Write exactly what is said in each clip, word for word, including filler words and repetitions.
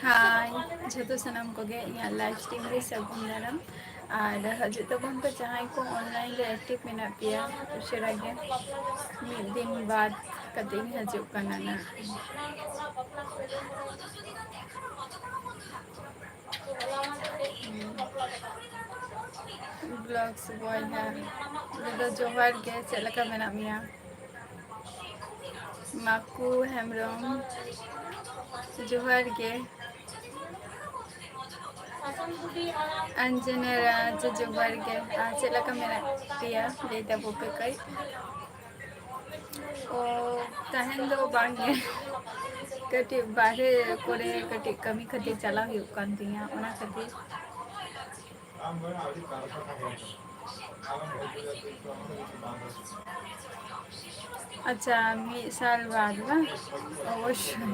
ᱦᱟᱭ, ᱡᱷᱚᱛᱚ ᱥᱟᱱᱟᱢ ᱠᱚᱜᱮ ᱤᱧᱟᱹᱜ live stream ᱨᱮ ᱥᱟᱹᱜᱩᱱ ᱫᱟᱨᱟᱢ᱾ ᱟᱨ ᱦᱤᱡᱩᱜ ᱛᱟᱵᱚᱱ ᱯᱮ ᱡᱟᱦᱟᱸᱭ ᱠᱚ online ᱨᱮ active ᱢᱮᱱᱟᱜ ᱯᱮᱭᱟ, ᱩᱥᱟᱹᱨᱟ ᱜᱮ ᱢᱤᱫ ᱫᱤᱱ ᱵᱟᱫ ᱠᱟᱛᱮ ᱤᱧ ᱦᱤᱡᱩᱜ ᱠᱟᱱᱟ ᱱᱟᱜ᱾ Vlogs ᱵᱚᱭᱦᱟ, ᱫᱟᱫᱟ ᱡᱚᱦᱟᱨ ᱜᱮ, ᱪᱮᱫ ᱞᱮᱠᱟ ᱢᱮᱱᱟᱜ ᱢᱮᱭᱟ? ᱢᱟᱠᱩ ᱦᱮᱢᱵᱨᱚᱢ, ᱡᱚᱦᱟᱨ ᱜᱮ᱾ ᱟᱧᱡᱚᱱᱟ ᱨᱟᱡᱽ, ᱡᱚᱦᱟᱨ ᱜᱮ᱾ ᱟᱨ ᱪᱮᱫ ᱞᱮᱠᱟ ᱢᱮᱱᱟᱜ ᱯᱮᱭᱟ? ᱞᱟᱹᱭ ᱛᱟᱵᱚ ᱯᱮ ᱠᱟᱹᱡ᱾ ᱚ, ᱛᱟᱦᱮᱱ ᱫᱚ ᱵᱟᱝ ᱜᱮ᱾ ᱠᱟᱹᱴᱤᱡ ᱵᱟᱦᱨᱮ ᱠᱚᱨᱮ ᱠᱟᱹᱴᱤᱡ ᱠᱟᱹᱢᱤ ᱠᱷᱟᱹᱛᱤᱨ ᱪᱟᱞᱟᱣ ᱦᱩᱭᱩᱜ ᱠᱟᱱ ᱛᱤᱧᱟ, ᱚᱱᱟ ᱠᱷᱟᱹᱛᱤᱨ᱾ ᱟᱪᱪᱷᱟ, ᱢᱤᱫ ᱥᱟᱞ ᱵᱟᱫ ᱵᱟᱝ? ᱚᱵᱚᱥᱥᱳᱭ᱾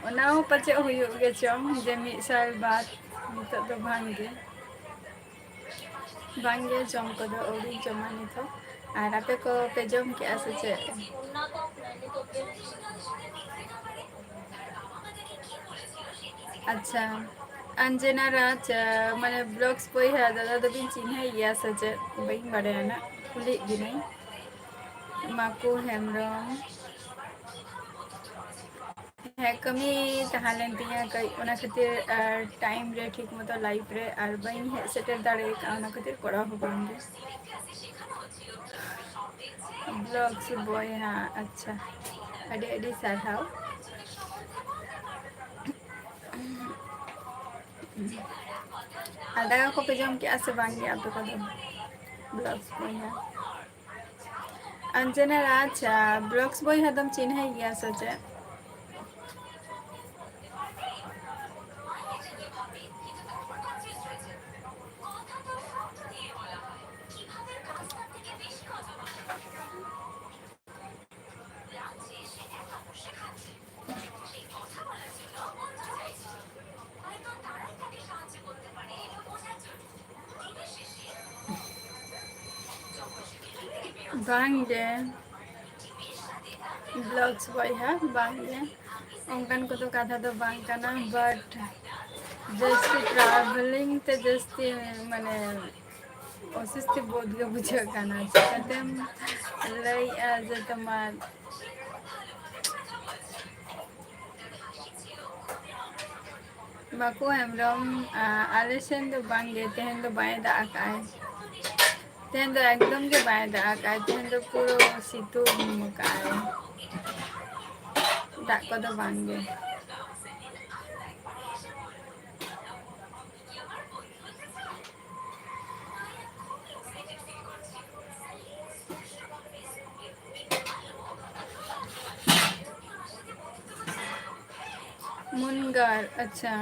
ᱚᱱᱟ ᱦᱚᱸ ᱯᱟᱪᱮᱫ ᱦᱩᱭᱩᱜ ᱜᱮ ᱪᱚᱝ, ᱡᱮ ᱢᱤᱫ ᱥᱟᱞ ᱵᱟᱫ, ᱱᱤᱛᱚᱜ ᱫᱚ ᱵᱟᱝ ᱜᱮ᱾ ᱵᱟᱝ ᱜᱮ, ᱡᱚᱢ ᱠᱚᱫᱚ ᱟᱹᱣᱨᱤ ᱡᱚᱢᱟ ᱱᱤᱛ ᱦᱚᱸ᱾ ᱟᱨ ᱟᱯᱮ ᱠᱚ ᱯᱮ ᱡᱚᱢ ᱠᱮᱜᱼᱟ ᱥᱮ ᱪᱮᱫ? ᱟᱪᱪᱷᱟ, ᱟᱧᱡᱮᱱᱟ ᱨᱟᱡᱽ, ᱢᱟᱱᱮ vlogs ᱵᱚᱭᱦᱟ ᱫᱟᱫᱟ ᱫᱚᱵᱤᱱ ᱪᱤᱱᱦᱟᱹᱭ ᱜᱮᱭᱟ ᱥᱮ ᱪᱮᱫ? ᱵᱟᱹᱧ ᱵᱟᱲᱟᱭᱟ ᱱᱟᱜ, ᱠᱩᱞᱤᱭᱮᱫ ᱵᱤᱱᱟᱹᱧ᱾ ᱢᱟᱠᱩ ᱦᱮᱢᱵᱨᱚᱢ᱾ ᱦᱮᱸ, ᱠᱟᱹᱢᱤ ᱛᱟᱦᱮᱸ ᱞᱮᱱ ᱛᱤᱧᱟᱹ ᱠᱟᱹᱡ, ᱚᱱᱟ ᱠᱷᱟᱹᱛᱤᱨ, ᱟᱨ time ᱨᱮ ᱴᱷᱤᱠ ᱢᱚᱛᱚ live ᱨᱮ ᱟᱨ ᱵᱟᱹᱧ ᱦᱮᱡ ᱥᱮᱴᱮᱨ ᱫᱟᱲᱮ ᱠᱟᱣᱫᱟ, ᱚᱱᱟ ᱠᱷᱟᱹᱛᱤᱨ ᱠᱚᱨᱟᱣ ᱦᱚᱸ ᱵᱟᱝ ᱜᱮ᱾ Vlogs ᱵᱚᱭᱦᱟ, ᱟᱪᱪᱷᱟ, ᱟᱹᱰᱤ ᱟᱹᱰᱤ ᱥᱟᱨᱦᱟᱣ᱾ ᱟᱨ ᱫᱟᱠᱟ ᱠᱚᱯᱮ ᱡᱚᱢ ᱠᱮᱜᱼᱟ ᱥᱮ ᱵᱟᱝ ᱜᱮ ᱟᱯᱮ ᱠᱚᱫᱚ? Vlogs ᱵᱚᱭᱦᱟ᱾ ᱟᱧᱡᱚᱱᱟ ᱨᱟᱡᱽ, ᱟᱪᱪᱷᱟ, vlogs ᱵᱚᱭᱦᱟ ᱫᱚᱢ ᱪᱤᱱᱦᱟᱹᱭ ᱜᱮᱭᱟ ᱥᱮ ᱪᱮᱫ? ᱵᱟᱝ ᱜᱮ, Vlogs ᱵᱚᱭᱦᱟ, ᱵᱟᱝ ᱜᱮ, ᱚᱱᱠᱟᱱ ᱠᱚᱫᱚ ᱠᱟᱛᱷᱟ ᱫᱚ ᱵᱟᱝ ᱠᱟᱱᱟ, but ᱡᱟᱹᱥᱛᱤ travelling ᱛᱮ ᱡᱟᱹᱥᱛᱤ ᱢᱟᱱᱮ ᱚᱥᱩᱥᱛᱤ ᱵᱳᱫᱷ ᱜᱮ ᱵᱩᱡᱷᱟᱹᱜ ᱠᱟᱱᱟ᱾ ᱪᱤᱠᱟᱹᱛᱮᱢ ᱞᱟᱹᱭᱮᱜᱼᱟ ᱡᱮ ᱛᱳᱢᱟᱨ ᱢᱟᱠᱩ ᱦᱮᱢᱵᱨᱚᱢ, ᱟ, ᱟᱞᱮ ᱥᱮᱱ ᱫᱚ ᱵᱟᱝ ᱜᱮ, ᱛᱮᱦᱮᱧ ᱫᱚ ᱵᱟᱭ ᱫᱟᱜ ᱟᱠᱟᱫᱼᱟᱭ᱾ ᱛᱮᱦᱮᱧ ᱫᱚ ᱮᱠᱫᱚᱢ ᱜᱮ ᱵᱟᱭ ᱫᱟᱜ ᱟᱠᱟᱫᱼᱟᱭ, ᱛᱮᱦᱮᱧ ᱫᱚ ᱯᱩᱨᱟᱹ ᱥᱤᱛᱩᱝ ᱟᱠᱟᱫᱼᱟᱭ, ᱫᱟᱜ ᱠᱚᱫᱚ ᱵᱟᱝ ᱜᱮ᱾ ᱢᱩᱱᱜᱟᱨ, ᱟᱪᱪᱷᱟ᱾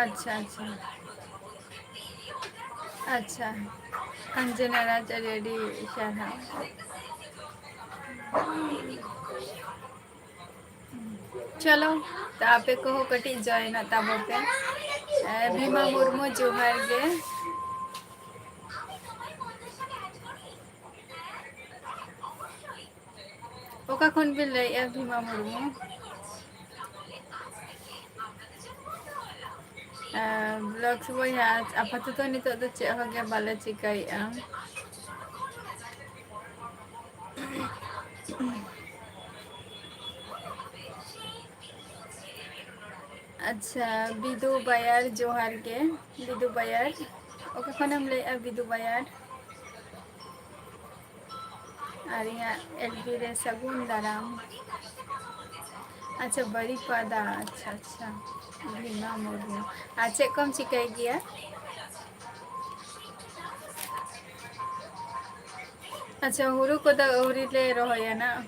ᱟᱪᱪᱷᱟ, ᱟᱪᱪᱷᱟ᱾ ᱟᱪᱪᱷᱟ, ᱠᱟᱧᱪᱚᱱᱟ ᱨᱟᱡᱽ, ᱟᱹᱰᱤ ᱟᱹᱰᱤ ᱥᱟᱨᱦᱟᱣ᱾ ᱪᱚᱞᱚ, ᱛᱚ ᱟᱯᱮ ᱠᱚᱦᱚᱸ ᱠᱟᱹᱴᱤᱡ join ᱚᱜ ᱛᱟᱵᱚ ᱯᱮ᱾ ᱮ, ᱵᱷᱤᱢᱟ ᱢᱩᱨᱢᱩ, ᱡᱚᱦᱟᱨ ᱜᱮ᱾ ᱚᱠᱟ ᱠᱷᱚᱱ ᱵᱤᱱ ᱞᱟᱹᱭᱮᱜᱼᱟ, ᱵᱷᱤᱢᱟ ᱢᱩᱨᱢᱩ? ᱮ, vlogs ᱵᱚᱭᱦᱟ, ᱟᱯᱟᱛᱚᱛᱚ ᱱᱤᱛᱚᱜ ᱫᱚ ᱪᱮᱫ ᱦᱚᱸ ᱜᱮ ᱵᱟᱞᱮ ᱪᱤᱠᱟᱹᱭᱮᱜᱼᱟ᱾ ᱟᱪᱪᱷᱟ, ᱵᱤᱫᱩ ᱵᱟᱭᱟᱨ, ᱡᱚᱦᱟᱨ ᱜᱮ, ᱵᱤᱫᱩ ᱵᱟᱭᱟᱨ᱾ ᱚᱠᱟ ᱠᱷᱚᱱᱮᱢ ᱞᱟᱹᱭᱮᱜᱼᱟ, ᱵᱤᱫᱩ ᱵᱟᱭᱟᱨ? ᱟᱨ ᱤᱧᱟᱹᱜ FB ᱨᱮ ᱥᱟᱹᱜᱩᱱ ᱫᱟᱨᱟᱢ᱾ ᱟᱪᱪᱷᱟ, ᱵᱟᱹᱨᱤᱯᱟᱫᱟ, ᱟᱪᱪᱷᱟ, ᱟᱪᱪᱷᱟ᱾ ᱵᱷᱤᱢᱟ ᱢᱩᱨᱢᱩ᱾ ᱟᱨ ᱪᱮᱫ ᱠᱚᱢ ᱪᱤᱠᱟᱹᱭ ᱜᱮᱭᱟ? ᱟᱪᱪᱷᱟ, ᱦᱩᱲᱩ ᱠᱚᱫᱚ ᱟᱹᱣᱨᱤ ᱞᱮ ᱨᱚᱦᱚᱭᱟ ᱱᱟᱜ᱾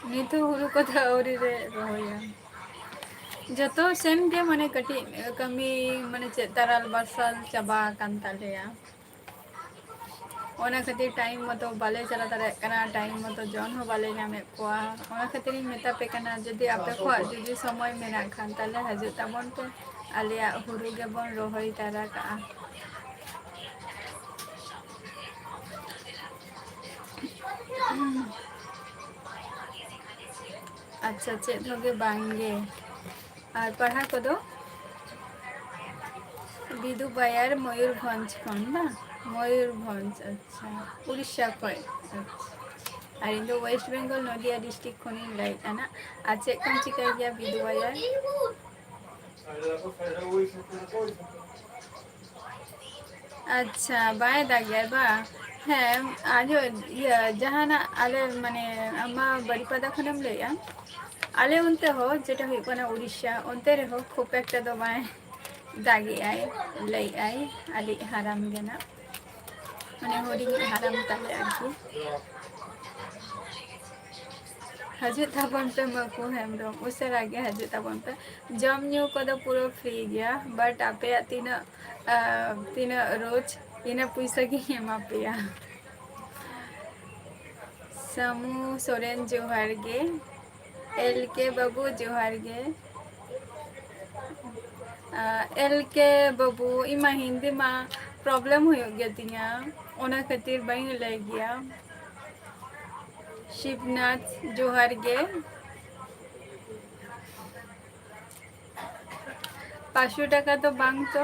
ᱱᱤᱛ ᱦᱚᱸ ᱦᱩᱲᱩ ᱠᱚᱫᱚ ᱟᱹᱣᱨᱤ ᱞᱮ ᱨᱚᱦᱚᱭᱟ᱾ ᱡᱚᱛᱚ ᱥᱮᱱ ᱜᱮ ᱢᱟᱱᱮ ᱠᱟᱹᱴᱤᱡ ᱠᱟᱹᱢᱤ, ᱢᱟᱱᱮ ᱪᱮᱫ, ᱛᱟᱨᱟᱞ ᱵᱟᱨᱥᱟᱞ ᱪᱟᱵᱟ ᱟᱠᱟᱱ ᱛᱟᱞᱮᱭᱟ᱾ ᱚᱱᱟ ᱠᱷᱟᱹᱛᱤᱨ time ᱢᱚᱛᱚ ᱵᱟᱞᱮ ᱪᱟᱞᱟᱣ ᱫᱟᱲᱮᱭᱟᱜ ᱠᱟᱱᱟ, time ᱢᱚᱛᱚ ᱡᱚᱱ ᱦᱚᱸ ᱵᱟᱞᱮ ᱧᱟᱢᱮᱫ ᱠᱚᱣᱟ᱾ ᱚᱱᱟ ᱠᱷᱟᱹᱛᱤᱨᱤᱧ ᱢᱮᱛᱟ ᱯᱮ ᱠᱟᱱᱟ, ᱡᱩᱫᱤ ᱟᱯᱮ ᱠᱚᱣᱟᱜ ᱡᱩᱫᱤ ᱥᱚᱢᱚᱭ ᱢᱮᱱᱟᱜ ᱠᱷᱟᱱ, ᱛᱟᱦᱞᱮ ᱦᱤᱡᱩᱜ ᱛᱟᱵᱚᱱ ᱯᱮ, ᱟᱞᱮᱭᱟᱜ ᱦᱩᱲᱩ ᱜᱮᱵᱚᱱ ᱨᱚᱦᱚᱭ ᱛᱟᱨᱟ ᱠᱟᱜᱼᱟ᱾ ᱟᱪᱪᱷᱟ, ᱪᱮᱫ ᱦᱚᱸᱜᱮ ᱵᱟᱝ ᱜᱮ᱾ ᱟᱨ ᱯᱟᱲᱦᱟᱣ ᱠᱚᱫᱚ? ᱵᱤᱫᱩ ᱵᱟᱭᱟᱨ ᱢᱚᱭᱩᱨᱵᱷᱚᱸᱡᱽ ᱠᱷᱚᱱ, ᱵᱟᱝ? ᱢᱚᱭᱩᱨᱵᱷᱚᱸᱡᱽ, ᱟᱪᱪᱷᱟ, ᱩᱲᱤᱥᱥᱟ ᱠᱷᱚᱱ᱾ ᱟᱪᱪᱷᱟ, ᱟᱨ ᱤᱧ ᱫᱚ ᱳᱭᱮᱥᱴ ᱵᱮᱝᱜᱚᱞ ᱱᱚᱫᱤᱭᱟ ᱰᱤᱥᱴᱨᱤᱠᱴ ᱠᱷᱚᱱᱤᱧ ᱞᱟᱹᱭᱮᱫ ᱠᱟᱱᱟ᱾ ᱟᱨ ᱪᱮᱫ ᱠᱚᱢ ᱪᱤᱠᱟᱹᱭ ᱜᱮᱭᱟ ᱵᱤᱫᱩ ᱵᱟᱭᱟᱨ? ᱟᱪᱪᱷᱟ, ᱵᱟᱭ ᱫᱟᱜᱮᱜᱼᱟ ᱵᱟᱝ? ᱦᱮᱸ, ᱟᱸᱡᱚᱢ, ᱤᱭᱟᱹ, ᱡᱟᱦᱟᱱᱟᱜ ᱟᱞᱮ, ᱢᱟᱱᱮ, ᱟᱢ ᱢᱟ ᱵᱟᱨᱤᱯᱟᱫᱟ ᱠᱷᱚᱱᱮᱢ ᱞᱟᱹᱭᱮᱜᱼᱟ᱾ ᱟᱞᱮ ᱚᱱᱛᱮ ᱦᱚᱸ, ᱡᱮᱴᱟ ᱦᱩᱭᱩᱜ ᱠᱟᱱᱟ ᱩᱲᱤᱥᱥᱟ, ᱚᱱᱛᱮ ᱨᱮᱦᱚᱸ ᱠᱷᱩᱵ ᱮᱠᱴᱟ ᱫᱚ ᱵᱟᱭ ᱫᱟᱜᱮᱜᱼᱟᱭ, ᱞᱟᱹᱭᱮᱜᱼᱟᱭ ᱟᱞᱮ ᱦᱟᱨᱟᱢ ᱜᱮ ᱱᱟᱜ, ᱢᱟᱱᱮ, ᱦᱩᱰᱤᱧ ᱦᱟᱨᱟᱢ ᱛᱟᱞᱮ ᱟᱨᱠᱤ᱾ ᱦᱤᱡᱩᱜ ᱛᱟᱵᱚᱱ ᱯᱮ ᱢᱟᱹᱠᱩ ᱦᱮᱢᱵᱨᱚᱢ, ᱩᱥᱟᱹᱨᱟ ᱜᱮ ᱦᱤᱡᱩᱜ ᱛᱟᱵᱚᱱ ᱯᱮ᱾ ᱡᱚᱢ ᱧᱩ ᱠᱚᱫᱚ ᱯᱩᱨᱟᱹ ᱯᱷᱨᱤ ᱜᱮᱭᱟ, but ᱟᱯᱮᱭᱟᱜ ᱛᱤᱱᱟᱹᱜ, ᱟᱸ, ᱛᱤᱱᱟᱹᱜ ᱨᱳᱡᱽ, ᱤᱱᱟᱹ ᱯᱩᱭᱥᱟᱹ ᱜᱤᱧ ᱮᱢᱟ ᱯᱮᱭᱟ᱾ ᱥᱟᱢᱩ ᱥᱚᱨᱮᱱ, ᱡᱚᱦᱟᱨ ᱜᱮ᱾ ᱮᱞ ᱠᱮ ᱵᱟᱹᱵᱩ, ᱡᱚᱦᱟᱨ ᱜᱮ᱾ ᱟᱸ, ᱮᱞ ᱠᱮ ᱵᱟᱹᱵᱩ, ᱤᱧ ᱢᱟ ᱦᱤᱱᱫᱤ ᱢᱟ problem ᱦᱩᱭᱩᱜ ᱜᱮᱛᱤᱧᱟ, ᱚᱱᱟ ᱠᱷᱟᱹᱛᱤᱨ ᱵᱟᱹᱧ ᱞᱟᱹᱭ ᱜᱮᱭᱟ᱾ ᱥᱤᱵᱱᱟᱛᱷ, ᱡᱚᱦᱟᱨ ᱜᱮ᱾ ᱯᱟᱸᱪᱥᱚ ᱴᱟᱠᱟ ᱫᱚ ᱵᱟᱝ ᱛᱚ?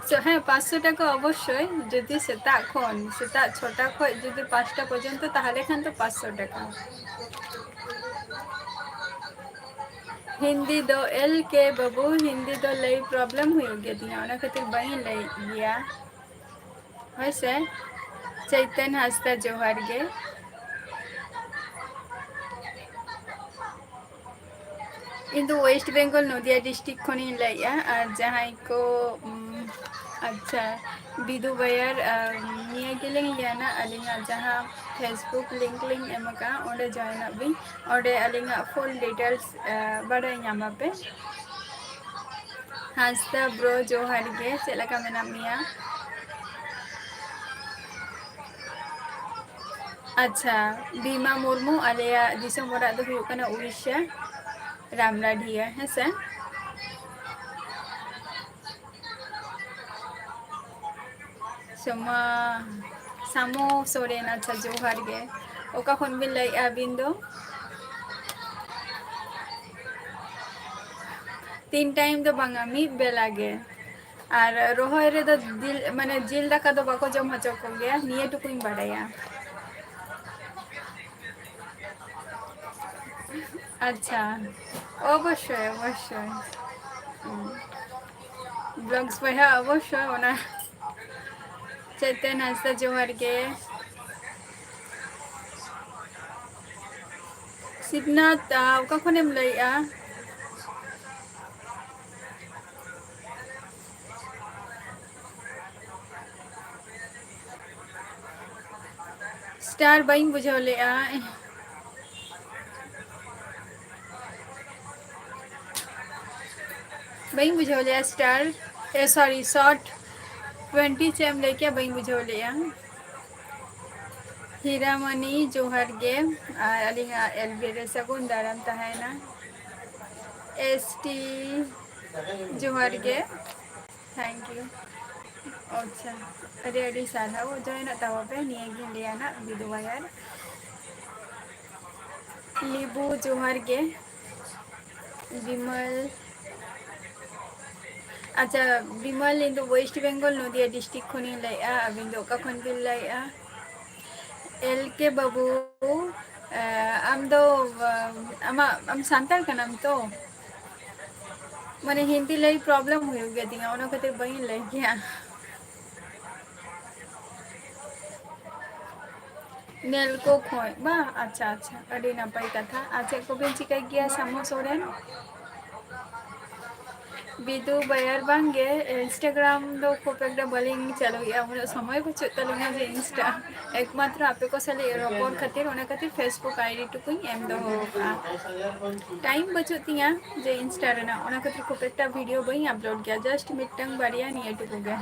ᱥᱮ, ᱦᱮᱸ, ᱯᱟᱸᱪᱥᱚ ᱴᱟᱠᱟ ᱚᱵᱚᱥᱥᱳᱭ, ᱡᱩᱫᱤ ᱥᱮᱛᱟᱜ ᱠᱷᱚᱱ, ᱥᱮᱛᱟᱜ ᱪᱷᱚᱴᱟ ᱠᱷᱚᱱ ᱡᱩᱫᱤ ᱯᱟᱸᱪᱴᱟ ᱯᱚᱨᱡᱚᱱᱛᱚ, ᱛᱟᱦᱚᱞᱮ ᱠᱷᱟᱱ ᱫᱚ ᱯᱟᱸᱪᱥᱚ ᱴᱟᱠᱟ᱾ ᱦᱤᱱᱫᱤ ᱫᱚ, ᱮᱞ ᱠᱮ ᱵᱟᱹᱵᱩ, ᱦᱤᱱᱫᱤ ᱫᱚ ᱞᱟᱹᱭ problem ᱦᱩᱭᱩᱜ ᱜᱮᱛᱤᱧᱟ, ᱚᱱᱟ ᱠᱷᱟᱹᱛᱤᱨ ᱵᱟᱹᱧ ᱞᱟᱹᱭᱮᱫ ᱜᱮᱭᱟ᱾ ᱦᱳᱭ ᱥᱮ, ᱪᱳᱭᱛᱚᱱ ᱦᱟᱸᱥᱫᱟ, ᱡᱚᱦᱟᱨ ᱜᱮ᱾ ᱤᱧ ᱫᱚ ᱳᱭᱮᱥᱴ ᱵᱮᱝᱜᱚᱞ ᱱᱚᱫᱤᱭᱟ ᱰᱤᱥᱴᱨᱤᱠᱴ ᱠᱷᱚᱱᱤᱧ ᱞᱟᱹᱭᱮᱫᱼᱟ᱾ ᱟᱨ ᱡᱟᱦᱟᱸᱭ ᱠᱚ, ᱩᱢ, ᱟᱪᱪᱷᱟ, ᱵᱤᱫᱩ ᱵᱟᱭᱟᱨ, ᱟᱨ ᱱᱤᱭᱟᱹ ᱜᱮᱞᱤᱧ ᱞᱟᱹᱭᱟ ᱱᱟᱜ, ᱟᱹᱞᱤᱧᱟᱜ ᱡᱟᱦᱟᱸ Facebook link ᱞᱤᱧ ᱮᱢ ᱟᱠᱟᱫᱼᱟ, ᱚᱸᱰᱮ join ᱚᱜ ᱵᱤᱱ, ᱚᱸᱰᱮ ᱟᱹᱞᱤᱧᱟᱜ full details, ᱟ, ᱵᱟᱰᱟᱭ ᱧᱟᱢ ᱟᱯᱮ᱾ ᱦᱟᱸᱥᱫᱟ bro, ᱡᱚᱦᱟᱨ ᱜᱮ, ᱪᱮᱫ ᱞᱮᱠᱟ ᱢᱮᱱᱟᱜ ᱢᱮᱭᱟ? ᱟᱪᱪᱷᱟ, ᱵᱤᱢᱟ ᱢᱩᱨᱢᱩ, ᱟᱞᱮᱭᱟᱜ ᱫᱤᱥᱚᱢ ᱚᱲᱟᱜ ᱫᱚ ᱦᱩᱭᱩᱜ ᱠᱟᱱᱟ ᱩᱲᱤᱥᱥᱟ, ᱨᱟᱢᱰᱟᱰᱷᱤᱭᱟ, ᱦᱮᱸ ᱥᱮ? ᱥᱳᱢᱟ, ᱥᱟᱢᱚ ᱥᱚᱨᱮᱱ, ᱟᱪᱪᱷᱟ, ᱡᱚᱦᱟᱨ ᱜᱮ᱾ ᱚᱠᱟ ᱠᱷᱚᱱ ᱵᱤᱱ ᱞᱟᱹᱭᱮᱫᱼᱟ ᱟᱹᱵᱤᱱ ᱫᱚ? ᱛᱤᱱ time ᱫᱚ ᱵᱟᱝᱟ, ᱢᱤᱫ ᱵᱮᱞᱟ ᱜᱮ᱾ ᱟᱨ ᱨᱚᱦᱚᱭ ᱨᱮᱫᱚ ᱡᱤᱞ, ᱢᱟᱱᱮ ᱡᱤᱞ ᱫᱟᱠᱟ ᱫᱚ ᱵᱟᱠᱚ ᱡᱚᱢ ᱦᱚᱪᱚ ᱠᱚᱜᱮᱭᱟ, ᱱᱤᱭᱟᱹ ᱴᱩᱠᱩᱧ ᱵᱟᱰᱟᱭᱟ᱾ ᱟᱪᱪᱷᱟ, ᱚᱵᱚᱥᱥᱳᱭ, ᱚᱵᱚᱥᱥᱳᱭ᱾ ᱦᱩᱸ᱾ Vlogs ᱵᱚᱭᱦᱟ, ᱚᱵᱚᱥᱥᱳᱭ ᱚᱱᱟ᱾ ᱪᱮᱛᱚᱱ ᱦᱟᱸᱥᱫᱟ, ᱡᱚᱦᱟᱨ ᱜᱮ᱾ ᱥᱤᱵᱱᱟᱛᱷ, ᱟ, ᱚᱠᱟ ᱠᱷᱚᱱᱮᱢ ᱞᱟᱹᱭᱮᱜᱼᱟ? Star ᱵᱟᱹᱧ ᱵᱩᱡᱷᱟᱹᱣ ᱞᱮᱜᱼᱟ᱾ ᱵᱟᱹᱧ ᱵᱩᱡᱷᱟᱹᱣ ᱞᱮᱜᱼᱟ star, ᱮ, sorry, short twenty ᱪᱮᱫ ᱮᱢ ᱞᱟᱹᱭ ᱠᱮᱜᱼᱟ? ᱵᱟᱹᱧ ᱵᱩᱡᱷᱟᱹᱣ ᱞᱮᱜᱼᱟ᱾ ᱦᱤᱨᱟᱢᱚᱱᱤ, ᱡᱚᱦᱟᱨ ᱜᱮ᱾ ᱟᱨ ᱟᱹᱞᱤᱧᱟᱜ L B ᱨᱮ ᱥᱟᱹᱜᱩᱱ ᱫᱟᱨᱟᱢ ᱛᱟᱦᱮᱱᱟ᱾ S T, ᱡᱚᱦᱟᱨ ᱜᱮ᱾ Thank you. ᱟᱪᱪᱷᱟ, ᱟᱹᱰᱤ ᱟᱹᱰᱤ ᱥᱟᱨᱦᱟᱣ ᱡᱚᱭᱮᱱᱚᱜ ᱛᱟᱵᱚ ᱯᱮ᱾ ᱱᱤᱭᱟᱹ ᱜᱤᱧ ᱞᱟᱹᱭᱟ ᱱᱟᱜ ᱵᱤᱫᱩ ᱵᱟᱭᱟᱨ᱾ ᱞᱤᱵᱩ, ᱡᱚᱦᱟᱨ ᱜᱮ᱾ ᱵᱤᱢᱚᱞ, ᱟᱪᱪᱷᱟ, ᱵᱤᱢᱚᱞ, ᱤᱧ ᱫᱚ West Bengal, ᱱᱚᱫᱤᱭᱟ district ᱠᱷᱚᱱᱤᱧ ᱞᱟᱹᱭᱮᱜᱼᱟ᱾ ᱟᱹᱵᱤᱱ ᱫᱚ ᱚᱠᱟ ᱠᱷᱚᱱ ᱵᱤᱱ ᱞᱟᱹᱭᱮᱜᱼᱟ? L K ᱵᱟᱹᱵᱩ, ᱮ, ᱟᱢ ᱫᱚ, ᱮ, ᱟᱢᱟᱜ, ᱟᱢ ᱥᱟᱱᱛᱟᱲ ᱠᱟᱱᱟᱢ ᱛᱚ? ᱢᱟᱱᱮ ᱦᱤᱱᱫᱤ ᱞᱟᱹᱭ problem ᱦᱩᱭᱩᱜ ᱜᱮᱭᱟ ᱛᱤᱧᱟ, ᱚᱱᱟ ᱠᱷᱟᱹᱛᱤᱨ ᱵᱟᱹᱧ ᱞᱟᱹᱭ ᱜᱮᱭᱟ᱾ ᱱᱮᱞᱠᱳ ᱠᱷᱚᱱ ᱵᱟᱝ? ᱟᱪᱪᱷᱟ, ᱟᱪᱪᱷᱟ, ᱟᱹᱰᱤ ᱱᱟᱯᱟᱭ ᱠᱟᱛᱷᱟ᱾ ᱟᱨ ᱪᱮᱫ ᱠᱚᱵᱤᱱ ᱪᱤᱠᱟᱹᱭ ᱜᱮᱭᱟ, ᱥᱟᱢᱩ ᱥᱚᱨᱮᱱ? ᱵᱤᱫᱩ ᱵᱟᱭᱟᱨ ᱵᱟᱝ ᱜᱮ, Instagram ᱫᱚ ᱠᱷᱩᱵ ᱮᱠᱴᱟ ᱵᱟᱹᱞᱤᱧ ᱪᱟᱹᱞᱩᱭᱮᱫᱼᱟ, ᱩᱱᱟᱹᱜ ᱥᱚᱢᱚᱭ ᱵᱟᱹᱪᱩᱜ ᱛᱟᱹᱞᱤᱧᱟ ᱡᱮ Insta, ᱮᱠᱢᱟᱛᱨᱚ ᱟᱯᱮ ᱠᱚ ᱥᱟᱞᱟᱜ ᱨᱚᱯᱚᱲ ᱠᱷᱟᱹᱛᱤᱨ, ᱚᱱᱟ ᱠᱷᱟᱹᱛᱤᱨ Facebook ID ᱴᱩᱠᱩᱧ ᱮᱢ ᱫᱚᱦᱚ ᱟᱠᱟᱫᱼᱟ᱾ Time ᱵᱟᱹᱪᱩᱜ ᱛᱤᱧᱟ ᱡᱮ Insta ᱨᱮᱱᱟᱜ, ᱚᱱᱟ ᱠᱷᱟᱹᱛᱤᱨ ᱠᱷᱩᱵ ᱮᱠᱴᱟ video ᱵᱟᱹᱧ upload ᱜᱮᱭᱟ, just ᱢᱤᱫᱴᱟᱝ ᱵᱟᱨᱭᱟ ᱱᱤᱭᱟᱹ ᱴᱩᱠᱩ ᱜᱮ᱾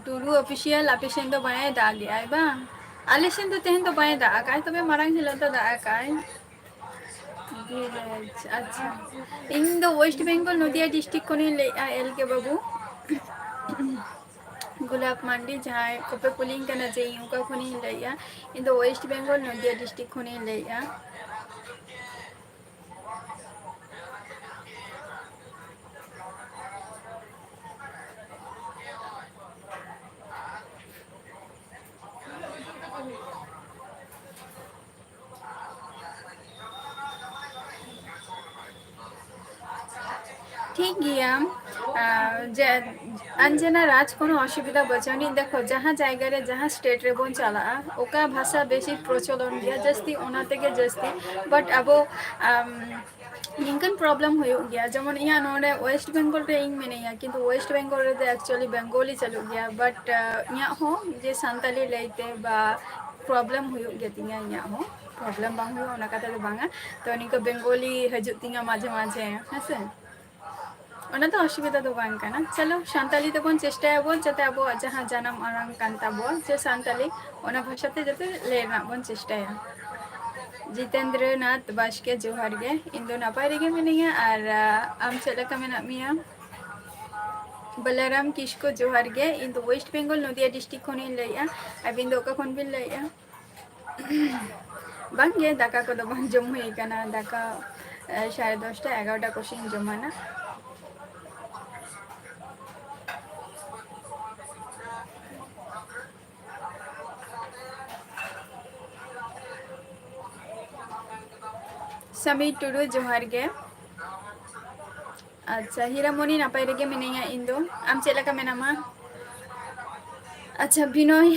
ᱴᱩᱰᱩ Official, ᱟᱯᱮ ᱥᱮᱱ ᱫᱚ ᱵᱟᱭ ᱫᱟᱜ ᱮᱜᱼᱟᱭ ᱵᱟᱝ? ᱟᱞᱮ ᱥᱮᱱ ᱫᱚ ᱛᱮᱦᱮᱧ ᱫᱚ ᱵᱟᱭ ᱫᱟᱜ ᱟᱠᱟᱫ, ᱛᱚᱵᱮ ᱢᱟᱲᱟᱝ ᱦᱤᱞᱳᱜ ᱫᱚ ᱫᱟᱜ ᱟᱠᱟᱫ᱾ ᱟᱪᱪᱷᱟ, ᱤᱧ ᱫᱚ ᱳᱭᱮᱥᱴ ᱵᱮᱝᱜᱚᱞ ᱱᱚᱫᱤᱭᱟ ᱰᱤᱥᱴᱨᱤᱠᱴ ᱠᱷᱚᱱᱤᱧ ᱞᱟᱹᱭᱮᱫᱼᱟ, ᱮᱞ ᱠᱮ ᱵᱟᱹᱵᱩ᱾ ᱜᱩᱞᱟᱵ ᱢᱟᱱᱰᱤ, ᱡᱟᱦᱟᱸᱭ ᱠᱚᱯᱮ ᱠᱩᱞᱤᱧ ᱠᱟᱱᱟ ᱡᱮ ᱤᱧ ᱚᱠᱟ ᱠᱷᱚᱱᱤᱧ ᱞᱟᱹᱭᱮᱫᱼᱟ, ᱤᱧ ᱫᱚ ᱳᱭᱮᱥᱴ ᱵᱮᱝᱜᱚᱞ ᱱᱚᱫᱤᱭᱟ ᱰᱤᱥᱴᱨᱤᱠᱴ ᱠᱷᱚᱱᱤᱧ ᱞᱟᱹᱭᱮᱫᱼᱟ᱾ ᱴᱷᱤᱠ ᱜᱮᱭᱟ᱾ ᱟᱨ ᱡᱮ ᱟᱱᱡᱟᱱᱟ ᱨᱟᱡᱽ, ᱠᱳᱱᱳ ᱚᱥᱩᱵᱤᱫᱷᱟ ᱵᱟᱹᱪᱩᱜ ᱟᱹᱱᱤᱡ᱾ ᱫᱮᱠᱷᱚ, ᱡᱟᱦᱟᱸ ᱡᱟᱭᱜᱟ ᱨᱮ, ᱡᱟᱦᱟᱸ ᱥᱴᱮᱴ ᱨᱮᱵᱚᱱ ᱪᱟᱞᱟᱜᱼᱟ, ᱚᱠᱟ ᱵᱷᱟᱥᱟ ᱵᱮᱥᱤ ᱯᱨᱚᱪᱚᱞᱚᱱ ᱜᱮᱭᱟ ᱡᱟᱹᱥᱛᱤ, ᱚᱱᱟ ᱛᱮᱜᱮ ᱡᱟᱹᱥᱛᱤ᱾ But ᱟᱵᱚ, ᱟᱢ, ᱱᱤᱝᱠᱟᱹᱱ problem ᱦᱩᱭᱩᱜ ᱜᱮᱭᱟ, ᱡᱮᱢᱚᱱ ᱤᱧᱟᱹᱜ ᱱᱚᱰᱮ ᱳᱭᱮᱥᱴ ᱵᱮᱝᱜᱚᱞ ᱨᱮ ᱤᱧ ᱢᱤᱱᱟᱹᱧᱟ, ᱠᱤᱱᱛᱩ ᱳᱭᱮᱥᱴ ᱵᱮᱝᱜᱚᱞ ᱨᱮᱫᱚ actually ᱵᱮᱝᱜᱚᱞᱤ ᱪᱟᱹᱞᱩᱜ ᱜᱮᱭᱟ, but, ᱟᱸ, ᱤᱧᱟᱹᱜ ᱦᱚᱸ ᱡᱮ ᱥᱟᱱᱛᱟᱞᱤ ᱞᱟᱹᱭᱛᱮ ᱵᱟ problem ᱦᱩᱭᱩᱜ ᱜᱮ ᱛᱤᱧᱟ, ᱤᱧᱟᱹᱜ ᱦᱚᱸ problem ᱵᱟᱝ ᱦᱩᱭᱩᱜᱼᱟ, ᱚᱱᱟ ᱠᱟᱛᱷᱟ ᱫᱚ ᱵᱟᱝᱟ᱾ ᱛᱚ ᱱᱤᱝᱠᱟᱹ ᱵᱮᱝᱜᱚᱞᱤ ᱦᱤᱡᱩᱜ ᱛᱤᱧᱟ ᱢᱟᱡᱷᱮ ᱢᱟᱡᱷᱮ, ᱦᱮᱸᱥᱮ, ᱚᱱᱟ ᱫᱚ ᱚᱥᱩᱵᱤᱫᱷᱟ ᱫᱚ ᱵᱟᱝ ᱠᱟᱱᱟ᱾ ᱪᱚᱞᱚ, ᱥᱟᱱᱛᱟᱞᱤ ᱛᱮᱵᱚᱱ ᱪᱮᱥᱴᱟᱭᱟᱵᱚᱱ ᱡᱟᱛᱮ ᱟᱵᱚᱣᱟᱜ ᱡᱟᱦᱟᱸ ᱡᱟᱱᱟᱢ ᱟᱲᱟᱝ ᱠᱟᱱ ᱛᱟᱵᱚᱣᱟ ᱡᱮ ᱥᱟᱱᱛᱟᱞᱤ, ᱚᱱᱟ ᱵᱷᱟᱥᱟᱛᱮ ᱡᱟᱛᱮ ᱞᱟᱹᱭ ᱨᱮᱱᱟᱜ ᱵᱚᱱ ᱪᱮᱥᱴᱟᱭᱟ᱾ ᱡᱤᱛᱮᱱᱫᱨᱚ ᱱᱟᱛᱷ ᱵᱟᱥᱠᱮ, ᱡᱚᱦᱟᱨ ᱜᱮ᱾ ᱤᱧ ᱫᱚ ᱱᱟᱯᱟᱭ ᱨᱮᱜᱮ ᱢᱤᱱᱟᱹᱧᱟ, ᱟᱨ, ᱟᱸ, ᱟᱢ ᱪᱮᱫ ᱞᱮᱠᱟ ᱢᱮᱱᱟᱜ ᱢᱮᱭᱟ? ᱵᱟᱞᱟᱨᱟᱢ ᱠᱤᱥᱠᱩ, ᱡᱚᱦᱟᱨ ᱜᱮ᱾ ᱤᱧ ᱫᱚ ᱳᱭᱮᱥᱴ ᱵᱮᱝᱜᱚᱞ ᱱᱚᱫᱤᱭᱟ ᱰᱤᱥᱴᱨᱤᱠᱴ ᱠᱷᱚᱱᱤᱧ ᱞᱟᱹᱭᱮᱫᱼᱟ᱾ ᱟᱹᱵᱤᱱ ᱫᱚ ᱚᱠᱟ ᱠᱷᱚᱱ ᱵᱤᱱ ᱞᱟᱹᱭᱮᱫᱼᱟ? ᱵᱟᱝ ᱜᱮ, ᱫᱟᱠᱟ ᱠᱚᱫᱚ ᱵᱟᱝ ᱡᱚᱢ ᱦᱩᱭ ᱟᱠᱟᱱᱟ᱾ ᱫᱟᱠᱟ, ᱮ, ᱥᱟᱲᱮ ᱫᱚᱥᱴᱟ, ᱮᱜᱟᱨᱚᱴᱟ ᱠᱚᱥᱮᱫ ᱤᱧ ᱡᱚᱢᱟ ᱱᱟᱜ᱾ ᱥᱟᱢᱤ ᱴᱩᱰᱩ, ᱡᱚᱦᱟᱨ ᱜᱮ᱾ ᱟᱪᱪᱷᱟ, ᱦᱤᱨᱟᱢᱚᱱᱤ, ᱱᱟᱯᱟᱭ ᱨᱮᱜᱮ ᱢᱤᱱᱟᱹᱧᱟ ᱤᱧ ᱫᱚ᱾ ᱟᱢ ᱪᱮᱫ ᱞᱮᱠᱟ ᱢᱮᱱᱟᱢᱟ? ᱟᱪᱪᱷᱟ, ᱵᱤᱱᱚᱭ,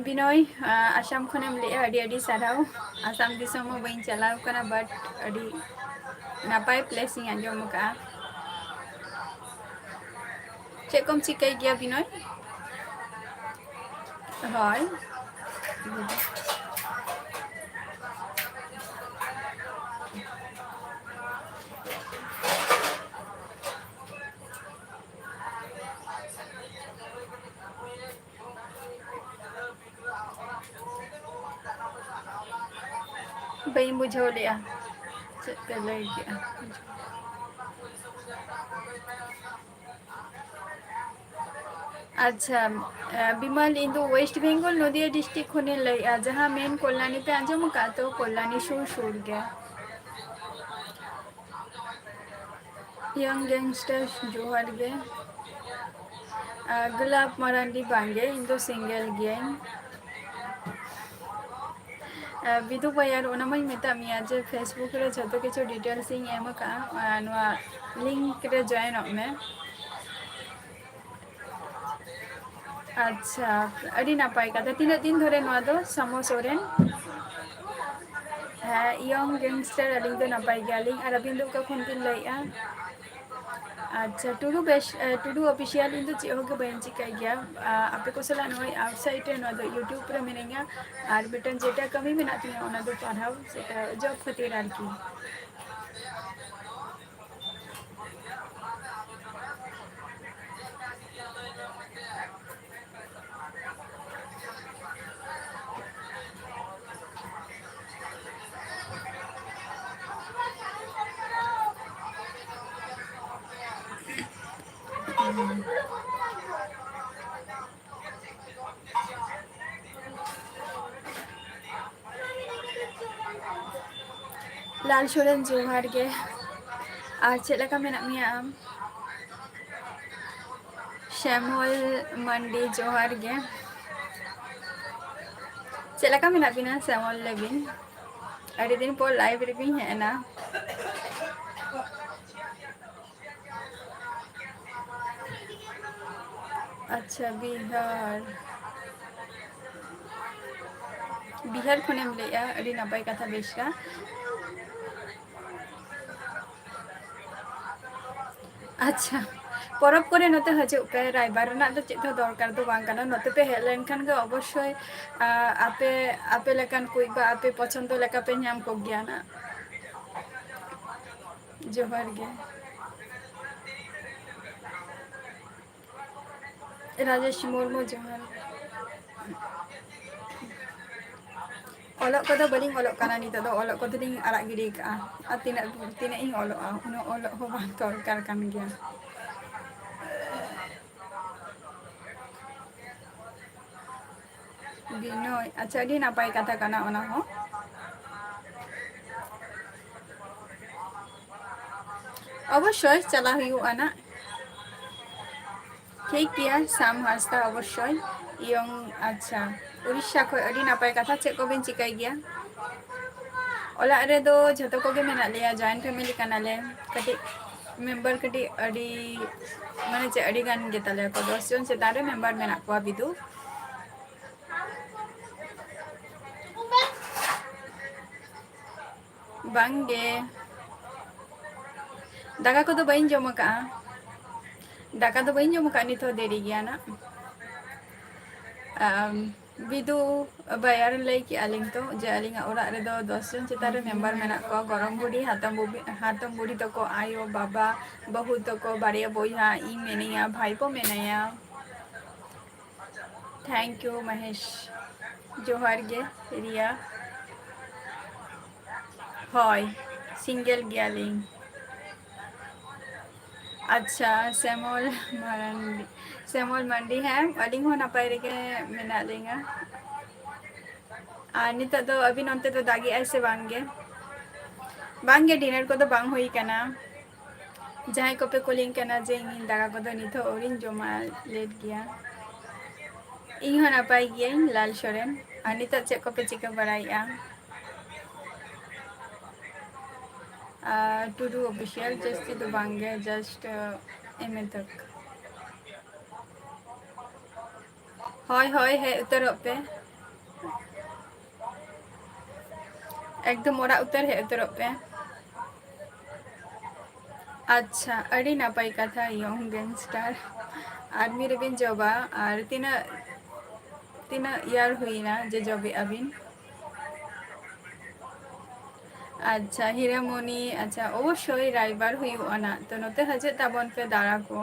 ᱵᱤᱱᱚᱭ, ᱟ, ᱟᱥᱟᱢ ᱠᱷᱚᱱᱮᱢ ᱞᱟᱹᱭᱮᱜᱼᱟ, ᱟᱹᱰᱤ ᱟᱹᱰᱤ ᱥᱟᱨᱦᱟᱣ᱾ ᱟᱥᱟᱢ ᱫᱤᱥᱚᱢ ᱦᱚᱸ ᱵᱟᱹᱧ ᱪᱟᱞᱟᱣ ᱠᱟᱱᱟ, but ᱟᱹᱰᱤ ᱱᱟᱯᱟᱭ place ᱤᱧ ᱟᱸᱡᱚᱢ ᱟᱠᱟᱫᱼᱟ᱾ ᱪᱮᱫ ᱠᱚᱢ ᱪᱤᱠᱟᱹᱭ ᱜᱮᱭᱟ ᱵᱤᱱᱚᱭ? ᱦᱳᱭ᱾ ᱵᱟᱹᱧ ᱵᱩᱡᱷᱟᱹᱣ ᱞᱮᱜᱼᱟ᱾ ᱪᱮᱫ? ᱯᱮ ᱞᱟᱹᱭ ᱠᱮᱜᱼᱟ᱾ ᱟᱪᱪᱷᱟ, ᱮ, ᱵᱤᱢᱚᱞ, ᱤᱧ ᱫᱚ West Bengal, ᱱᱚᱫᱤᱭᱟ district ᱠᱷᱚᱱᱤᱧ ᱞᱟᱹᱭᱮᱜᱼᱟ᱾ ᱡᱟᱦᱟᱸ ᱢᱮᱱ ᱠᱚᱞᱞᱟᱱᱤ ᱯᱮ ᱟᱸᱡᱚᱢ ᱟᱠᱟᱫ ᱛᱚ, ᱠᱚᱞᱞᱟᱱᱤ ᱥᱩᱨ ᱥᱩᱨ ᱜᱮ᱾ Young gangster, ᱡᱚᱦᱟᱨ ᱜᱮ᱾ ᱟᱨ ᱜᱳᱞᱟᱯ ᱢᱟᱨᱟᱱᱰᱤ, ᱵᱟᱝᱜᱮ, ᱤᱧ ᱫᱚ single ᱜᱤᱭᱟᱹᱧ᱾ ᱟᱨ ᱵᱤᱫᱩ ᱵᱷᱟᱭ, ᱟᱨ ᱚᱱᱟ ᱢᱟᱧ ᱢᱮᱛᱟᱫ ᱢᱮᱭᱟ ᱡᱮ Facebook ᱨᱮ ᱡᱷᱚᱛᱚ ᱠᱤᱪᱷᱩ details ᱤᱧ ᱮᱢ ᱟᱠᱟᱫᱼᱟ, ᱟᱨ ᱱᱚᱣᱟ link ᱨᱮ join ᱚᱜ ᱢᱮ᱾ ᱟᱪᱪᱷᱟ, ᱟᱹᱰᱤ ᱱᱟᱯᱟᱭ ᱠᱟᱛᱷᱟ᱾ ᱛᱤᱱᱟᱹᱜ ᱫᱤᱱ ᱫᱷᱚᱨᱮ ᱱᱚᱣᱟ ᱫᱚ, ᱥᱟᱢᱚ ᱥᱚᱨᱮᱱ? ᱦᱮᱸ, young gangster, ᱟᱹᱞᱤᱧ ᱫᱚ ᱱᱟᱯᱟᱭ ᱜᱮᱭᱟᱞᱤᱧ᱾ ᱟᱨ ᱟᱹᱵᱤᱱ ᱫᱚ ᱚᱠᱟ ᱠᱷᱚᱱ ᱵᱤᱱ ᱞᱟᱹᱭᱮᱫᱼᱟ? ᱟᱪᱪᱷᱟ, ᱴᱩᱰᱩ ᱵᱮᱥ, ᱮ, ᱴᱩᱰᱩ official, ᱤᱧ ᱫᱚ ᱪᱮᱫ ᱦᱚᱸ ᱜᱮ ᱵᱟᱹᱧ ᱪᱤᱠᱟᱹᱭ ᱜᱮᱭᱟ᱾ ᱟ, ᱟᱯᱮ ᱠᱚ ᱥᱟᱞᱟᱜ ᱱᱚᱜᱼᱚᱭ outside ᱨᱮ, ᱱᱚᱣᱟ ᱫᱚ YouTube ᱨᱮ ᱢᱤᱱᱟᱹᱧᱟ᱾ ᱟᱨ ᱢᱤᱫᱴᱟᱝ ᱡᱮᱴᱟ ᱠᱟᱹᱢᱤ ᱢᱮᱱᱟᱜ ᱛᱤᱧᱟᱹ, ᱚᱱᱟ ᱫᱚ ᱯᱟᱲᱦᱟᱣ, ᱥᱮᱴᱟ job ᱠᱷᱟᱹᱛᱤᱨ ᱟᱨᱠᱤ᱾ ᱞᱟᱞ ᱥᱚᱨᱮᱱ, ᱡᱚᱦᱟᱨ ᱜᱮ᱾ ᱟᱨ ᱪᱮᱫ ᱞᱮᱠᱟ ᱢᱮᱱᱟᱜ ᱢᱮᱭᱟ ᱟᱢ? ᱥᱮᱢᱚᱞ ᱢᱟᱱᱰᱤ, ᱡᱚᱦᱟᱨ ᱜᱮ᱾ ᱪᱮᱫ ᱞᱮᱠᱟ ᱢᱮᱱᱟᱜ ᱵᱤᱱᱟ ᱥᱮᱢᱚᱞ, ᱞᱟᱹᱭ ᱵᱤᱱ? ᱟᱹᱰᱤ ᱫᱤᱱ ᱯᱚᱨ live ᱨᱮᱵᱤᱱ ᱦᱮᱡ ᱮᱱᱟ᱾ ᱟᱪᱪᱷᱟ, ᱵᱤᱦᱟᱨ, ᱵᱤᱦᱟᱨ ᱠᱷᱚᱱᱮᱢ ᱞᱟᱹᱭᱮᱜᱼᱟ, ᱟᱹᱰᱤ ᱱᱟᱯᱟᱭ ᱠᱟᱛᱷᱟ, ᱵᱮᱥᱨᱟ᱾ ᱟᱪᱪᱷᱟ, ᱯᱚᱨᱚᱵᱽ ᱠᱚᱨᱮ ᱱᱚᱛᱮ ᱦᱤᱡᱩᱜ ᱯᱮ, ᱨᱟᱭᱵᱟᱨ ᱨᱮᱱᱟᱜ ᱫᱚ ᱪᱮᱫ ᱦᱚᱸ ᱫᱚᱨᱠᱟᱨ ᱫᱚ ᱵᱟᱝ ᱠᱟᱱᱟ᱾ ᱱᱚᱛᱮ ᱯᱮ ᱦᱮᱡ ᱞᱮᱱᱠᱷᱟᱱ ᱜᱮ ᱚᱵᱚᱥᱥᱳᱭ, ᱟ, ᱟᱯᱮ, ᱟᱯᱮ ᱞᱮᱠᱟᱱ ᱠᱩᱡ ᱵᱟ ᱟᱯᱮ ᱯᱚᱪᱷᱚᱱᱫᱚ ᱞᱮᱠᱟ ᱯᱮ ᱧᱟᱢ ᱠᱚᱜᱮᱭᱟ ᱱᱟᱜ᱾ ᱡᱚᱦᱟᱨ ᱜᱮ᱾ ᱨᱟᱡᱮᱥ ᱢᱩᱨᱢᱩ, ᱡᱚᱦᱟᱨ᱾ ᱚᱞᱚᱜ ᱠᱚᱫᱚ ᱵᱟᱹᱞᱤᱧ ᱚᱞᱚᱜ ᱠᱟᱱᱟ ᱱᱤᱛᱚᱜ ᱫᱚ, ᱚᱞᱚᱜ ᱠᱚᱫᱚᱞᱤᱧ ᱟᱲᱟᱜ ᱜᱤᱰᱤ ᱠᱟᱜᱼᱟ᱾ ᱟᱨ ᱛᱤᱱᱟᱹᱜ, ᱛᱤᱱᱟᱹᱜ ᱤᱧ ᱚᱞᱚᱜᱼᱟ, ᱩᱱᱟᱹᱜ ᱚᱞᱚᱜ ᱦᱚᱸ ᱵᱟᱝ ᱫᱚᱨᱠᱟᱨ ᱠᱟᱱ ᱜᱮᱭᱟ᱾ ᱵᱤᱱᱚᱭ, ᱟᱪᱪᱷᱟ, ᱟᱹᱰᱤ ᱱᱟᱯᱟᱭ ᱠᱟᱛᱷᱟ ᱠᱟᱱᱟ ᱚᱱᱟ ᱦᱚᱸ᱾ ᱚᱵᱚᱥᱥᱳᱭ ᱪᱟᱞᱟᱣ ᱦᱩᱭᱩᱜᱼᱟ ᱱᱟᱜ᱾ ᱴᱷᱤᱠ ᱜᱮᱭᱟ, ᱥᱟᱢ ᱦᱟᱸᱥᱫᱟ ᱚᱵᱚᱥᱥᱳᱭ᱾ ᱤᱭᱚᱝ, ᱟᱪᱪᱷᱟ, ᱩᱲᱤᱥᱥᱟ ᱠᱷᱚᱱ, ᱟᱹᱰᱤ ᱱᱟᱯᱟᱭ ᱠᱟᱛᱷᱟ᱾ ᱪᱮᱫ ᱠᱚᱵᱤᱱ ᱪᱤᱠᱟᱹᱭ ᱜᱮᱭᱟ? ᱚᱲᱟᱜ ᱨᱮᱫᱚ ᱡᱷᱚᱛᱚ ᱠᱚᱜᱮ ᱢᱮᱱᱟᱜ ᱞᱮᱭᱟ, joint family ᱠᱟᱱᱟᱞᱮ᱾ ᱠᱟᱹᱴᱤᱡ member ᱠᱟᱹᱴᱤᱡ ᱟᱹᱰᱤ, ᱢᱟᱱᱮ ᱪᱮᱫ, ᱟᱹᱰᱤ ᱜᱟᱱ ᱜᱮᱛᱟᱞᱮᱭᱟ ᱠᱚ, ᱫᱚᱥ ᱡᱚᱱ ᱪᱮᱛᱟᱱ ᱨᱮ member ᱢᱮᱱᱟᱜ ᱠᱚᱣᱟ ᱵᱤᱫᱩ᱾ ᱵᱟᱝᱜᱮ, ᱫᱟᱠᱟ ᱠᱚᱫᱚ ᱵᱟᱹᱧ ᱡᱚᱢ ᱟᱠᱟᱫᱼᱟ᱾ ᱫᱟᱠᱟ ᱫᱚ ᱵᱟᱹᱧ ᱡᱚᱢ ᱟᱠᱟᱫᱼᱟ, ᱱᱤᱛ ᱦᱚᱸ ᱫᱮᱨᱤ ᱜᱮᱭᱟ ᱱᱟᱜ᱾ ᱟᱢ, ᱵᱤᱫᱩ ᱵᱟᱭᱟᱨ ᱞᱟᱹᱭ ᱠᱮᱜᱼᱟ ᱞᱤᱧ ᱛᱚ, ᱡᱮ ᱟᱹᱞᱤᱧᱟᱜ ᱚᱲᱟᱜ ᱨᱮᱫᱚ ᱫᱚᱥ ᱡᱚᱱ ᱪᱮᱛᱟᱱ ᱨᱮ member ᱢᱮᱱᱟᱜ ᱠᱚᱣᱟ, ᱜᱚᱲᱚᱢ ᱵᱩᱰᱷᱤ, ᱦᱟᱛᱚᱢ ᱵᱩᱵᱤ-, ᱦᱟᱛᱚᱢ ᱵᱩᱰᱷᱤ ᱛᱟᱠᱚ, ᱟᱭᱳ, ᱵᱟᱵᱟ, ᱵᱟᱹᱦᱩ ᱛᱟᱠᱚ, ᱵᱟᱨᱭᱟ ᱵᱚᱭᱦᱟ, ᱤᱧ ᱢᱮᱱᱟᱧᱟ, ᱵᱷᱟᱭᱯᱳ ᱢᱮᱱᱟᱭᱟ᱾ Thank you ᱢᱚᱦᱮᱥ, ᱡᱚᱦᱟᱨ ᱜᱮ ᱨᱤᱭᱟ᱾ ᱦᱳᱭ, single ᱜᱮᱭᱟᱞᱤᱧ᱾ ᱟᱪᱪᱷᱟ, ᱥᱮᱢᱚᱞ ᱢᱟᱨᱟᱱᱰᱤ, ᱥᱮᱢᱚᱞ ᱢᱟᱱᱰᱤ, ᱦᱮᱸ, ᱟᱹᱞᱤᱧ ᱦᱚᱸ ᱱᱟᱯᱟᱭ ᱨᱮᱜᱮ ᱢᱮᱱᱟᱜ ᱞᱤᱧᱟ᱾ ᱟᱨ ᱱᱤᱛᱚᱜ ᱫᱚ ᱟᱹᱵᱤᱱ ᱚᱱᱛᱮ ᱫᱚ ᱫᱟᱜᱮᱜᱼᱟᱭ ᱥᱮ ᱵᱟᱝ ᱜᱮ? ᱵᱟᱝ ᱜᱮ, dinner ᱠᱚᱫᱚ ᱵᱟᱝ ᱦᱩᱭ ᱠᱟᱱᱟ᱾ ᱡᱟᱦᱟᱸᱭ ᱠᱚᱯᱮ ᱠᱩᱞᱤᱧ ᱠᱟᱱᱟ ᱡᱮ ᱤᱧ ᱫᱟᱠᱟ ᱠᱚᱫᱚ ᱱᱤᱛ ᱦᱚᱸ ᱟᱹᱣᱨᱤᱧ ᱡᱚᱢᱟ, late ᱜᱮᱭᱟ᱾ ᱤᱧ ᱦᱚᱸ ᱱᱟᱯᱟᱭ ᱜᱤᱭᱟᱹᱧ, ᱞᱟᱞ ᱥᱚᱨᱮᱱ᱾ ᱟᱨ ᱱᱤᱛᱚᱜ ᱪᱮᱫ ᱠᱚᱯᱮ ᱪᱤᱠᱟᱹ ᱵᱟᱲᱟᱭᱮᱫᱼᱟ? ᱟᱨ ᱴᱩᱰᱩ official ᱡᱟᱹᱥᱛᱤ ᱫᱚ ᱵᱟᱝ ᱜᱮ, just, ᱮᱢ ᱮ ᱛᱚᱠ᱾ ᱦᱳᱭ, ᱦᱳᱭ, ᱦᱮᱡ ᱩᱛᱟᱹᱨᱚᱜ ᱯᱮ᱾ ᱮᱠᱫᱚᱢ ᱚᱲᱟᱜ ᱩᱛᱟᱹᱨ ᱦᱮᱡ ᱩᱛᱟᱹᱨᱚᱜ ᱯᱮ᱾ ᱟᱪᱪᱷᱟ, ᱟᱹᱰᱤ ᱱᱟᱯᱟᱭ ᱠᱟᱛᱷᱟ, young gangster, army ᱨᱮᱵᱤᱱ job ᱟ᱾ ᱟᱨ ᱛᱤᱱᱟᱹᱜ, ᱛᱤᱱᱟᱹᱜ year ᱦᱩᱭᱱᱟ ᱡᱮ job ᱮᱜᱼᱟ ᱵᱤᱱ? ᱟᱪᱪᱷᱟ, ᱦᱤᱨᱟᱢᱚᱱᱤ, ᱟᱪᱪᱷᱟ, ᱚᱵᱚᱥᱥᱳᱭ ᱨᱟᱭᱵᱟᱨ ᱦᱩᱭᱩᱜᱼᱟ ᱱᱟᱜ, ᱛᱚ ᱱᱚᱛᱮ ᱦᱤᱡᱩᱜ ᱛᱟᱵᱚᱱ ᱯᱮ ᱫᱟᱬᱟ ᱠᱚ᱾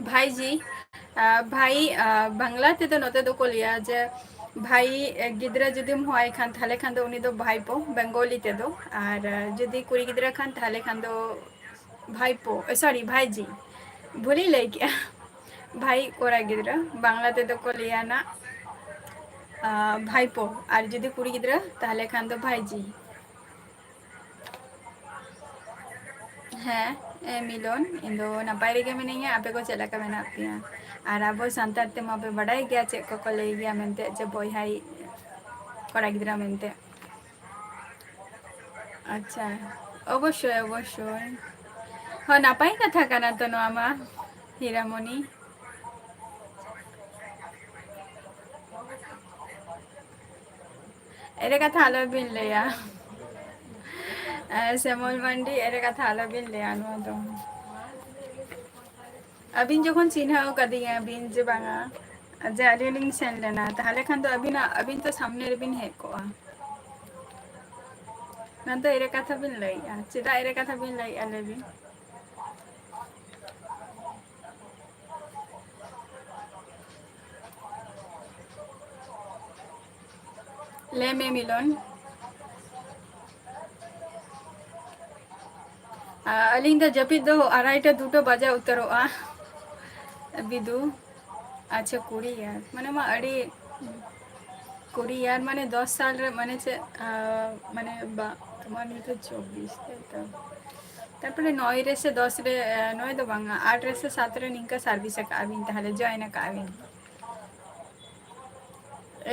ᱵᱷᱟᱭᱡᱤ, ᱟᱨ ᱵᱷᱟᱭ, ᱟᱨ ᱵᱟᱝᱞᱟ ᱛᱮᱫᱚ ᱱᱚᱛᱮ ᱫᱚᱠᱚ ᱞᱟᱹᱭᱟ ᱡᱮ ᱵᱷᱟᱭ, ᱮ, ᱜᱤᱫᱽᱨᱟᱹ ᱡᱩᱫᱤᱢ ᱦᱚᱦᱚᱣᱟᱭ ᱠᱷᱟᱱ, ᱛᱟᱦᱞᱮ ᱠᱷᱟᱱ ᱫᱚ ᱩᱱᱤ ᱫᱚ ᱵᱷᱟᱭᱯᱳ, ᱵᱮᱝᱜᱚᱞᱤ ᱛᱮᱫᱚ᱾ ᱟᱨ, ᱮ, ᱡᱩᱫᱤ ᱠᱩᱲᱤ ᱜᱤᱫᱽᱨᱟᱹ ᱠᱷᱟᱱ, ᱛᱟᱦᱞᱮ ᱠᱷᱟᱱ ᱫᱚ ᱵᱷᱟᱭᱯᱳ, ᱮ, sorry, ᱵᱷᱟᱭᱡᱤ, ᱵᱷᱩᱞᱤᱧ ᱞᱟᱹᱭ ᱠᱮᱜᱼᱟ᱾ ᱵᱷᱟᱭ ᱠᱚᱲᱟ ᱜᱤᱫᱽᱨᱟᱹ, ᱵᱟᱝᱞᱟ ᱛᱮᱫᱚ ᱠᱚ ᱞᱟᱹᱭᱟ ᱱᱟᱜ, ᱟ, ᱵᱷᱟᱭᱯᱳ, ᱟᱨ ᱡᱩᱫᱤ ᱠᱩᱲᱤ ᱜᱤᱫᱽᱨᱟᱹ, ᱛᱟᱦᱞᱮ ᱠᱷᱟᱱ ᱫᱚ ᱵᱷᱟᱭᱡᱤ᱾ ᱦᱮᱸ, ᱮ, ᱢᱤᱞᱚᱱ, ᱤᱧ ᱫᱚ ᱱᱟᱯᱟᱭ ᱨᱮᱜᱮ ᱢᱤᱱᱟᱹᱧᱟ᱾ ᱟᱯᱮ ᱠᱚ ᱪᱮᱫ ᱞᱮᱠᱟ ᱢᱮᱱᱟᱜ ᱯᱮᱭᱟ? ᱟᱨ ᱟᱵᱚ ᱥᱟᱱᱛᱟᱲ ᱛᱮᱢᱟ ᱯᱮ ᱵᱟᱰᱟᱭ ᱜᱮᱭᱟ ᱪᱮᱫ ᱠᱚᱠᱚ ᱞᱟᱹᱭ ᱜᱮᱭᱟ ᱢᱮᱱᱛᱮ, ᱡᱮ ᱵᱚᱭᱦᱟᱭ ᱠᱚᱲᱟ ᱜᱤᱫᱽᱨᱟᱹ ᱢᱮᱱᱛᱮ᱾ ᱟᱪᱪᱷᱟ, ᱚᱵᱚᱥᱥᱳᱭ, ᱚᱵᱚᱥᱥᱳᱭ᱾ ᱦᱚᱸ, ᱱᱟᱯᱟᱭ ᱠᱟᱛᱷᱟ ᱠᱟᱱᱟ ᱛᱚ ᱱᱚᱣᱟ ᱢᱟ, ᱦᱤᱨᱟᱢᱚᱱᱤ᱾ ᱮᱲᱮ ᱠᱟᱛᱷᱟ ᱟᱞᱚᱵᱤᱱ ᱞᱟᱹᱭᱟ᱾ ᱮ, ᱥᱮᱢᱚᱞ ᱢᱟᱱᱰᱤ, ᱮᱲᱮ ᱠᱟᱛᱷᱟ ᱟᱞᱚᱵᱤᱱ ᱞᱟᱹᱭᱟ ᱱᱚᱣᱟ ᱫᱚ᱾ ᱟᱹᱵᱤᱱ ᱡᱚᱠᱷᱚᱱ ᱪᱤᱱᱦᱟᱹᱣ ᱠᱟᱫᱤᱧᱟ ᱵᱤᱱ ᱡᱮ ᱵᱟᱝᱟ, ᱡᱮ ᱟᱹᱞᱤᱧ ᱞᱤᱧ ᱥᱮᱱ ᱞᱮᱱᱟ, ᱛᱟᱦᱞᱮ ᱠᱷᱟᱱ ᱫᱚ ᱟᱹᱵᱤᱱᱟᱜ, ᱟᱹᱵᱤᱱ ᱛᱚ ᱥᱟᱢᱱᱮ ᱨᱮᱵᱤᱱ ᱦᱮᱡ ᱠᱚᱜᱼᱟ᱾ ᱱᱚᱣᱟ ᱫᱚ ᱮᱲᱮ ᱠᱟᱛᱷᱟ ᱵᱤᱱ ᱞᱟᱹᱭᱮᱜᱼᱟ᱾ ᱪᱮᱫᱟᱜ ᱮᱲᱮ ᱠᱟᱛᱷᱟ ᱵᱤᱱ ᱞᱟᱹᱭᱮᱜᱼᱟ, ᱞᱟᱹᱭ ᱵᱤᱱ? ᱞᱟᱹᱭ ᱢᱮ ᱢᱤᱞᱚᱱ᱾ ᱟ, ᱟᱹᱞᱤᱧ ᱫᱚ ᱡᱟᱹᱯᱤᱫ ᱫᱚ ᱟᱲᱟᱭᱴᱟ, ᱫᱩᱴᱟ ᱵᱟᱡᱟᱣ ᱩᱛᱟᱹᱨᱚᱜᱼᱟ᱾ ᱵᱤᱫᱩ, ᱟᱪᱪᱷᱟ, ᱠᱩᱲᱤ ᱭᱟᱨ, ᱢᱟᱱᱮ ᱢᱟ ᱟᱹᱰᱤ, ᱠᱩᱲᱤ ᱭᱟᱨ ᱢᱟᱱᱮ ᱫᱚᱥ ᱥᱟᱞ ᱨᱮ, ᱢᱟᱱᱮ ᱪᱮᱫ, ᱟ, ᱢᱟᱱᱮ ᱵᱟ-, ᱛᱚᱢᱟᱨ ᱱᱤᱛᱚᱜ ᱪᱚᱵᱵᱤᱥ, ᱛᱟᱭ ᱛᱚ? ᱛᱟᱨᱯᱚᱨᱮ ᱱᱚᱭ ᱨᱮ ᱥᱮ ᱫᱚᱥ ᱨᱮ, ᱮ, ᱱᱚᱭ ᱫᱚ ᱵᱟᱝᱟ, ᱟᱴ ᱨᱮ ᱥᱮ ᱥᱟᱛ ᱨᱮ ᱱᱤᱝᱠᱟ service ᱟᱠᱟᱜᱼᱟ ᱵᱤᱱ, ᱛᱟᱦᱞᱮ join ᱟᱠᱟᱜᱼᱟ ᱵᱤᱱ᱾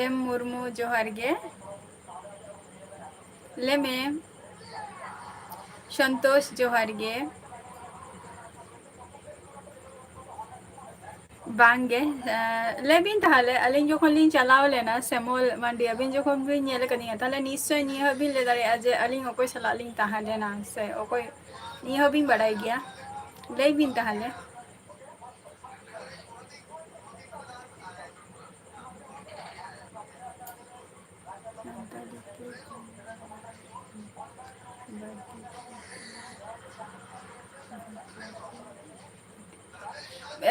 ᱮᱢ ᱢᱩᱨᱢᱩ, ᱡᱚᱦᱟᱨ ᱜᱮ᱾ ᱞᱟᱹᱭ ᱢᱮ᱾ ᱥᱚᱱᱛᱳᱥ, ᱡᱚᱦᱟᱨ ᱜᱮ᱾ ᱵᱟᱝ ᱜᱮ, ᱮ, ᱞᱟᱹᱭ ᱵᱤᱱ ᱛᱟᱦᱞᱮ, ᱟᱹᱞᱤᱧ ᱡᱚᱠᱷᱚᱱ ᱞᱤᱧ ᱪᱟᱞᱟᱣ ᱞᱮᱱᱟ, ᱥᱮᱢᱚᱞ ᱢᱟᱱᱰᱤ, ᱟᱹᱵᱤᱱ ᱡᱚᱠᱷᱚᱱ ᱵᱤᱱ ᱧᱮᱞ ᱟᱠᱟᱫᱤᱧᱟ, ᱛᱟᱦᱞᱮ ᱱᱤᱥᱪᱚᱭ ᱱᱤᱭᱟᱹ ᱦᱚᱸ ᱵᱤᱱ ᱞᱟᱹᱭ ᱫᱟᱲᱮᱭᱟᱜᱼᱟ ᱡᱮ ᱟᱹᱞᱤᱧ ᱚᱠᱚᱭ ᱥᱟᱞᱟᱜ ᱞᱤᱧ ᱛᱟᱦᱮᱸ ᱞᱮᱱᱟ, ᱥᱮ ᱚᱠᱚᱭ, ᱱᱤᱭᱟᱹ ᱦᱚᱸ ᱵᱤᱱ ᱵᱟᱲᱟᱭ ᱜᱮᱭᱟ᱾ ᱞᱟᱹᱭ ᱵᱤᱱ ᱛᱟᱦᱞᱮ᱾ ᱥᱟᱱᱛᱟᱲᱤ ᱛᱮ ᱵᱟᱹᱲᱛᱤ᱾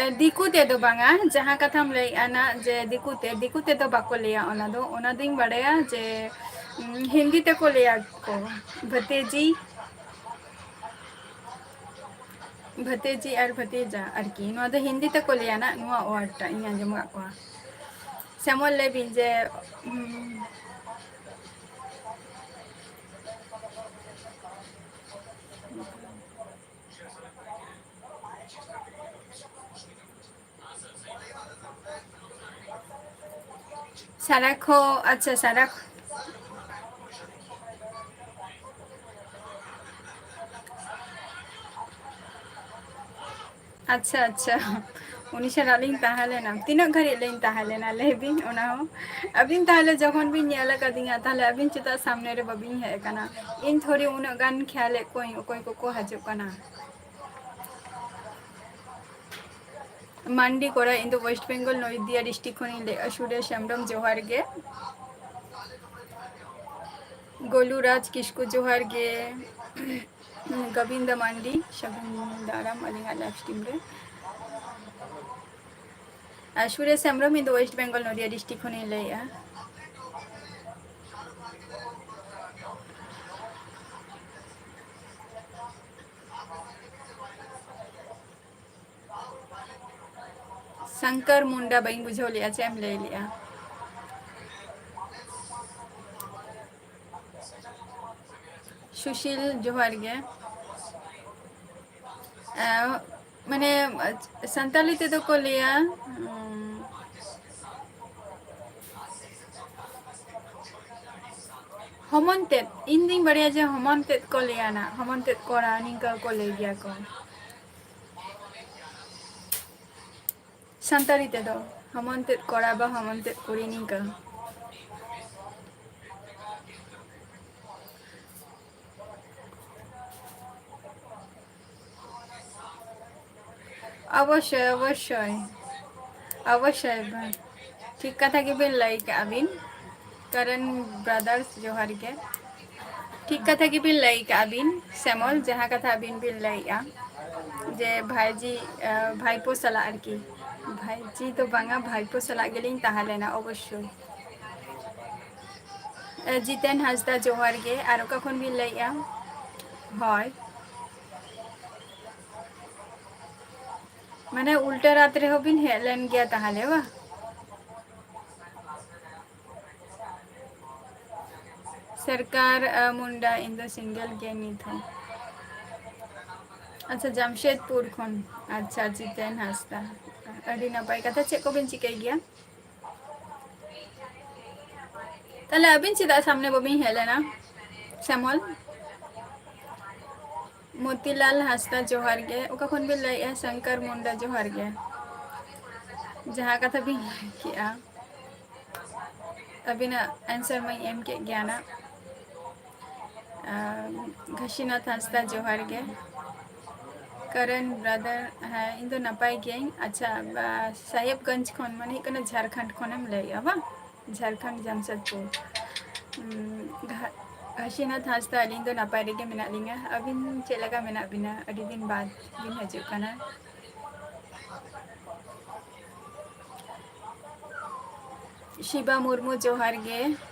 ᱮ, ᱫᱤᱠᱩ ᱛᱮᱫᱚ ᱵᱟᱝᱟ, ᱡᱟᱦᱟᱸ ᱠᱟᱛᱷᱟᱢ ᱞᱟᱹᱭᱮᱜᱼᱟ ᱱᱟ, ᱡᱮ ᱫᱤᱠᱩ ᱛᱮ, ᱫᱤᱠᱩ ᱛᱮᱫᱚ ᱵᱟᱠᱚ ᱞᱟᱹᱭᱟ ᱚᱱᱟ ᱫᱚ᱾ ᱚᱱᱟ ᱫᱚᱧ ᱵᱟᱲᱟᱭᱟ ᱡᱮ, ᱩᱢ, ᱦᱤᱱᱫᱤ ᱛᱮᱠᱚ ᱞᱟᱹᱭᱟ ᱠᱚ, ᱵᱷᱟᱛᱮᱡᱤ, ᱵᱷᱟᱛᱮᱡᱤ ᱟᱨ ᱵᱷᱟᱛᱮᱡᱟ ᱟᱨᱠᱤ᱾ ᱱᱚᱣᱟ ᱫᱚ ᱦᱤᱱᱫᱤ ᱛᱮᱠᱚ ᱞᱟᱹᱭᱟ ᱱᱟ, ᱱᱚᱣᱟ word ᱴᱟᱜ ᱤᱧ ᱟᱸᱡᱚᱢ ᱟᱠᱟᱫ ᱠᱚᱣᱟ᱾ ᱥᱮᱢᱚᱞ ᱞᱟᱹᱭ ᱵᱤᱱ ᱡᱮ, ᱩᱢ, ᱥᱟᱨᱟᱠᱷᱚ, ᱟᱪᱪᱷᱟ, ᱥᱟᱨᱟᱠᱷ-, ᱟᱪᱪᱷᱟ, ᱟᱪᱪᱷᱟ᱾ ᱩᱱᱤ ᱥᱟᱞᱟᱜ ᱞᱤᱧ ᱛᱟᱦᱮᱸ ᱞᱮᱱᱟ᱾ ᱛᱤᱱᱟᱹᱜ ᱜᱷᱟᱹᱲᱤᱡ ᱞᱤᱧ ᱛᱟᱦᱮᱸ ᱞᱮᱱᱟ, ᱞᱟᱹᱭ ᱵᱤᱱ ᱚᱱᱟ ᱦᱚᱸ? ᱟᱹᱵᱤᱱ ᱛᱟᱦᱚᱞᱮ ᱡᱚᱠᱷᱚᱱ ᱵᱤᱱ ᱧᱮᱞ ᱟᱠᱟᱫᱤᱧᱟ, ᱛᱟᱦᱚᱞᱮ ᱟᱹᱵᱤᱱ ᱪᱮᱫᱟᱜ ᱥᱟᱢᱱᱮ ᱨᱮ ᱵᱟᱹᱵᱤᱱ ᱦᱮᱡ ᱟᱠᱟᱱᱟ? ᱤᱧ ᱛᱷᱚᱲᱤ ᱩᱱᱟᱹᱜ ᱜᱟᱱ ᱠᱷᱮᱭᱟᱞᱮᱫ ᱠᱚᱣᱟᱧ, ᱚᱠᱚᱭ ᱠᱚᱠᱚ ᱦᱤᱡᱩᱜ ᱠᱟᱱᱟ᱾ ᱢᱟᱱᱰᱤ ᱠᱚᱲᱟ, ᱤᱧ ᱫᱚ West Bengal ᱱᱚᱫᱤᱭᱟ district ᱠᱷᱚᱱᱤᱧ ᱞᱟᱹᱭᱮᱫᱼᱟ᱾ ᱥᱩᱨᱮᱥ ᱦᱮᱢᱵᱨᱚᱢ, ᱡᱚᱦᱟᱨ ᱜᱮ᱾ ᱜᱳᱞᱩ ᱨᱟᱡᱽ ᱠᱤᱥᱠᱩ, ᱡᱚᱦᱟᱨ ᱜᱮ᱾ ᱜᱳᱵᱤᱱᱫᱟ ᱢᱟᱱᱰᱤ, ᱥᱟᱹᱜᱩᱱ ᱫᱟᱨᱟᱢ ᱟᱹᱞᱤᱧᱟᱜ live stream ᱨᱮ᱾ ᱟᱨ ᱥᱩᱨᱮᱥ ᱦᱮᱢᱵᱨᱚᱢ, ᱤᱧ ᱫᱚ West Bengal ᱱᱚᱫᱤᱭᱟ district ᱠᱷᱚᱱᱤᱧ ᱞᱟᱹᱭᱮᱫᱼᱟ᱾ ᱥᱚᱝᱠᱚᱨ ᱢᱩᱱᱰᱟ, ᱵᱟᱹᱧ ᱵᱩᱡᱷᱟᱹᱣ ᱞᱮᱜᱼᱟ, ᱪᱮᱫ ᱮᱢ ᱞᱟᱹᱭ ᱞᱮᱜᱼᱟ? ᱥᱩᱥᱤᱞ, ᱡᱚᱦᱟᱨ ᱜᱮ᱾ ᱮ, ᱢᱟᱱᱮ, ᱥᱟᱱᱛᱟᱞᱤ ᱛᱮᱫᱚ ᱠᱚ ᱞᱟᱹᱭᱟ, ᱩᱢ, ᱦᱚᱢᱚᱱ ᱛᱮᱫ᱾ ᱤᱧ ᱫᱩᱧ ᱵᱟᱲᱟᱭᱟ ᱡᱮ ᱦᱚᱢᱚᱱ ᱛᱮᱫ ᱠᱚ ᱞᱟᱹᱭᱟ ᱱᱟ, ᱦᱚᱢᱚᱱ ᱛᱮᱫ ᱠᱚᱲᱟ, ᱱᱤᱝᱠᱟᱹ ᱠᱚ ᱞᱟᱹᱭ ᱜᱮᱭᱟ ᱠᱚ᱾ ᱥᱟᱱᱛᱟᱲᱤ ᱛᱮᱫᱚ ᱦᱚᱢᱚᱱ ᱛᱮᱫ ᱠᱚᱲᱟ ᱵᱟ ᱦᱚᱢᱚᱱ ᱛᱮᱫ ᱠᱩᱲᱤ, ᱱᱤᱝᱠᱟᱹ᱾ ᱚᱵᱚᱥᱥᱳᱭ, ᱚᱵᱚᱥᱥᱳᱭ, ᱚᱵᱚᱥᱥᱳᱭ ᱵᱟᱝ᱾ ᱴᱷᱤᱠ ᱠᱟᱛᱷᱟ ᱜᱮᱵᱤᱱ ᱞᱟᱹᱭ ᱠᱟᱜᱼᱟ ᱵᱤᱱ, ᱠᱟᱨᱚᱱ brothers, ᱡᱚᱦᱟᱨ ᱜᱮ᱾ ᱴᱷᱤᱠ ᱠᱟᱛᱷᱟ ᱜᱮᱵᱤᱱ ᱞᱟᱹᱭ ᱠᱟᱜᱼᱟ ᱵᱤᱱ, ᱥᱮᱢᱚᱞ, ᱡᱟᱦᱟᱸ ᱠᱟᱛᱷᱟ ᱟᱹᱵᱤᱱ ᱵᱤᱱ ᱞᱟᱹᱭᱮᱜᱼᱟ᱾ ᱡᱮ ᱵᱷᱟᱭᱡᱤ, ᱟᱸ, ᱵᱷᱟᱭᱯᱳ ᱥᱟᱞᱟᱜ ᱟᱨᱠᱤ᱾ ᱵᱷᱟᱭᱡᱤ ᱫᱚ ᱵᱟᱝᱟ, ᱵᱷᱟᱭᱯᱳ ᱥᱟᱞᱟᱜ ᱜᱮᱞᱤᱧ ᱛᱟᱦᱮᱸ ᱞᱮᱱᱟ ᱚᱵᱚᱥᱥᱳᱭ᱾ ᱟᱸ, ᱡᱤᱛᱮᱱ ᱦᱟᱸᱥᱫᱟ ᱡᱚᱦᱟᱨ ᱜᱮ᱾ ᱟᱨ ᱚᱠᱟ ᱠᱷᱚᱱ ᱵᱤᱱ ᱞᱟᱹᱭᱮᱜᱼᱟ? ᱦᱳᱭ᱾ ᱢᱟᱱᱮ ᱩᱞᱴᱟᱹ ᱨᱟᱛ ᱨᱮᱦᱚᱸ ᱵᱤᱱ ᱦᱮᱡ ᱞᱮᱱ ᱜᱮᱭᱟ ᱛᱟᱦᱚᱞᱮ ᱵᱟ? ᱥᱚᱨᱠᱟᱨ, ᱟᱸ, ᱢᱩᱱᱰᱟ, ᱤᱧ ᱫᱚ single ᱜᱮ ᱱᱤᱛ ᱦᱚᱸ᱾ ᱟᱪᱪᱷᱟ, ᱡᱟᱢᱥᱮᱫᱽᱯᱩᱨ ᱠᱷᱚᱱ᱾ ᱟᱪᱪᱷᱟ, ᱡᱤᱛᱮᱱ ᱦᱟᱸᱥᱫᱟ, ᱟᱹᱰᱤ ᱱᱟᱯᱟᱭ ᱠᱟᱛᱷᱟ᱾ ᱪᱮᱫ ᱠᱚᱵᱤᱱ ᱪᱤᱠᱟᱹᱭ ᱜᱮᱭᱟ? ᱛᱟᱦᱞᱮ ᱟᱹᱵᱤᱱ ᱪᱮᱫᱟᱜ ᱥᱟᱢᱱᱮ ᱵᱟᱹᱵᱤᱱ ᱦᱮᱡ ᱞᱮᱱᱟ, ᱥᱮᱢᱚᱞ? ᱢᱚᱛᱤᱞᱟᱞ ᱦᱟᱸᱥᱫᱟ, ᱡᱚᱦᱟᱨ ᱜᱮ᱾ ᱚᱠᱟ ᱠᱷᱚᱱ ᱵᱤᱱ ᱞᱟᱹᱭᱮᱜᱼᱟ? ᱥᱚᱝᱠᱚᱨ ᱢᱩᱱᱰᱟ, ᱡᱚᱦᱟᱨ ᱜᱮ᱾ ᱡᱟᱦᱟᱸ ᱠᱟᱛᱷᱟ ᱵᱤᱱ ᱞᱟᱹᱭ ᱠᱮᱜᱼᱟ, ᱟᱹᱵᱤᱱᱟᱜ answer ᱢᱟᱧ ᱮᱢ ᱠᱮᱫ ᱜᱮᱭᱟ ᱱᱟᱜ᱾ ᱟᱨ ᱜᱷᱟᱥᱤᱱᱟᱛᱷ ᱦᱟᱸᱥᱫᱟ, ᱡᱚᱦᱟᱨ ᱜᱮ᱾ ᱠᱚᱨᱮᱱ brother, ᱦᱮᱸ, ᱤᱧ ᱫᱚ ᱱᱟᱯᱟᱭ ᱜᱤᱭᱟᱹᱧ᱾ ᱟᱪᱪᱷᱟ, ᱵᱟ-, ᱥᱟᱦᱮᱵᱽᱜᱚᱸᱡᱽ ᱠᱷᱚᱱ, ᱢᱟᱱᱮ ᱦᱩᱭᱩᱜ ᱠᱟᱱᱟ ᱡᱷᱟᱲᱠᱷᱚᱸᱰ ᱠᱷᱚᱱᱮᱢ ᱞᱟᱹᱭᱮᱜᱼᱟ ᱵᱟᱝ? ᱡᱷᱟᱲᱠᱷᱚᱸᱰ, ᱡᱟᱢᱥᱮᱫᱽᱯᱩᱨ᱾ ᱩᱸ, ᱜᱷᱟ-, ᱜᱷᱟᱥᱤᱱᱟᱛᱷ ᱦᱟᱸᱥᱫᱟ, ᱟᱹᱞᱤᱧ ᱫᱚ ᱱᱟᱯᱟᱭ ᱨᱮᱜᱮ ᱢᱮᱱᱟᱜ ᱞᱤᱧᱟ᱾ ᱟᱹᱵᱤᱱ ᱪᱮᱫ ᱞᱮᱠᱟ ᱢᱮᱱᱟᱜ ᱵᱤᱱᱟ? ᱟᱹᱰᱤ ᱫᱤᱱ ᱵᱟᱫᱽ ᱵᱤᱱ ᱦᱤᱡᱩᱜ ᱠᱟᱱᱟ᱾ ᱥᱤᱵᱟ ᱢᱩᱨᱢᱩ, ᱡᱚᱦᱟᱨ ᱜᱮ᱾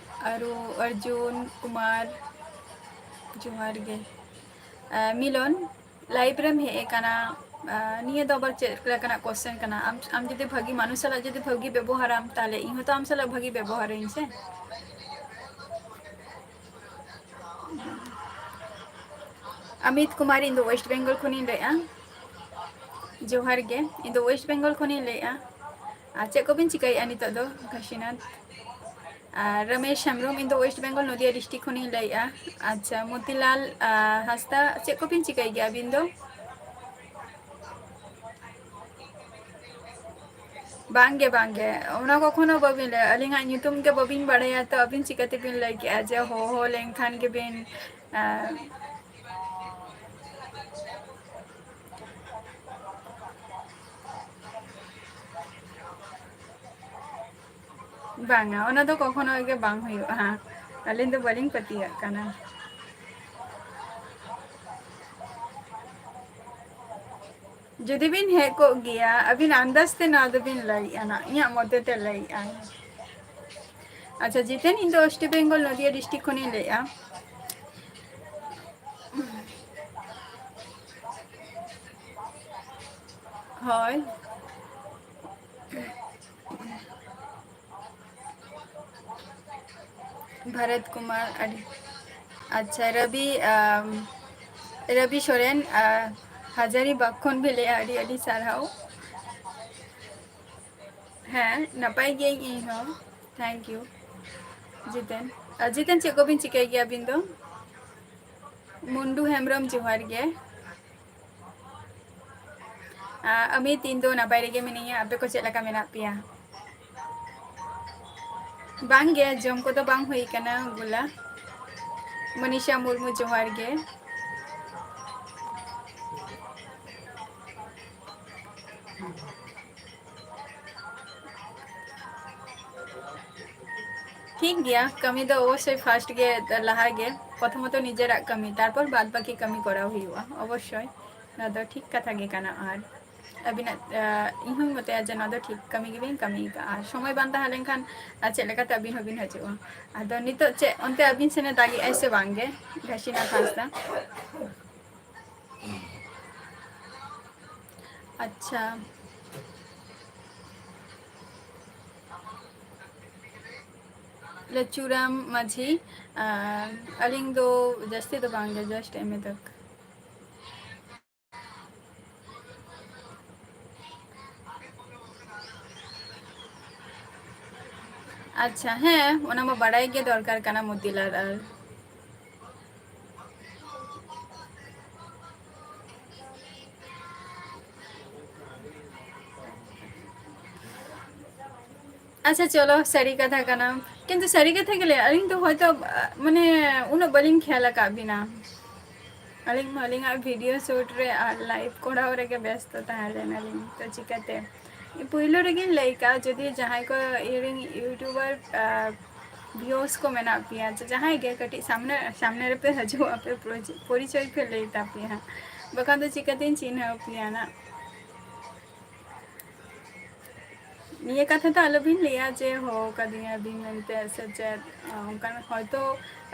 ᱟᱨᱩ, ᱚᱨᱡᱩᱱ ᱠᱩᱢᱟᱨ, ᱡᱚᱦᱟᱨ ᱜᱮ᱾ ᱟᱸ, ᱢᱤᱞᱚᱱ, live ᱨᱮᱢ ᱦᱮᱡ ᱟᱠᱟᱱᱟ, ᱟᱸ, ᱱᱤᱭᱟᱹ ᱫᱚ ᱟᱵᱟᱨ ᱪᱮᱫ ᱞᱮᱠᱟᱱᱟᱜ question ᱠᱟᱱᱟ? ᱟᱢ, ᱟᱢ ᱡᱩᱫᱤ ᱵᱷᱟᱹᱜᱤ ᱢᱟᱱᱩᱥ ᱥᱟᱞᱟᱜ ᱡᱩᱫᱤ ᱵᱷᱟᱹᱜᱤ ᱵᱮᱵᱚᱦᱟᱨᱟᱢ, ᱛᱟᱦᱞᱮ ᱤᱧ ᱦᱚᱸᱛᱚ ᱟᱢ ᱥᱟᱞᱟᱜ ᱵᱷᱟᱹᱜᱤ ᱵᱮᱵᱚᱦᱟᱨᱟᱹᱧ ᱥᱮ᱾ ᱟᱢᱤᱛ ᱠᱩᱢᱟᱨ, ᱤᱧ ᱫᱚ West Bengal ᱠᱷᱚᱱᱤᱧ ᱞᱟᱹᱭᱮᱜᱼᱟ᱾ ᱡᱚᱦᱟᱨ ᱜᱮ, ᱤᱧ ᱫᱚ West Bengal ᱠᱷᱚᱱᱤᱧ ᱞᱟᱹᱭᱮᱜᱼᱟ᱾ ᱟᱨ ᱪᱮᱫ ᱠᱚᱵᱤᱱ ᱪᱤᱠᱟᱹᱭᱮᱜᱼᱟ ᱱᱤᱛᱚᱜ ᱫᱚ, ᱜᱷᱟᱥᱤᱱᱟᱛᱷ? ᱟᱨ ᱨᱚᱢᱮᱥ ᱦᱮᱢᱵᱨᱚᱢ, ᱤᱧ ᱫᱚ West Bengal ᱱᱚᱫᱤᱭᱟ district ᱠᱷᱚᱱᱤᱧ ᱞᱟᱹᱭᱮᱜᱼᱟ᱾ ᱟᱪᱪᱷᱟ, ᱢᱚᱛᱤᱞᱟᱞ, ᱟᱨ, ᱦᱟᱸᱥᱫᱟ, ᱪᱮᱫ ᱠᱚᱵᱤᱱ ᱪᱤᱠᱟᱹᱭ ᱜᱮᱭᱟ ᱟᱹᱵᱤᱱ ᱫᱚ? ᱵᱟᱝᱜᱮ, ᱵᱟᱝᱜᱮ, ᱚᱱᱟ ᱠᱚᱠᱷᱚᱱᱳ ᱵᱟᱹᱵᱤᱱ ᱞᱟᱹᱭᱟ᱾ ᱟᱹᱞᱤᱧᱟᱜ ᱧᱩᱛᱩᱢ ᱜᱮ ᱵᱟᱹᱵᱤᱱ ᱵᱟᱲᱟᱭᱟ, ᱛᱚ ᱟᱹᱵᱤᱱ ᱪᱤᱠᱟᱹ ᱛᱮᱵᱤᱱ ᱞᱟᱹᱭ ᱠᱮᱜᱼᱟ ᱡᱮ ᱦᱚᱦᱚ ᱞᱮᱱᱠᱷᱟᱱ ᱜᱮᱵᱤᱱ, ᱟᱸ, ᱵᱟᱝᱟ, ᱚᱱᱟ ᱫᱚ ᱠᱚᱠᱷᱚᱱᱳ ᱜᱮ ᱵᱟᱝ ᱦᱩᱭᱩᱜᱼᱟ᱾ ᱟᱹᱞᱤᱧ ᱫᱚ ᱵᱟᱹᱞᱤᱧ ᱯᱟᱹᱛᱭᱟᱹᱜ ᱠᱟᱱᱟ᱾ ᱡᱩᱫᱤ ᱵᱤᱱ ᱦᱮᱡ ᱠᱚᱜ ᱜᱮᱭᱟ, ᱟᱹᱵᱤᱱ ᱟᱱᱫᱟᱡᱽ ᱛᱮ ᱱᱚᱣᱟ ᱫᱚᱵᱤᱱ ᱞᱟᱹᱭᱮᱜᱼᱟ ᱱᱟᱜ, ᱤᱧᱟᱹᱜ ᱢᱚᱛᱮ ᱛᱮ ᱞᱟᱹᱭᱮᱜᱼᱟᱭ᱾ ᱟᱪᱪᱷᱟ, ᱡᱤᱛᱮᱱ, ᱤᱧ ᱫᱚ ᱳᱭᱮᱥᱴ ᱵᱮᱝᱜᱚᱞ ᱱᱚᱫᱤᱭᱟ ᱰᱤᱥᱴᱨᱤᱠᱴ ᱠᱷᱚᱱᱤᱧ ᱞᱟᱹᱭᱮᱜᱼᱟ᱾ ᱦᱳᱭ᱾ ᱵᱷᱟᱨᱚᱛ ᱠᱩᱢᱟᱨ, ᱟᱹᱰᱤ, ᱟᱪᱪᱷᱟ, ᱨᱚᱵᱤ, ᱟᱢ, ᱨᱚᱵᱤ ᱥᱚᱨᱮᱱ, ᱟ, ᱦᱟᱡᱟᱨᱤᱵᱟᱜᱽ ᱠᱷᱚᱱ ᱵᱤᱱ ᱞᱟᱹᱭᱟ, ᱟᱹᱰᱤ ᱟᱹᱰᱤ ᱥᱟᱨᱦᱟᱣ᱾ ᱦᱮᱸ, ᱱᱟᱯᱟᱭ ᱜᱤᱭᱟᱹᱧ ᱤᱧ ᱦᱚᱸ᱾ Thank you, ᱡᱤᱛᱮᱱ᱾ ᱟ, ᱡᱤᱛᱮᱱ, ᱪᱮᱫ ᱠᱚᱵᱤᱱ ᱪᱤᱠᱟᱹᱭ ᱜᱮᱭᱟ ᱟᱹᱵᱤᱱ ᱫᱚ? ᱢᱩᱱᱰᱩ ᱦᱮᱢᱵᱨᱚᱢ, ᱡᱚᱦᱟᱨ ᱜᱮ᱾ ᱟ, ᱟᱢᱤᱛ, ᱤᱧ ᱫᱚ ᱱᱟᱯᱟᱭ ᱨᱮᱜᱮ ᱢᱤᱱᱟᱹᱧᱟ, ᱟᱯᱮ ᱠᱚ ᱪᱮᱫ ᱞᱮᱠᱟ ᱢᱮᱱᱟᱜ ᱯᱮᱭᱟ? ᱵᱟᱝ ᱜᱮ, ᱡᱚᱢ ᱠᱚᱫᱚ ᱵᱟᱝ ᱦᱩᱭ ᱠᱟᱱᱟ, ᱜᱩᱞᱟ᱾ ᱢᱚᱱᱤᱥᱟ ᱢᱩᱨᱢᱩ, ᱡᱚᱦᱟᱨ ᱜᱮ᱾ ᱴᱷᱤᱠ ᱜᱮᱭᱟ, ᱠᱟᱹᱢᱤ ᱫᱚ ᱚᱵᱚᱥᱥᱳᱭ first ᱜᱮ, ᱞᱟᱦᱟ ᱜᱮ, ᱯᱨᱚᱛᱷᱚᱢᱚᱛᱚ ᱱᱤᱡᱮᱨᱟᱜ ᱠᱟᱹᱢᱤ, ᱛᱟᱨᱯᱚᱨ ᱵᱟᱫ ᱵᱟᱹᱠᱤ ᱠᱟᱹᱢᱤ ᱠᱚᱨᱟᱣ ᱦᱩᱭᱩᱜᱼᱟ ᱚᱵᱚᱥᱥᱳᱭ᱾ ᱱᱚᱣᱟ ᱫᱚ ᱴᱷᱤᱠ ᱠᱟᱛᱷᱟ ᱜᱮ ᱠᱟᱱᱟ᱾ ᱟᱨ ᱟᱹᱵᱤᱱᱟᱜ, ᱟ, ᱤᱧ ᱦᱚᱸᱧ ᱢᱚᱛᱚᱭᱟ ᱡᱮ ᱱᱚᱣᱟ ᱫᱚ ᱴᱷᱤᱠ ᱠᱟᱹᱢᱤ ᱜᱮᱵᱤᱱ ᱠᱟᱹᱢᱤ ᱟᱠᱟᱫᱼᱟ᱾ ᱟᱨ ᱥᱚᱢᱚᱭ ᱵᱟᱝ ᱛᱟᱦᱮᱸ ᱞᱮᱱᱠᱷᱟᱱ ᱟᱨ ᱪᱮᱫ ᱞᱮᱠᱟᱛᱮ ᱟᱹᱵᱤᱱ ᱦᱚᱸᱵᱤᱱ ᱦᱤᱡᱩᱜᱼᱟ? ᱟᱫᱚ ᱱᱤᱛᱚᱜ ᱪᱮᱫ ᱚᱱᱛᱮ ᱟᱹᱵᱤᱱ ᱥᱮᱱᱮ ᱫᱟᱜᱮᱜᱼᱟᱭ ᱥᱮ ᱵᱟᱝ ᱜᱮ, ᱜᱷᱟᱥᱤᱱᱟ ᱠᱷᱟᱥᱫᱟ? ᱟᱪᱪᱷᱟ᱾ ᱞᱟᱹᱪᱩᱨᱟᱢ ᱢᱟᱹᱡᱷᱤ, ᱟᱨ ᱟᱹᱞᱤᱧ ᱫᱚ ᱡᱟᱹᱥᱛᱤ ᱫᱚ ᱵᱟᱝ ᱜᱮ, just ᱮᱢ ᱮ ᱛᱚᱠ᱾ ᱟᱪᱪᱷᱟ, ᱦᱮᱸ, ᱚᱱᱟ ᱢᱟ ᱵᱟᱲᱟᱭ ᱜᱮ ᱫᱚᱨᱠᱟᱨ ᱠᱟᱱᱟ ᱢᱚᱛᱤᱞᱟᱞ᱾ ᱟᱨ ᱟᱪᱪᱷᱟ, ᱪᱚᱞᱚ, ᱥᱟᱹᱨᱤ ᱠᱟᱛᱷᱟ ᱠᱟᱱᱟ᱾ ᱠᱤᱱᱛᱩ ᱥᱟᱹᱨᱤ ᱠᱟᱛᱷᱟ ᱜᱮ ᱞᱟᱹᱭᱟ, ᱟᱹᱞᱤᱧ ᱫᱚ ᱦᱚᱭᱛᱳ, ᱟ, ᱢᱟᱱᱮ, ᱩᱱᱟᱹᱜ ᱵᱟᱹᱞᱤᱧ ᱠᱷᱮᱭᱟᱞ ᱟᱠᱟᱫ ᱵᱤᱱᱟ᱾ ᱟᱹᱞᱤᱧ ᱢᱟ ᱟᱹᱞᱤᱧᱟᱜ video shoot ᱨᱮ ᱟᱨ live ᱠᱚᱨᱟᱣ ᱨᱮᱜᱮ ᱵᱮᱥᱛᱚ ᱛᱟᱦᱮᱸ ᱞᱮᱱᱟᱞᱤᱧ, ᱛᱚ ᱪᱤᱠᱟᱹᱛᱮ? ᱯᱩᱭᱞᱩ ᱨᱮᱜᱮᱧ ᱞᱟᱹᱭ ᱠᱟᱜᱼᱟ, ᱡᱩᱫᱤ ᱡᱟᱦᱟᱸᱭ ᱠᱚ ᱤᱧᱨᱮᱱ YouTuber, ᱟ, viewers ᱠᱚ ᱢᱮᱱᱟᱜ ᱯᱮᱭᱟ, ᱡᱮ ᱡᱟᱦᱟᱸᱭ ᱜᱮ ᱠᱟᱹᱴᱤᱡ ᱥᱟᱢᱱᱮ, ᱥᱟᱢᱱᱮ ᱨᱮᱯᱮ ᱦᱤᱡᱩᱜ ᱟᱯᱮ, ᱯᱚᱨᱤᱪᱚᱭ, ᱯᱚᱨᱤᱪᱚᱭ ᱯᱮ ᱞᱟᱹᱭ ᱛᱟᱯᱮᱭᱟ ᱦᱟᱸᱜ, ᱵᱟᱠᱷᱟᱱ ᱫᱚ ᱪᱤᱠᱟᱹᱛᱤᱧ ᱪᱤᱱᱦᱟᱹᱣ ᱯᱮᱭᱟ ᱱᱟᱜ? ᱱᱤᱭᱟᱹ ᱠᱟᱛᱷᱟ ᱫᱚ ᱟᱞᱚᱵᱤᱱ ᱞᱟᱹᱭᱟ ᱡᱮ ᱦᱚᱦᱚ ᱠᱟᱫᱤᱧᱟ ᱵᱤᱱ ᱢᱮᱱᱛᱮ ᱥᱮ ᱪᱮᱫ, ᱚᱱᱠᱟᱱ ᱦᱚᱭᱛᱳ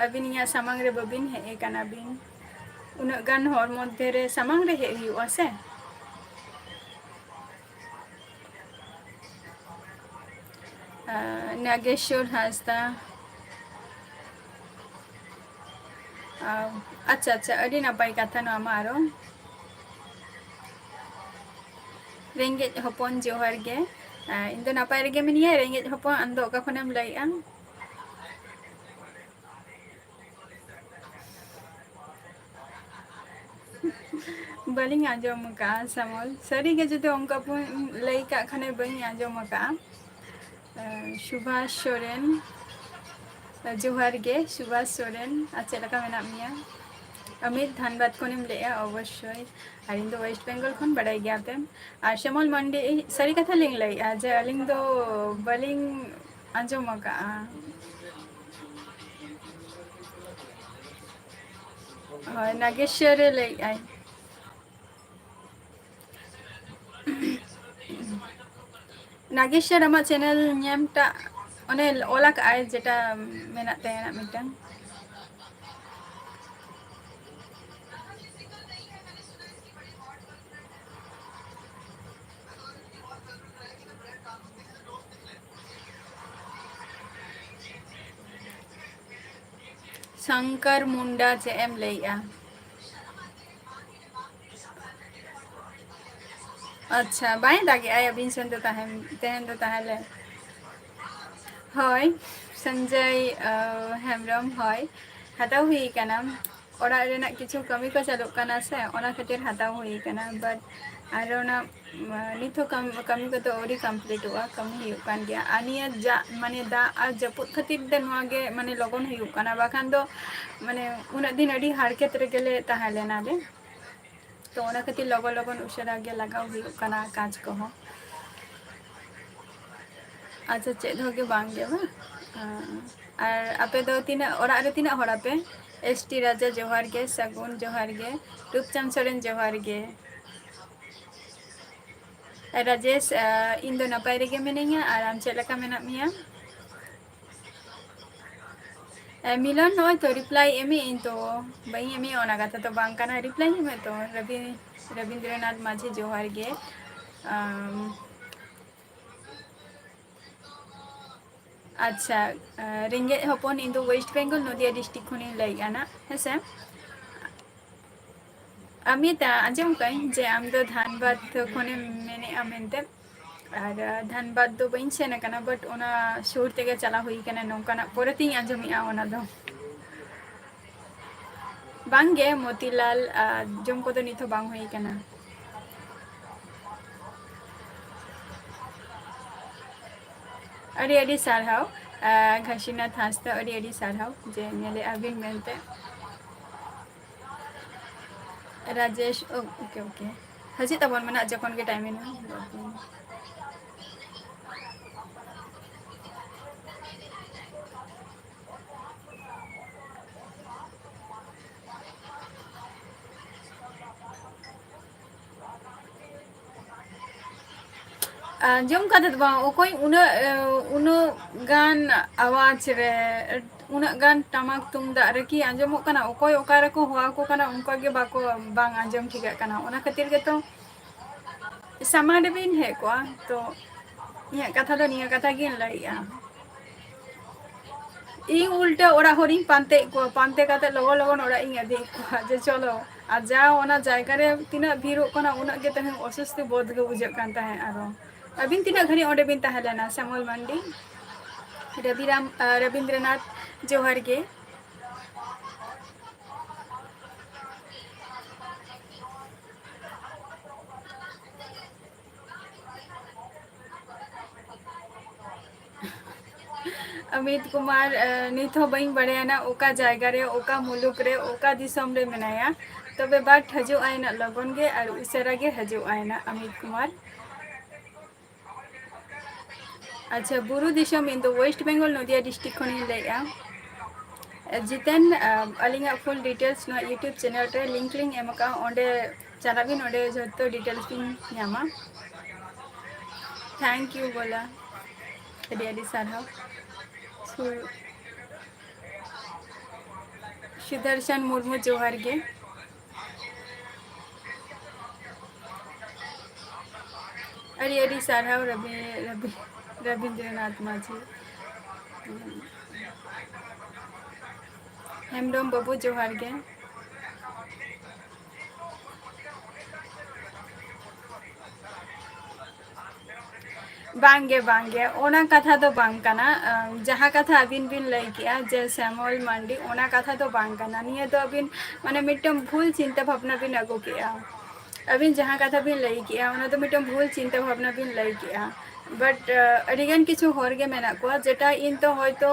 ᱟᱹᱵᱤᱱ ᱤᱧᱟᱹᱜ ᱥᱟᱢᱟᱝ ᱨᱮ ᱵᱟᱹᱵᱤᱱ ᱦᱮᱡ ᱟᱠᱟᱱᱟ ᱵᱤᱱ, ᱩᱱᱟᱹᱜ ᱜᱟᱱ ᱦᱚᱲ ᱢᱚᱫᱽᱫᱷᱮ ᱨᱮ ᱥᱟᱢᱟᱝ ᱨᱮ ᱦᱮᱡ ᱦᱩᱭᱩᱜᱼᱟ ᱥᱮ᱾ ᱟᱨ ᱱᱟᱜᱮᱥᱣᱚᱨ ᱦᱟᱸᱥᱫᱟ, ᱟᱨ ᱟᱪᱪᱷᱟ, ᱟᱪᱪᱷᱟ, ᱟᱹᱰᱤ ᱱᱟᱯᱟᱭ ᱠᱟᱛᱷᱟ ᱱᱚᱣᱟ ᱢᱟ ᱟᱨᱚ᱾ ᱨᱮᱸᱜᱮᱡ ᱦᱚᱯᱚᱱ ᱡᱚᱦᱟᱨ ᱜᱮ᱾ ᱟᱨ ᱤᱧ ᱫᱚ ᱱᱟᱯᱟᱭ ᱨᱮᱜᱮ ᱢᱤᱱᱟᱹᱧᱟ᱾ ᱨᱮᱸᱜᱮᱡ ᱦᱚᱯᱚᱱ, ᱟᱢ ᱫᱚ ᱚᱠᱟ ᱠᱷᱚᱱᱮᱢ ᱞᱟᱹᱭᱮᱜᱼᱟ? ᱵᱟᱹᱞᱤᱧ ᱟᱸᱡᱚᱢ ᱟᱠᱟᱫᱼᱟ ᱥᱟᱢᱚᱞ᱾ ᱥᱟᱹᱨᱤᱜᱮ ᱡᱩᱫᱤ ᱚᱱᱠᱟ ᱵᱚᱱ ᱞᱟᱹᱭ ᱠᱟᱜ ᱠᱷᱟᱱᱮ ᱵᱟᱹᱧ ᱟᱸᱡᱚᱢ ᱟᱠᱟᱫᱼᱟ᱾ ᱟᱸ, ᱥᱩᱵᱷᱟᱥ ᱥᱚᱨᱮᱱ, ᱡᱚᱦᱟᱨ ᱜᱮ ᱥᱩᱵᱷᱟᱥ ᱥᱚᱨᱮᱱ, ᱟᱨ ᱪᱮᱫ ᱞᱮᱠᱟ ᱢᱮᱱᱟᱜ ᱢᱮᱭᱟ? ᱟᱢᱤᱛ ᱫᱷᱟᱱᱵᱟᱫᱽ ᱠᱷᱚᱱᱮᱢ ᱞᱟᱹᱭᱮᱜᱼᱟ? ᱚᱵᱚᱥᱥᱳᱭ, ᱟᱨ ᱤᱧ ᱫᱚ ᱳᱭᱮᱥᱴ ᱵᱮᱝᱜᱚᱞ ᱠᱷᱚᱱ, ᱵᱟᱲᱟᱭ ᱜᱮᱭᱟᱯᱮ᱾ ᱟᱨ ᱥᱮᱢᱚᱞ ᱢᱟᱱᱰᱤ, ᱥᱟᱹᱨᱤ ᱠᱟᱛᱷᱟ ᱞᱤᱧ ᱞᱟᱹᱭᱮᱜᱼᱟ ᱡᱮ ᱟᱹᱞᱤᱧ ᱫᱚ ᱵᱟᱹᱞᱤᱧ ᱟᱸᱡᱚᱢ ᱟᱠᱟᱫᱼᱟ᱾ ᱦᱳᱭ, ᱱᱟᱜᱮᱥᱣᱚᱨᱮ ᱞᱟᱹᱭᱮᱜᱼᱟᱭ᱾ ᱱᱟᱜᱮᱥᱣᱚᱨ, ᱟᱢᱟᱜ ᱪᱮᱱᱮᱞ ᱧᱮᱢ ᱴᱟᱜ ᱚᱱᱮ ᱚᱞ ᱟᱠᱟᱜᱼᱟᱭ ᱡᱮᱴᱟ ᱢᱮᱱᱟᱜ ᱛᱟᱭᱟ ᱢᱤᱫᱴᱟᱝ᱾ ᱥᱚᱝᱠᱚᱨ ᱢᱩᱱᱰᱟ ᱪᱮᱫ ᱮᱢ ᱞᱟᱹᱭᱮᱜᱼᱟ? ᱟᱪᱪᱷᱟ, ᱵᱟᱭ ᱫᱟᱜᱮᱜᱼᱟᱭ ᱟᱹᱵᱤᱱ ᱥᱮᱱ ᱫᱚ ᱛᱟᱦᱮᱱ, ᱛᱮᱦᱮᱧ ᱫᱚ ᱛᱟᱦᱚᱞᱮ? ᱦᱳᱭ, ᱥᱚᱧᱡᱚᱭ, ᱟᱸ, ᱦᱮᱢᱵᱨᱚᱢ, ᱦᱳᱭ, ᱦᱟᱛᱟᱣ ᱦᱩᱭ ᱠᱟᱱᱟ᱾ ᱚᱲᱟᱜ ᱨᱮᱱᱟᱜ ᱠᱤᱪᱷᱩ ᱠᱟᱹᱢᱤ ᱠᱚ ᱪᱟᱹᱞᱩᱜ ᱠᱟᱱᱟ ᱥᱮ, ᱚᱱᱟ ᱠᱷᱟᱹᱛᱤᱨ ᱦᱟᱛᱟᱣ ᱦᱩᱭ ᱠᱟᱱᱟ᱾ But ᱟᱨ ᱚᱱᱟ, ᱟᱸ, ᱱᱤᱛ ᱦᱚᱸ ᱠᱟᱹᱢ-, ᱠᱟᱹᱢᱤ ᱠᱚᱫᱚ ᱟᱹᱣᱨᱤ ᱠᱚᱢᱯᱞᱤᱴᱚᱜᱼᱟ, ᱠᱟᱹᱢᱤ ᱦᱩᱭᱩᱜ ᱠᱟᱱ ᱜᱮᱭᱟ᱾ ᱟᱨ ᱱᱤᱭᱟᱹ ᱡᱟ-, ᱢᱟᱱᱮ ᱫᱟᱜ ᱟᱨ ᱡᱟᱹᱯᱩᱫ ᱠᱷᱟᱹᱛᱤᱨ ᱛᱮ ᱱᱚᱣᱟ ᱜᱮ ᱢᱟᱱᱮ ᱞᱚᱜᱚᱱ ᱦᱩᱭᱩᱜ ᱠᱟᱱᱟ, ᱵᱟᱠᱷᱟᱱ ᱫᱚ ᱢᱟᱱᱮ ᱩᱱᱟᱹᱜ ᱫᱤᱱ ᱟᱹᱰᱤ ᱦᱟᱨᱠᱮᱛ ᱨᱮᱜᱮ ᱞᱮ ᱛᱟᱦᱮᱸ ᱞᱮᱱᱟ ᱞᱮ᱾ ᱛᱚ ᱚᱱᱟ ᱠᱷᱟᱹᱛᱤᱨ ᱞᱚᱜᱚᱱ ᱞᱚᱜᱚᱱ ᱩᱥᱟᱹᱨᱟ ᱜᱮ ᱞᱟᱜᱟᱣ ᱦᱩᱭᱩᱜ ᱠᱟᱱᱟ ᱠᱟᱡᱽ ᱠᱚᱦᱚᱸ᱾ ᱟᱪᱪᱷᱟ, ᱪᱮᱫ ᱦᱚᱸ ᱜᱮ ᱵᱟᱝ ᱜᱮ ᱵᱟᱝ? ᱟᱨ ᱟᱯᱮ ᱫᱚ ᱛᱤᱱᱟᱹᱜ, ᱚᱲᱟᱜ ᱨᱮ ᱛᱤᱱᱟᱹᱜ ᱦᱚᱲ ᱟᱯᱮ? ᱮᱥ ᱴᱤ ᱨᱟᱡᱟ ᱡᱚᱦᱟᱨ ᱜᱮ, ᱥᱟᱹᱜᱩᱱ ᱡᱚᱦᱟᱨ ᱜᱮ, ᱨᱩᱯᱪᱟᱸᱫᱽ ᱥᱚᱨᱮᱱ ᱡᱚᱦᱟᱨ ᱜᱮ᱾ ᱨᱟᱡᱮᱥ, ᱟᱸ, ᱤᱧ ᱫᱚ ᱱᱟᱯᱟᱭ ᱨᱮᱜᱮ ᱢᱤᱱᱟᱹᱧᱟ, ᱟᱨ ᱟᱢ ᱪᱮᱫ ᱞᱮᱠᱟ ᱢᱮᱱᱟᱜ ᱢᱮᱭᱟ? ᱮ, ᱢᱤᱞᱚᱱ, ᱱᱚᱜᱼᱚᱭ ᱛᱚ reply ᱮᱢᱮᱜ ᱟᱹᱧ ᱛᱚ, ᱵᱟᱹᱧ ᱮᱢᱮᱜᱼᱟ, ᱚᱱᱟ ᱠᱟᱛᱷᱟ ᱫᱚ ᱵᱟᱝ ᱠᱟᱱᱟ, reply ᱮᱢᱮᱜ ᱛᱚ, ᱨᱚᱵᱤ-, ᱨᱚᱵᱤᱱᱫᱨᱚᱱᱟᱛᱷ ᱢᱟᱹᱡᱷᱤ, ᱡᱚᱦᱟᱨ ᱜᱮ᱾ ᱟᱢ, ᱟᱪᱪᱷᱟ, ᱮ, ᱨᱮᱸᱜᱮᱡ ᱦᱚᱯᱚᱱ, ᱤᱧ ᱫᱚ West Bengal, ᱱᱚᱫᱤᱭᱟ district ᱠᱷᱚᱱᱤᱧ ᱞᱟᱹᱭᱮᱜᱼᱟ ᱱᱟᱜ, ᱦᱮᱸᱥᱮ? ᱟᱢᱤᱛᱟ, ᱟᱸᱡᱚᱢ ᱠᱟᱜ ᱟᱹᱧ ᱡᱮ ᱟᱢ ᱫᱚ ᱫᱷᱟᱱᱵᱟᱫᱽ ᱠᱷᱚᱱᱮᱢ ᱢᱮᱱᱮᱜᱼᱟ ᱢᱮᱱᱛᱮ, ᱟᱨ, ᱟ, ᱫᱷᱟᱱᱵᱟᱫᱽ ᱫᱚ ᱵᱟᱹᱧ ᱥᱮᱱ ᱟᱠᱟᱱᱟ, but ᱚᱱᱟ ᱥᱩᱨ ᱛᱮᱜᱮ ᱪᱟᱞᱟᱣ ᱦᱩᱭ ᱠᱟᱱᱟ, ᱱᱚᱝᱠᱟᱱᱟᱜ ᱯᱚᱨᱮᱛᱤᱧ ᱟᱸᱡᱚᱢᱮᱜᱼᱟ ᱚᱱᱟ ᱫᱚ᱾ ᱵᱟᱝᱜᱮ ᱢᱚᱛᱤᱞᱟᱞ, ᱟ, ᱡᱚᱢ ᱠᱚᱫᱚ ᱱᱤᱛ ᱦᱚᱸ ᱵᱟᱝ ᱦᱩᱭ ᱠᱟᱱᱟ᱾ ᱟᱹᱰᱤ ᱟᱹᱰᱤ ᱥᱟᱨᱦᱟᱣ, ᱟ, ᱜᱷᱟᱥᱤᱱᱟᱛᱷ ᱦᱟᱸᱥᱫᱟ, ᱟᱹᱰᱤ ᱟᱹᱰᱤ ᱥᱟᱨᱦᱟᱣ ᱡᱮ ᱧᱮᱞᱮᱜᱼᱟ ᱵᱤᱱ ᱢᱮᱱᱛᱮ᱾ ᱨᱟᱡᱮᱥ, ᱳ, OK, OK, ᱦᱤᱡᱩᱜ ᱛᱟᱵᱚᱱ ᱢᱮ ᱱᱟᱜ ᱡᱚᱠᱷᱚᱱ ᱜᱮ time ᱮᱢ ᱧᱟᱢᱟ᱾ ᱟᱸᱡᱚᱢ ᱠᱟᱛᱮ ᱫᱚ ᱵᱟᱝ, ᱚᱠᱚᱭ ᱩᱱᱟᱹᱜ, ᱮ, ᱩᱱᱟᱹᱜ ᱜᱟᱱ ᱟᱣᱟᱡᱽ ᱨᱮ, ᱩᱱᱟᱹᱜ ᱜᱟᱱ ᱴᱟᱢᱟᱠ ᱛᱩᱢᱫᱟᱜ ᱨᱮᱠᱤ ᱟᱸᱡᱚᱢᱚᱜ ᱠᱟᱱᱟ? ᱚᱠᱚᱭ ᱚᱠᱟ ᱨᱮᱠᱚ ᱦᱚᱦᱚ ᱟᱠᱚ ᱠᱟᱱᱟ, ᱚᱱᱠᱟ ᱜᱮ ᱵᱟᱠᱚ, ᱵᱟᱝ ᱟᱸᱡᱚᱢ ᱴᱷᱤᱠᱟᱜ ᱠᱟᱱᱟ᱾ ᱚᱱᱟ ᱠᱷᱟᱹᱛᱤᱨ ᱜᱮᱛᱚ ᱥᱟᱢᱟᱝ ᱨᱮᱵᱤᱱ ᱦᱮᱡ ᱠᱚᱜᱼᱟ᱾ ᱛᱚ ᱤᱧᱟᱹᱜ ᱠᱟᱛᱷᱟ ᱫᱚ ᱱᱤᱭᱟᱹ ᱠᱟᱛᱷᱟ ᱜᱤᱧ ᱞᱟᱹᱭᱮᱜᱼᱟ᱾ ᱤᱧ ᱩᱞᱴᱟᱹ ᱚᱲᱟᱜ ᱦᱚᱲᱤᱧ ᱯᱟᱱᱛᱮᱭᱮᱫ ᱠᱚᱣᱟ, ᱯᱟᱱᱛᱮ ᱠᱟᱛᱮ ᱞᱚᱜᱚᱱ ᱞᱚᱜᱚᱱ ᱚᱲᱟᱜ ᱤᱧ ᱤᱫᱤᱭᱮᱫ ᱠᱚᱣᱟ ᱡᱮ ᱪᱚᱞᱚ᱾ ᱟᱨ ᱡᱟ ᱚᱱᱟ ᱡᱟᱭᱜᱟ ᱨᱮ ᱛᱤᱱᱟᱹᱜ ᱵᱷᱤᱲᱚᱜ ᱠᱟᱱᱟ, ᱩᱱᱟᱹᱜ ᱜᱮ ᱛᱟᱦᱮᱸ ᱚᱥᱚᱥᱛᱤ ᱵᱳᱫᱷ ᱜᱮ ᱵᱩᱡᱷᱟᱹᱜ ᱠᱟᱱ ᱛᱟᱦᱮᱸᱫ᱾ ᱟᱨᱚ ᱟᱹᱵᱤᱱ ᱛᱤᱱᱟᱹᱜ ᱜᱷᱟᱹᱲᱤᱡ ᱚᱸᱰᱮ ᱵᱤᱱ ᱛᱟᱦᱮᱸ ᱞᱮᱱᱟ? ᱥᱮᱢᱚᱞ ᱢᱟᱱᱰᱤ, ᱨᱚᱵᱤᱨᱟᱢ, ᱟᱨ ᱨᱚᱵᱤᱱᱫᱨᱚᱱᱟᱛᱷ, ᱡᱚᱦᱟᱨ ᱜᱮ᱾ ᱚᱢᱤᱛ ᱠᱩᱢᱟᱨ, ᱮ, ᱱᱤᱛ ᱦᱚᱸ ᱵᱟᱹᱧ ᱵᱟᱲᱟᱭᱟ ᱱᱟ ᱚᱠᱟ ᱡᱟᱭᱜᱟ ᱨᱮ, ᱚᱠᱟ ᱢᱩᱞᱩᱠ ᱨᱮ, ᱚᱠᱟ ᱫᱤᱥᱚᱢ ᱨᱮ ᱢᱮᱱᱟᱭᱟ᱾ ᱛᱚᱵᱮ but ᱦᱤᱡᱩᱜ ᱟᱭ ᱱᱟᱜ ᱞᱚᱜᱚᱱ ᱜᱮ ᱟᱨ ᱩᱥᱟᱹᱨᱟ ᱜᱮ ᱦᱤᱡᱩᱜ ᱟᱭ ᱱᱟᱜ ᱚᱢᱤᱛ ᱠᱩᱢᱟᱨ᱾ ᱟᱪᱪᱷᱟ, ᱵᱩᱨᱩ ᱫᱤᱥᱚᱢ, ᱤᱧ ᱫᱚ West Bengal, ᱱᱚᱫᱤᱭᱟ district ᱠᱷᱚᱱᱤᱧ ᱞᱟᱹᱭᱮᱫᱼᱟ᱾ ᱡᱤᱛᱮᱱ, ᱟᱹᱞᱤᱧᱟᱜ full details ᱱᱚᱣᱟ YouTube channel ᱨᱮ link ᱞᱤᱧ ᱮᱢ ᱟᱠᱟᱫᱼᱟ, ᱚᱸᱰᱮ ᱪᱟᱞᱟᱜ ᱵᱤᱱ, ᱚᱸᱰᱮ ᱡᱷᱚᱛᱚ details ᱵᱤᱱ ᱧᱟᱢᱟ᱾ Thank you ᱵᱚᱞᱟ, ᱟᱹᱰᱤ ᱟᱹᱰᱤ ᱥᱟᱨᱦᱟᱣ᱾ ᱥᱩ-, ᱥᱩᱫᱚᱨᱥᱚᱱ ᱢᱩᱨᱢᱩ, ᱡᱚᱦᱟᱨ ᱜᱮ᱾ ᱟᱹᱰᱤ ᱟᱹᱰᱤ ᱥᱟᱨᱦᱟᱣ ᱨᱚᱵᱤ, ᱨᱚᱵᱤ, ᱨᱚᱵᱤᱱᱫᱨᱚᱱᱟᱛᱷ ᱢᱟᱹᱡᱷᱤ᱾ ᱦᱮᱢᱵᱨᱚᱢ ᱵᱟᱹᱵᱩ, ᱡᱚᱦᱟᱨ ᱜᱮ᱾ ᱵᱟᱝᱜᱮ, ᱵᱟᱝᱜᱮ, ᱚᱱᱟ ᱠᱟᱛᱷᱟ ᱫᱚ ᱵᱟᱝ ᱠᱟᱱᱟ᱾ ᱟᱢ, ᱡᱟᱦᱟᱸ ᱠᱟᱛᱷᱟ ᱟᱹᱵᱤᱱ ᱵᱤᱱ ᱞᱟᱹᱭ ᱠᱮᱜᱼᱟ ᱡᱮ ᱥᱮᱢᱚᱞ ᱢᱟᱱᱰᱤ, ᱚᱱᱟ ᱠᱟᱛᱷᱟ ᱫᱚ ᱵᱟᱝ ᱠᱟᱱᱟ᱾ ᱱᱤᱭᱟᱹ ᱫᱚ ᱟᱹᱵᱤᱱ, ᱢᱟᱱᱮ, ᱢᱤᱫᱴᱟᱝ ᱵᱷᱩᱞ ᱪᱤᱱᱛᱟᱹ ᱵᱷᱟᱵᱽᱱᱟ ᱵᱤᱱ ᱟᱹᱜᱩ ᱠᱮᱜᱼᱟ᱾ ᱟᱹᱵᱤᱱ ᱡᱟᱦᱟᱸ ᱠᱟᱛᱷᱟ ᱵᱤᱱ ᱞᱟᱹᱭ ᱠᱮᱜᱼᱟ, ᱚᱱᱟ ᱫᱚ ᱢᱤᱫᱴᱟᱝ ᱵᱷᱩᱞ ᱪᱤᱱᱛᱟᱹ ᱵᱷᱟᱵᱽᱱᱟ ᱵᱤᱱ ᱞᱟᱹᱭ ᱠᱮᱜᱼᱟ᱾ But, ᱟᱹᱰᱤᱜᱟᱱ ᱠᱤᱪᱷᱩ ᱦᱚᱲ ᱜᱮ ᱢᱮᱱᱟᱜ ᱠᱚᱣᱟ, ᱡᱮᱴᱟ ᱤᱧ ᱛᱚ ᱦᱚᱭᱛᱳ,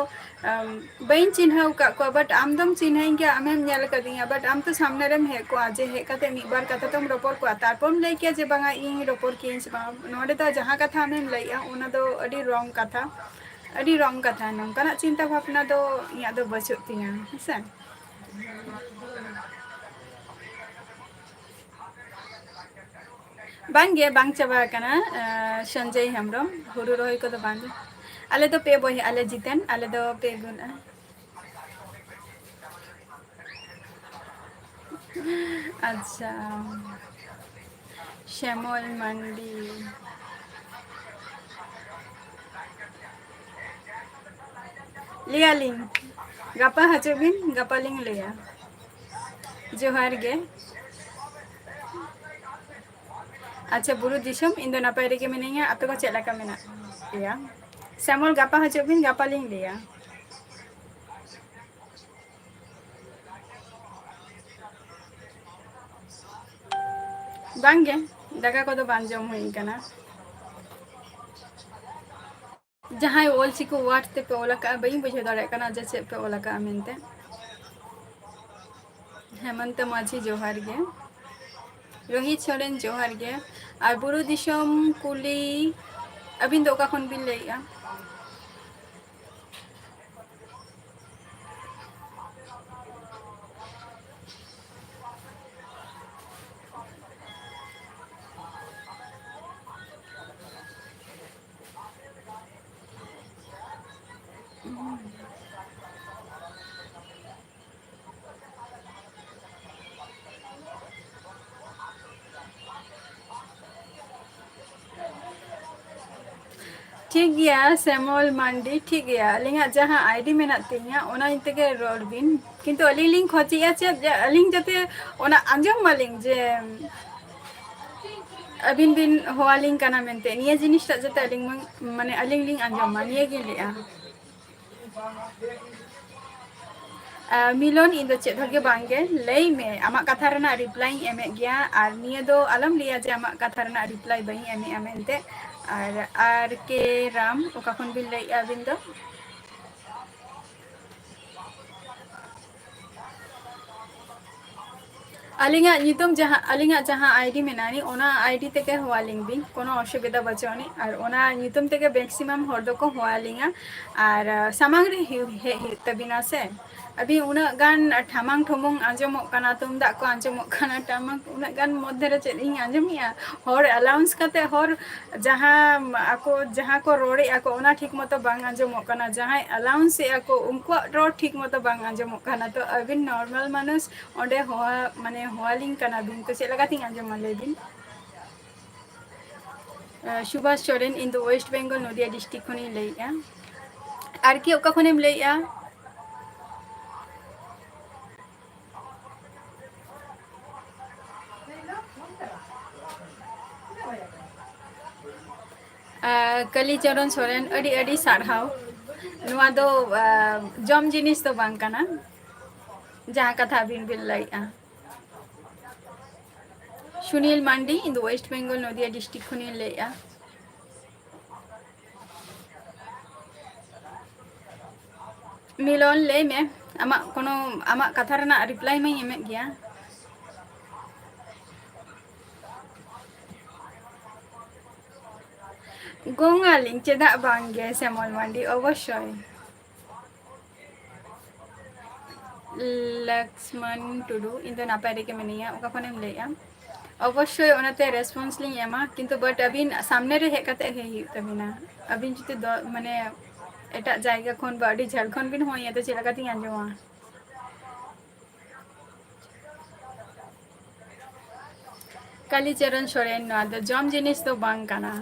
ᱟᱢ, ᱵᱟᱹᱧ ᱪᱤᱱᱦᱟᱹᱣ ᱟᱠᱟᱫ ᱠᱚᱣᱟ, but ᱟᱢ ᱫᱚᱢ ᱪᱤᱱᱦᱟᱹᱧ ᱜᱮᱭᱟ, ᱟᱢᱮᱢ ᱧᱮᱞ ᱟᱠᱟᱫᱤᱧᱟ, but ᱟᱢ ᱛᱚ ᱥᱟᱢᱱᱮ ᱨᱮᱢ ᱦᱮᱡ ᱠᱚᱜᱼᱟ, ᱡᱮ ᱦᱮᱡ ᱠᱟᱛᱮ ᱢᱤᱫ ᱵᱟᱨ ᱠᱟᱛᱷᱟ ᱛᱚᱢ ᱨᱚᱯᱚᱲ ᱠᱚᱜᱼᱟ, ᱛᱟᱨᱯᱚᱨᱮᱢ ᱞᱟᱹᱭ ᱠᱮᱭᱟ ᱡᱮ ᱵᱟᱝᱟ ᱤᱧ ᱨᱚᱯᱚᱲ ᱠᱤᱭᱟᱹᱧ ᱥᱮ ᱵᱟᱝ᱾ ᱱᱚᱰᱮ ᱫᱚ ᱡᱟᱦᱟᱸ ᱠᱟᱛᱷᱟ ᱟᱢᱮᱢ ᱞᱟᱹᱭᱮᱜᱼᱟ, ᱚᱱᱟ ᱫᱚ ᱟᱹᱰᱤ wrong ᱠᱟᱛᱷᱟ, ᱟᱹᱰᱤ wrong ᱠᱟᱛᱷᱟ᱾ ᱱᱚᱝᱠᱟᱱᱟᱜ ᱪᱤᱱᱛᱟᱹ ᱵᱷᱟᱵᱽᱱᱟ ᱫᱚ ᱤᱧᱟᱹᱜ ᱫᱚ ᱵᱟᱹᱪᱩᱜ ᱛᱤᱧᱟᱹ, ᱦᱮᱸᱥᱮ᱾ ᱵᱟᱝᱜᱮ, ᱵᱟᱝ ᱪᱟᱵᱟ ᱟᱠᱟᱱᱟ᱾ ᱟᱸ, ᱥᱚᱧᱡᱚᱭ ᱦᱮᱢᱵᱨᱚᱢ, ᱦᱩᱲᱩ ᱨᱚᱦᱚᱭ ᱠᱚᱫᱚ ᱵᱟᱝ᱾ ᱟᱞᱮ ᱫᱚ ᱯᱮ ᱵᱚᱭᱦᱟ ᱟᱞᱮ, ᱡᱤᱛᱮᱱ, ᱟᱞᱮ ᱫᱚ ᱯᱮ ᱵᱚᱭᱦᱟ᱾ ᱟᱪᱪᱷᱟ, ᱥᱮᱢᱚᱞ ᱢᱟᱱᱰᱤ᱾ ᱞᱟᱹᱭᱟᱞᱤᱧ, ᱜᱟᱯᱟ ᱦᱤᱡᱩᱜ ᱵᱤᱱ, ᱜᱟᱯᱟ ᱞᱤᱧ ᱞᱟᱹᱭᱟ᱾ ᱡᱚᱦᱟᱨ ᱜᱮ᱾ ᱟᱪᱪᱷᱟ, ᱵᱩᱨᱩ ᱫᱤᱥᱚᱢ, ᱤᱧ ᱫᱚ ᱱᱟᱯᱟᱭ ᱨᱮᱜᱮ ᱢᱤᱱᱟᱹᱧᱟ, ᱟᱯᱮ ᱠᱚ ᱪᱮᱫ ᱞᱮᱠᱟ ᱢᱮᱱᱟᱜ ᱯᱮᱭᱟ? ᱥᱮᱢᱚᱞ, ᱜᱟᱯᱟ ᱦᱤᱡᱩᱜ ᱵᱤᱱ, ᱜᱟᱯᱟ ᱞᱤᱧ ᱞᱟᱹᱭᱟ᱾ ᱵᱟᱝᱜᱮ, ᱫᱟᱠᱟ ᱠᱚᱫᱚ ᱵᱟᱝ ᱡᱚᱢ ᱦᱩᱭ ᱠᱟᱱᱟ᱾ ᱡᱟᱦᱟᱸᱭ ᱚᱞ ᱪᱤᱠᱤ word ᱛᱮᱯᱮ ᱚᱞ ᱟᱠᱟᱫᱼᱟ, ᱵᱟᱹᱧ ᱵᱩᱡᱷᱟᱹᱣ ᱫᱟᱲᱮᱭᱟᱜ ᱠᱟᱱᱟ ᱡᱮ ᱪᱮᱫ ᱯᱮ ᱚᱞ ᱟᱠᱟᱫᱼᱟ ᱢᱮᱱᱛᱮ᱾ ᱦᱮᱢᱚᱱᱛᱚ ᱢᱟᱹᱡᱷᱤ, ᱡᱚᱦᱟᱨ ᱜᱮ᱾ ᱨᱳᱦᱤᱛ ᱥᱚᱨᱮᱱ, ᱡᱚᱦᱟᱨ ᱜᱮ᱾ ᱟᱨ ᱵᱩᱨᱩ ᱫᱤᱥᱚᱢ ᱠᱩᱞᱤ, ᱟᱹᱵᱤᱱ ᱫᱚ ᱚᱠᱟ ᱠᱷᱚᱱ ᱵᱤᱱ ᱞᱟᱹᱭᱮᱫᱼᱟ? ᱴᱷᱤᱠ ᱜᱮᱭᱟ ᱥᱮᱢᱚᱞ ᱢᱟᱱᱰᱤ, ᱴᱷᱤᱠ ᱜᱮᱭᱟ, ᱟᱹᱞᱤᱧᱟᱜ ᱡᱟᱦᱟᱸ ᱟᱭᱰᱤ ᱢᱮᱱᱟᱜ ᱛᱤᱧᱟ ᱚᱱᱟ ᱛᱮᱜᱮ ᱨᱚᱲ ᱵᱤᱱ, ᱠᱤᱱᱛᱩ ᱟᱹᱞᱤᱧ ᱞᱤᱧ ᱠᱷᱚᱡᱮᱜᱼᱟ ᱪᱮᱫ, ᱡᱮ ᱟᱹᱞᱤᱧ ᱡᱟᱛᱮ ᱚᱱᱟ ᱟᱸᱡᱚᱢ ᱢᱟᱞᱤᱧ ᱡᱮ ᱟᱹᱵᱤᱱ ᱵᱤᱱ ᱦᱚᱦᱚᱣᱟᱞᱤᱧ ᱠᱟᱱᱟ ᱢᱮᱱᱛᱮ, ᱱᱤᱭᱟᱹ ᱡᱤᱱᱤᱥᱴᱟᱜ ᱡᱟᱛᱮ ᱟᱹᱞᱤᱧ ᱢᱟᱱᱮ ᱟᱹᱞᱤᱧ ᱞᱤᱧ ᱟᱸᱡᱚᱢ ᱢᱟ, ᱱᱤᱭᱟᱹ ᱜᱮᱞᱤᱧ ᱞᱟᱹᱭᱮᱜᱼᱟ᱾ ᱟᱨ ᱢᱤᱞᱚᱱ, ᱤᱧ ᱫᱚ ᱪᱮᱫ ᱦᱚᱸ ᱜᱮ ᱵᱟᱝ ᱜᱮ, ᱞᱟᱹᱭ ᱢᱮ, ᱟᱢᱟᱜ ᱠᱟᱛᱷᱟ ᱨᱮᱱᱟᱜ ᱨᱤᱯᱞᱟᱭ ᱤᱧ ᱮᱢᱮᱫ ᱜᱮᱭᱟ, ᱟᱨ ᱱᱤᱭᱟᱹ ᱫᱚ ᱟᱞᱚᱢ ᱞᱟᱹᱭᱟ ᱡᱮ ᱟᱢᱟᱜ ᱠᱟᱛᱷᱟ ᱨᱮᱱᱟᱜ ᱨᱤᱯᱞᱟᱭ ᱵᱟᱹᱧ ᱮᱢᱮᱫᱼᱟ ᱢᱮᱱᱛᱮ᱾ ᱟᱨ ᱟᱨ ᱠᱮ ᱨᱟᱢ, ᱚᱠᱟ ᱠᱷᱚᱱ ᱵᱤᱱ ᱞᱟᱹᱭᱮᱫᱼᱟ ᱟᱹᱵᱤᱱ ᱫᱚ? ᱟᱹᱞᱤᱧᱟᱜ ᱧᱩᱛᱩᱢ ᱡᱟᱦᱟᱸ, ᱟᱹᱞᱤᱧᱟᱜ ᱡᱟᱦᱟᱸ ᱟᱭᱰᱤ ᱢᱮᱱᱟᱜᱼᱟ, ᱚᱱᱟ ᱟᱭᱰᱤ ᱛᱮᱜᱮ ᱦᱚᱦᱚᱣᱟᱞᱤᱧ ᱵᱤᱱ, ᱠᱳᱱᱳ ᱚᱥᱩᱵᱤᱫᱷᱟ ᱵᱟᱹᱪᱩᱜ ᱟᱹᱱᱤᱡ᱾ ᱟᱨ ᱚᱱᱟ ᱧᱩᱛᱩᱢ ᱛᱮᱜᱮ ᱢᱮᱠᱥᱤᱢᱟᱢ ᱦᱚᱲ ᱫᱚᱠᱚ ᱦᱚᱦᱚᱣᱟᱞᱤᱧᱟ᱾ ᱟᱨ, ᱟᱸ, ᱥᱟᱢᱟᱝ ᱨᱮ ᱦᱤ-, ᱦᱮᱡ ᱦᱩᱭᱩᱜ ᱛᱟᱹᱵᱤᱱᱟ ᱥᱮ᱾ ᱟᱹᱵᱤᱱ ᱩᱱᱟᱹᱜ ᱜᱟᱱ ᱴᱷᱟᱢᱟᱝ ᱴᱷᱩᱢᱩᱝ ᱟᱸᱡᱚᱢᱚᱜ ᱠᱟᱱᱟ, ᱛᱩᱢᱫᱟᱜ ᱠᱚ ᱟᱸᱡᱚᱢᱚᱜ ᱠᱟᱱᱟ, ᱴᱟᱢᱟᱠ, ᱩᱱᱟᱹᱜ ᱜᱟᱱ ᱢᱚᱫᱽᱫᱷᱮ ᱨᱮ ᱪᱮᱫ ᱤᱧ ᱟᱸᱡᱚᱢᱮᱜᱼᱟ? ᱦᱚᱲ ᱟᱞᱟᱣᱩᱱᱥ ᱠᱟᱛᱮ ᱦᱚᱲ ᱡᱟᱦᱟᱸ ᱟᱠᱚ, ᱡᱟᱦᱟᱸ ᱠᱚ ᱨᱚᱲᱮᱜᱼᱟ ᱠᱚ, ᱚᱱᱟ ᱴᱷᱤᱠ ᱢᱚᱛᱚ ᱵᱟᱝ ᱟᱸᱡᱚᱢᱚᱜ ᱠᱟᱱᱟ᱾ ᱡᱟᱦᱟᱸᱭ ᱟᱞᱟᱣᱩᱱᱥ ᱮᱜᱼᱟ ᱠᱚ, ᱩᱱᱠᱩᱣᱟᱜ ᱨᱚᱲ ᱴᱷᱤᱠ ᱢᱚᱛᱚ ᱵᱟᱝ ᱟᱸᱡᱚᱢᱚᱜ ᱠᱟᱱᱟ᱾ ᱛᱚ ᱟᱹᱵᱤᱱ ᱱᱚᱨᱢᱟᱞ ᱢᱟᱱᱩᱥ ᱚᱸᱰᱮ ᱦᱚᱦᱚ, ᱢᱟᱱᱮ ᱦᱚᱦᱚᱣᱟᱞᱤᱧ ᱠᱟᱱᱟ ᱵᱤᱱ, ᱛᱚ ᱪᱮᱫ ᱞᱮᱠᱟᱛᱤᱧ ᱟᱸᱡᱚᱢᱟ ᱞᱟᱹᱭ ᱵᱤᱱ? ᱟᱸ, ᱥᱩᱵᱷᱟᱥ ᱥᱚᱨᱮᱱ, ᱤᱧ ᱫᱚ ᱳᱭᱮᱥᱴ ᱵᱮᱝᱜᱚᱞ ᱱᱚᱫᱤᱭᱟ ᱰᱤᱥᱴᱨᱤᱠᱴ ᱠᱷᱚᱱᱤᱧ ᱞᱟᱹᱭᱮᱜᱼᱟ᱾ ᱟᱨ ᱠᱤ ᱚᱠᱟ ᱠᱷᱚᱱᱮᱢ ᱞᱟᱹᱭᱮᱜᱼᱟ? ᱟᱸ, ᱠᱟᱞᱤᱪᱚᱨᱚᱱ ᱥᱚᱨᱮᱱ, ᱟᱹᱰᱤ ᱟᱹᱰᱤ ᱥᱟᱨᱦᱟᱣ᱾ ᱱᱚᱣᱟ ᱫᱚ, ᱟᱸ, ᱡᱚᱢ ᱡᱤᱱᱤᱥ ᱫᱚ ᱵᱟᱝ ᱠᱟᱱᱟ, ᱡᱟᱦᱟᱸ ᱠᱟᱛᱷᱟ ᱟᱹᱵᱤᱱ ᱵᱤᱱ ᱞᱟᱹᱭᱮᱜᱼᱟ᱾ ᱥᱩᱱᱤᱞ ᱢᱟᱱᱰᱤ, ᱤᱧ ᱫᱚ ᱳᱭᱮᱥᱴ ᱵᱮᱝᱜᱚᱞ ᱱᱚᱫᱤᱭᱟ ᱰᱤᱥᱴᱨᱤᱠᱴ ᱠᱷᱚᱱᱤᱧ ᱞᱟᱹᱭᱮᱜᱼᱟ᱾ ᱢᱤᱞᱚᱱ, ᱞᱟᱹᱭ ᱢᱮ, ᱟᱢᱟᱜ ᱠᱳᱱᱳ, ᱟᱢᱟᱜ ᱠᱟᱛᱷᱟ ᱨᱮᱱᱟᱜ ᱨᱤᱯᱞᱟᱭ ᱢᱟᱧ ᱮᱢᱮᱫ ᱜᱮᱭᱟ᱾ ᱜᱚᱝᱟᱞᱤᱧ, ᱪᱮᱫᱟᱜ ᱵᱟᱝ ᱜᱮ, ᱥᱮᱢᱚᱞ ᱢᱟᱱᱰᱤ, ᱚᱵᱚᱥᱥᱳᱭ᱾ ᱞᱚᱠᱥᱢᱚᱱ ᱴᱩᱰᱩ, ᱤᱧ ᱫᱚ ᱱᱟᱯᱟᱭ ᱨᱮᱜᱮ ᱢᱤᱱᱟᱹᱧᱟ᱾ ᱚᱠᱟ ᱠᱷᱚᱱᱮᱢ ᱞᱟᱹᱭᱮᱜᱼᱟ? ᱚᱵᱚᱥᱥᱳᱭ ᱚᱱᱟᱛᱮ ᱨᱮᱥᱯᱚᱱᱥ ᱞᱤᱧ ᱮᱢᱟ, ᱠᱤᱱᱛᱩ but ᱟᱹᱵᱤᱱ ᱥᱟᱢᱱᱮ ᱨᱮ ᱦᱮᱡ ᱠᱟᱛᱮ ᱦᱮᱡ ᱦᱩᱭᱩᱜ ᱛᱟᱹᱵᱤᱱᱟ᱾ ᱟᱹᱵᱤᱱ ᱡᱩᱫᱤ ᱫᱚ, ᱢᱟᱱᱮ, ᱮᱴᱟᱜ ᱡᱟᱭᱜᱟ ᱠᱷᱚᱱ ᱵᱟ ᱟᱹᱰᱤ ᱡᱷᱟᱲ ᱠᱷᱚᱱ ᱵᱤᱱ ᱦᱚᱦᱚᱭᱟ, ᱛᱚ ᱪᱮᱫ ᱞᱮᱠᱟᱛᱤᱧ ᱟᱸᱡᱚᱢᱟ? ᱠᱟᱞᱤᱪᱚᱨᱚᱱ ᱥᱚᱨᱮᱱ, ᱱᱚᱣᱟ ᱫᱚ ᱡᱚᱢ ᱡᱤᱱᱤᱥ ᱫᱚ ᱵᱟᱝ ᱠᱟᱱᱟ᱾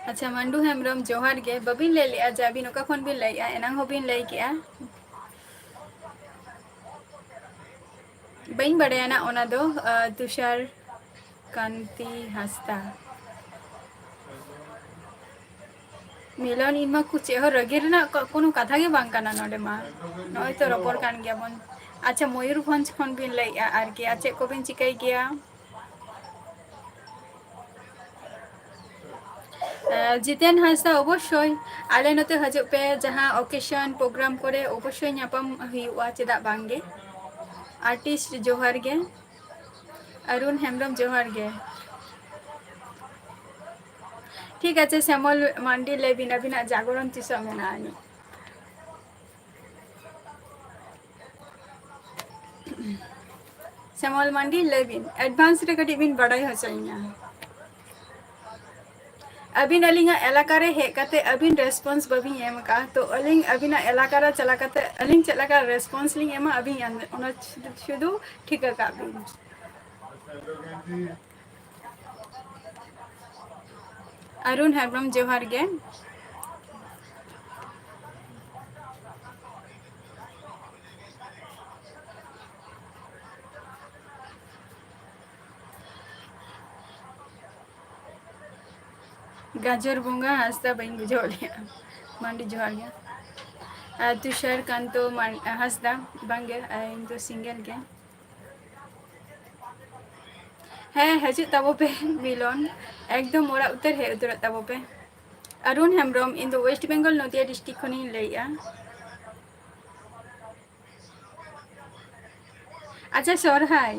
ᱟᱪᱪᱷᱟ, ᱢᱟᱱᱰᱩ ᱦᱮᱢᱵᱨᱚᱢ, ᱡᱚᱦᱟᱨ ᱜᱮ᱾ ᱵᱟᱹᱵᱤᱱ ᱞᱟᱹᱭ ᱞᱮᱜᱼᱟ ᱡᱮ ᱟᱹᱵᱤᱱ ᱚᱠᱟ ᱠᱷᱚᱱ ᱵᱤᱱ ᱞᱟᱹᱭᱮᱜᱼᱟ, ᱮᱱᱟᱝ ᱦᱚᱸᱵᱤᱱ ᱞᱟᱹᱭ ᱠᱮᱜᱼᱟ᱾ ᱵᱟᱹᱧ ᱵᱟᱲᱟᱭᱟ ᱱᱟ ᱚᱱᱟ ᱫᱚ, ᱟᱸ, ᱛᱩᱥᱟᱨ ᱠᱟᱱᱛᱤ ᱦᱟᱸᱥᱫᱟ᱾ ᱢᱤᱞᱚᱱ, ᱤᱧ ᱢᱟ ᱠᱩ-, ᱪᱮᱫ ᱦᱚᱸ ᱨᱟᱹᱜᱤ ᱨᱮᱱᱟᱜ ᱠᱚ-, ᱠᱳᱱᱳ ᱠᱟᱛᱷᱟ ᱜᱮ ᱵᱟᱝ ᱠᱟᱱᱟ ᱱᱚᱰᱮ ᱢᱟ᱾ ᱱᱚᱜᱼᱚᱭ ᱛᱚ ᱨᱚᱯᱚᱲ ᱠᱟᱱ ᱜᱮᱭᱟ ᱵᱚᱱ᱾ ᱟᱪᱪᱷᱟ, ᱢᱚᱭᱩᱨᱵᱷᱚᱸᱡᱽ ᱠᱷᱚᱱ ᱵᱤᱱ ᱞᱟᱹᱭᱮᱜᱼᱟ ᱟᱨᱠᱤ, ᱟᱨ ᱪᱮᱫ ᱠᱚᱵᱤᱱ ᱪᱤᱠᱟᱹᱭ ᱜᱮᱭᱟ? ᱮ, ᱡᱤᱛᱮᱱ ᱦᱟᱸᱥᱫᱟ, ᱚᱵᱚᱥᱥᱳᱭ ᱟᱞᱮ ᱱᱚᱛᱮ ᱦᱤᱡᱩᱜ ᱯᱮ, ᱡᱟᱦᱟᱸ occasion program ᱠᱚᱨᱮ ᱚᱵᱚᱥᱥᱳᱭ ᱧᱟᱯᱟᱢ ᱦᱩᱭᱩᱜᱼᱟ, ᱪᱮᱫᱟᱜ ᱵᱟᱝ ᱜᱮ᱾ Artist, ᱡᱚᱦᱟᱨ ᱜᱮ᱾ ᱟᱨᱩᱱ ᱦᱮᱢᱵᱨᱚᱢ, ᱡᱚᱦᱟᱨ ᱜᱮ᱾ ᱴᱷᱤᱠ ᱟᱪᱷᱮ, ᱥᱮᱢᱚᱞ ᱢᱟᱱᱰᱤ, ᱞᱟᱹᱭ ᱵᱤᱱ, ᱟᱹᱵᱤᱱᱟᱜ ᱡᱟᱜᱚᱨᱚᱱ ᱛᱤᱥᱚᱜ ᱢᱮᱱᱟᱜᱼᱟ ᱟᱹᱱᱤᱡ? ᱥᱮᱢᱚᱞ ᱢᱟᱱᱰᱤ, ᱞᱟᱹᱭ ᱵᱤᱱ, advance ᱨᱮ ᱠᱟᱹᱴᱤᱡ ᱵᱤᱱ ᱵᱟᱰᱟᱭ ᱦᱚᱪᱚᱭᱤᱧᱟ᱾ ᱟᱹᱵᱤᱱ ᱟᱹᱞᱤᱧᱟᱜ ᱮᱞᱟᱠᱟ ᱨᱮ ᱦᱮᱡ ᱠᱟᱛᱮ ᱟᱹᱵᱤᱱ response ᱵᱟᱹᱵᱤᱱ ᱮᱢ ᱟᱠᱟᱫᱼᱟ, ᱛᱚ ᱟᱹᱞᱤᱧ ᱟᱹᱵᱤᱱᱟᱜ ᱮᱞᱟᱠᱟ ᱨᱮ ᱪᱟᱞᱟᱣ ᱠᱟᱛᱮ ᱟᱹᱞᱤᱧ ᱪᱮᱫ ᱞᱮᱠᱟ response ᱞᱤᱧ ᱮᱢᱟ, ᱟᱹᱵᱤᱱ ᱚᱱᱟ ᱥᱩᱫᱷᱩ, ᱥᱩᱫᱷᱩ ᱴᱷᱤᱠᱟᱹ ᱠᱟᱜ ᱵᱤᱱ᱾ ᱟᱨᱩᱱ ᱦᱮᱢᱵᱨᱚᱢ, ᱡᱚᱦᱟᱨ ᱜᱮ᱾ ᱜᱟᱡᱚᱨ ᱵᱚᱸᱜᱟ ᱦᱟᱸᱥᱫᱟ, ᱵᱟᱹᱧ ᱵᱩᱡᱷᱟᱹᱣ ᱞᱮᱜᱼᱟ᱾ ᱢᱟᱱᱰᱤ, ᱡᱚᱦᱟᱨ ᱜᱮ᱾ ᱟᱨ ᱛᱩᱥᱟᱨ ᱠᱟᱱᱛᱚ ᱢᱟᱱ-, ᱦᱟᱸᱥᱫᱟ, ᱵᱟᱝᱜᱮ, ᱤᱧ ᱫᱚ single ᱜᱮ᱾ ᱦᱮᱸ, ᱦᱤᱡᱩᱜ ᱛᱟᱵᱚ ᱯᱮ ᱢᱤᱞᱚᱱ, ᱮᱠᱫᱚᱢ ᱚᱲᱟᱜ ᱩᱛᱟᱹᱨ ᱦᱮᱡ ᱩᱛᱟᱹᱨᱚᱜ ᱛᱟᱵᱚ ᱯᱮ᱾ ᱟᱨᱩᱱ ᱦᱮᱢᱵᱨᱚᱢ, ᱤᱧ ᱫᱚ West Bengal, ᱱᱚᱫᱤᱭᱟ district ᱠᱷᱚᱱᱤᱧ ᱞᱟᱹᱭᱮᱜᱼᱟ᱾ ᱟᱪᱪᱷᱟ, ᱥᱚᱨᱦᱟᱭ,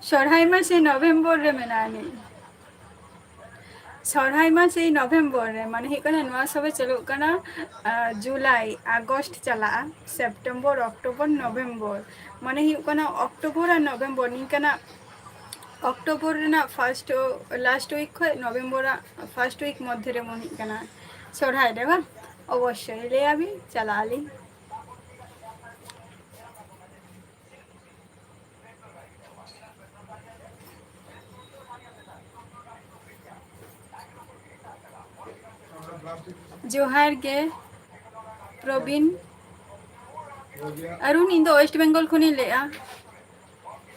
ᱥᱚᱨᱦᱟᱭ ᱢᱟ ᱥᱮ November ᱨᱮ ᱢᱮᱱᱟᱜᱼᱟ ᱱᱤᱡ᱾ ᱥᱚᱨᱦᱟᱭ ᱢᱟ ᱥᱮᱭ November ᱨᱮ, ᱢᱟᱱᱮ ᱦᱩᱭᱩᱜ ᱠᱟᱱᱟ ᱱᱚᱣᱟ ᱥᱚᱢᱚᱭ ᱪᱟᱹᱞᱩᱜ ᱠᱟᱱᱟ, ᱟᱸ, July, August ᱪᱟᱞᱟᱜᱼᱟ, September, October, November, ᱢᱟᱱᱮ ᱦᱩᱭᱩᱜ ᱠᱟᱱᱟ October ᱟᱨ November ᱱᱤᱝᱠᱟᱹᱱᱟᱜ, October ᱨᱮᱱᱟᱜ first, last week ᱠᱷᱚᱱ November ᱟᱜ first week ᱢᱚᱫᱽᱫᱷᱮ ᱨᱮ ᱢᱚᱱᱮ ᱦᱩᱭᱩᱜ ᱠᱟᱱᱟ ᱥᱚᱨᱦᱟᱭ ᱨᱮ, ᱵᱟᱝ? ᱚᱵᱚᱥᱥᱳᱭ ᱞᱟᱹᱭᱟᱵᱤᱱ, ᱪᱟᱞᱟᱜ ᱟᱹᱞᱤᱧ᱾ ᱡᱚᱦᱟᱨ ᱜᱮ ᱯᱨᱚᱵᱤᱱ᱾ ᱟᱨᱩᱱ, ᱤᱧ ᱫᱚ ᱳᱭᱮᱥᱴ ᱵᱮᱝᱜᱚᱞ ᱠᱷᱚᱱᱤᱧ ᱞᱟᱹᱭᱮᱜᱼᱟ᱾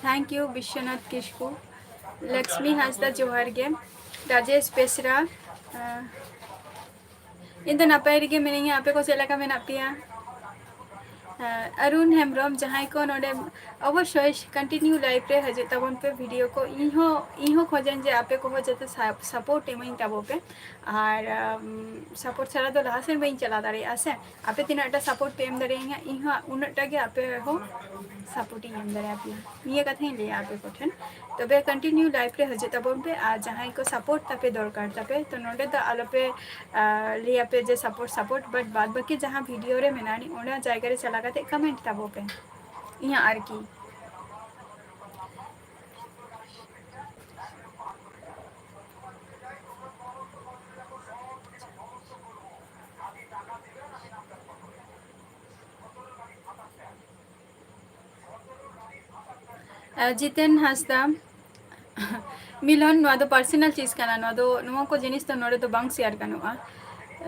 Thank you ᱵᱤᱥᱥᱚᱱᱟᱛᱷ ᱠᱤᱥᱠᱩ, ᱞᱚᱠᱥᱢᱤ ᱦᱟᱸᱥᱫᱟ, ᱡᱚᱦᱟᱨ ᱜᱮ᱾ ᱨᱟᱡᱮᱥ ᱵᱮᱥᱨᱟ, ᱟᱸ, ᱤᱧ ᱫᱚ ᱱᱟᱯᱟᱭ ᱨᱮᱜᱮ ᱢᱤᱱᱟᱹᱧᱟ, ᱟᱯᱮ ᱠᱚ ᱪᱮᱫ ᱞᱮᱠᱟ ᱢᱮᱱᱟᱜ ᱯᱮᱭᱟ? ᱟᱸ, ᱟᱨᱩᱱ ᱦᱮᱢᱵᱨᱚᱢ, ᱡᱟᱦᱟᱸᱭ ᱠᱚ ᱱᱚᱰᱮ ᱚᱵᱚᱥᱥᱳᱭ continue live ᱨᱮ ᱦᱤᱡᱩᱜ ᱛᱟᱵᱚᱱ ᱯᱮ, ᱵᱷᱤᱰᱤᱭᱳ ᱠᱚ ᱤᱧ ᱦᱚᱸ, ᱤᱧ ᱦᱚᱸ ᱠᱷᱚᱡᱟᱹᱧ ᱡᱮ ᱟᱯᱮ ᱠᱚᱦᱚᱸ ᱡᱟᱛᱮ ᱥᱟ-, support ᱤᱢᱟᱹᱧ ᱛᱟᱵᱚ ᱯᱮ᱾ ᱟᱨ, ᱟᱢ, support ᱪᱷᱟᱲᱟ ᱫᱚ ᱞᱟᱦᱟ ᱥᱮᱱ ᱵᱟᱹᱧ ᱪᱟᱞᱟᱣ ᱫᱟᱲᱮᱭᱟᱜᱼᱟ ᱥᱮ᱾ ᱟᱯᱮ ᱛᱤᱱᱟᱹᱜ ᱴᱟ support ᱯᱮ ᱮᱢ ᱫᱟᱲᱮᱭᱟᱹᱧᱟ, ᱤᱧ ᱦᱚᱸ ᱩᱱᱟᱹᱜ ᱴᱟ ᱜᱮ ᱟᱯᱮ ᱦᱚᱸ support ᱤᱧ ᱮᱢ ᱫᱟᱲᱮᱭᱟᱯᱮᱭᱟ, ᱱᱤᱭᱟᱹ ᱠᱟᱛᱷᱟᱧ ᱞᱟᱹᱭᱟ ᱟᱯᱮ ᱠᱚᱴᱷᱮᱱ᱾ ᱛᱚᱵᱮ continue live ᱨᱮ ᱦᱤᱡᱩᱜ ᱛᱟᱵᱚᱱ ᱯᱮ, ᱟᱨ ᱡᱟᱦᱟᱸᱭ ᱠᱚ support ᱛᱟᱯᱮ ᱫᱚᱨᱠᱟᱨ ᱛᱟᱯᱮ, ᱛᱚ ᱱᱚᱰᱮ ᱫᱚ ᱟᱞᱚᱯᱮ, ᱟᱨ, ᱞᱟᱹᱭᱟᱯᱮ ᱡᱮ support, support, but ᱵᱟᱫ ᱵᱟᱹᱠᱤ ᱡᱟᱦᱟᱸ ᱵᱷᱤᱰᱤᱭᱳ ᱨᱮ ᱢᱮᱱᱟᱜᱼᱟ, ᱚᱱᱟ ᱡᱟᱭᱜᱟ ᱨᱮ ᱪᱟᱞᱟᱣ ᱠᱟᱛᱮ comment ᱛᱟᱵᱚ ᱯᱮ, ᱤᱧᱟᱹᱜ ᱟᱨᱠᱤ᱾ ᱟᱨ ᱡᱤᱛᱮᱱ ᱦᱟᱸᱥᱫᱟ, ᱢᱤᱞᱚᱱ, ᱱᱚᱣᱟ ᱫᱚ personal ᱪᱤᱡᱽ ᱠᱟᱱᱟ, ᱱᱚᱣᱟ ᱫᱚ, ᱱᱚᱣᱟ ᱠᱚ ᱡᱤᱱᱤᱥ ᱫᱚ ᱱᱚᱰᱮ ᱫᱚ ᱵᱟᱝ share ᱜᱟᱱᱚᱜᱼᱟ᱾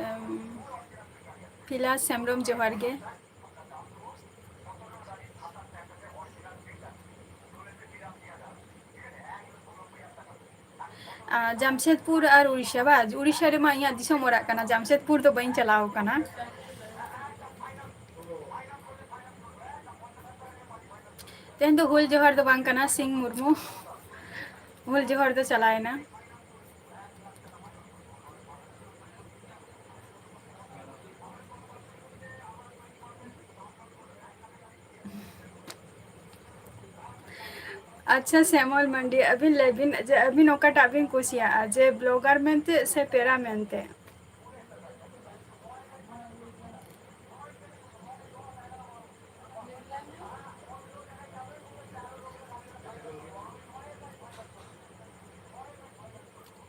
ᱮᱢ, ᱯᱷᱤᱞᱟᱥ ᱦᱮᱢᱵᱨᱚᱢ, ᱡᱚᱦᱟᱨ ᱜᱮ᱾ ᱟᱨ ᱡᱟᱢᱥᱮᱫᱽᱯᱩᱨ ᱟᱨ ᱩᱲᱤᱥᱥᱟ, ᱵᱟ, ᱩᱲᱤᱥᱥᱟ ᱨᱮᱢᱟ ᱤᱧᱟᱹᱜ ᱫᱤᱥᱚᱢ ᱚᱲᱟᱜ ᱠᱟᱱᱟ, ᱡᱟᱢᱥᱮᱫᱽᱯᱩᱨ ᱫᱚ ᱵᱟᱹᱧ ᱪᱟᱞᱟᱣ ᱠᱟᱱᱟ᱾ ᱛᱮᱦᱮᱧ ᱫᱚ ᱦᱩᱞ ᱡᱚᱦᱟᱨ ᱫᱚ ᱵᱟᱝ ᱠᱟᱱᱟ, ᱥᱤᱝ ᱢᱩᱨᱢᱩ ᱦᱩᱞ ᱡᱚᱦᱟᱨ ᱫᱚ ᱪᱟᱞᱟᱣᱮᱱᱟ᱾ ᱟᱪᱪᱷᱟ, ᱥᱮᱢᱚᱞ ᱢᱟᱱᱰᱤ, ᱟᱹᱵᱤᱱ ᱞᱟᱹᱭ ᱵᱤᱱ ᱡᱮ ᱟᱹᱵᱤᱱ ᱚᱠᱟᱴᱟᱜ ᱵᱤᱱ ᱠᱩᱥᱤᱭᱟᱜᱼᱟ, ᱡᱮ blogger ᱢᱮᱱᱛᱮ ᱥᱮ ᱯᱮᱲᱟ ᱢᱮᱱᱛᱮ?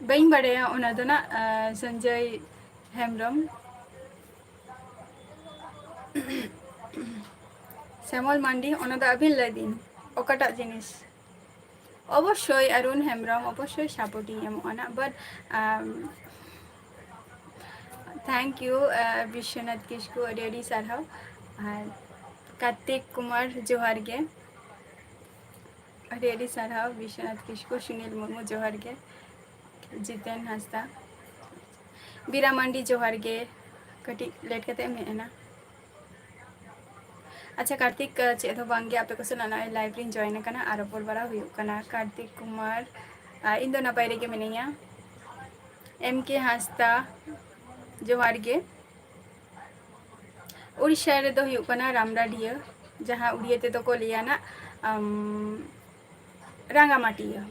ᱵᱟᱹᱧ ᱵᱟᱲᱟᱭᱟ ᱚᱱᱟ ᱫᱚ ᱱᱟᱜ, ᱟᱸ, ᱥᱚᱧᱡᱚᱭ ᱦᱮᱢᱵᱨᱚᱢ᱾ ᱥᱮᱢᱚᱞ ᱢᱟᱱᱰᱤ, ᱚᱱᱟ ᱫᱚ ᱟᱹᱵᱤᱱ ᱞᱟᱹᱭ ᱵᱤᱱ, ᱚᱠᱟᱴᱟᱜ ᱡᱤᱱᱤᱥ? ᱚᱵᱚᱥᱥᱳᱭ ᱚᱨᱩᱱ ᱦᱮᱢᱵᱨᱚᱢ, ᱚᱵᱚᱥᱥᱳᱭ support ᱤᱧ ᱮᱢᱚᱜᱼᱟ ᱱᱟᱜ, but, ᱟᱢ, Thank you, ᱵᱤᱥᱥᱚᱱᱟᱛᱷ ᱠᱤᱥᱠᱩ, ᱟᱹᱰᱤ ᱟᱹᱰᱤ ᱥᱟᱨᱦᱟᱣ᱾ ᱟᱨ ᱠᱟᱨᱛᱤᱠ ᱠᱩᱢᱟᱨ, ᱡᱚᱦᱟᱨ ᱜᱮ᱾ ᱟᱹᱰᱤ ᱟᱹᱰᱤ ᱥᱟᱨᱦᱟᱣ ᱵᱤᱥᱥᱚᱱᱟᱛᱷ ᱠᱤᱥᱠᱩ, ᱥᱩᱱᱤᱞ ᱢᱩᱨᱢᱩ, ᱡᱚᱦᱟᱨ ᱜᱮ᱾ ᱡᱤᱛᱮᱱ ᱦᱟᱸᱥᱫᱟ, ᱵᱤᱨᱟ ᱢᱟᱱᱰᱤ, ᱡᱚᱦᱟᱨ ᱜᱮ᱾ ᱠᱟᱹᱴᱤᱡ ᱞᱮᱴ ᱠᱟᱛᱮ ᱮᱢ ᱦᱮᱡ ᱮᱱᱟ᱾ ᱟᱪᱪᱷᱟ ᱠᱟᱨᱛᱤᱠ, ᱪᱮᱫ ᱦᱚᱸ ᱵᱟᱝ ᱜᱮ, ᱟᱯᱮ ᱠᱚ ᱥᱟᱞᱟᱜ ᱱᱚᱜᱼᱚᱭ ᱞᱟᱭᱤᱵᱷ ᱨᱤᱧ ᱡᱚᱭᱮᱱ ᱟᱠᱟᱱᱟ ᱟᱨ ᱨᱚᱯᱚᱲ ᱵᱟᱲᱟ ᱦᱩᱭᱩᱜ ᱠᱟᱱᱟ᱾ ᱠᱟᱨᱛᱤᱠ ᱠᱩᱢᱟᱨ, ᱤᱧ ᱫᱚ ᱱᱟᱯᱟᱭ ᱨᱮᱜᱮ ᱢᱤᱱᱟᱹᱧᱟ᱾ ᱮᱢ ᱠᱮ ᱦᱟᱸᱥᱫᱟ, ᱡᱚᱦᱟᱨ ᱜᱮ᱾ ᱩᱲᱤᱥᱥᱟ ᱨᱮᱫᱚ ᱦᱩᱭᱩᱜ ᱠᱟᱱᱟ ᱨᱟᱢᱰᱟᱰᱤᱭᱟᱹ, ᱡᱟᱦᱟᱸ ᱩᱲᱤᱭᱟᱹ ᱛᱮᱫᱚ ᱠᱚ ᱞᱟᱹᱭᱟ ᱱᱟᱜ, ᱟᱢ, ᱨᱟᱸᱜᱟᱢᱟᱴᱤᱭᱟᱹ᱾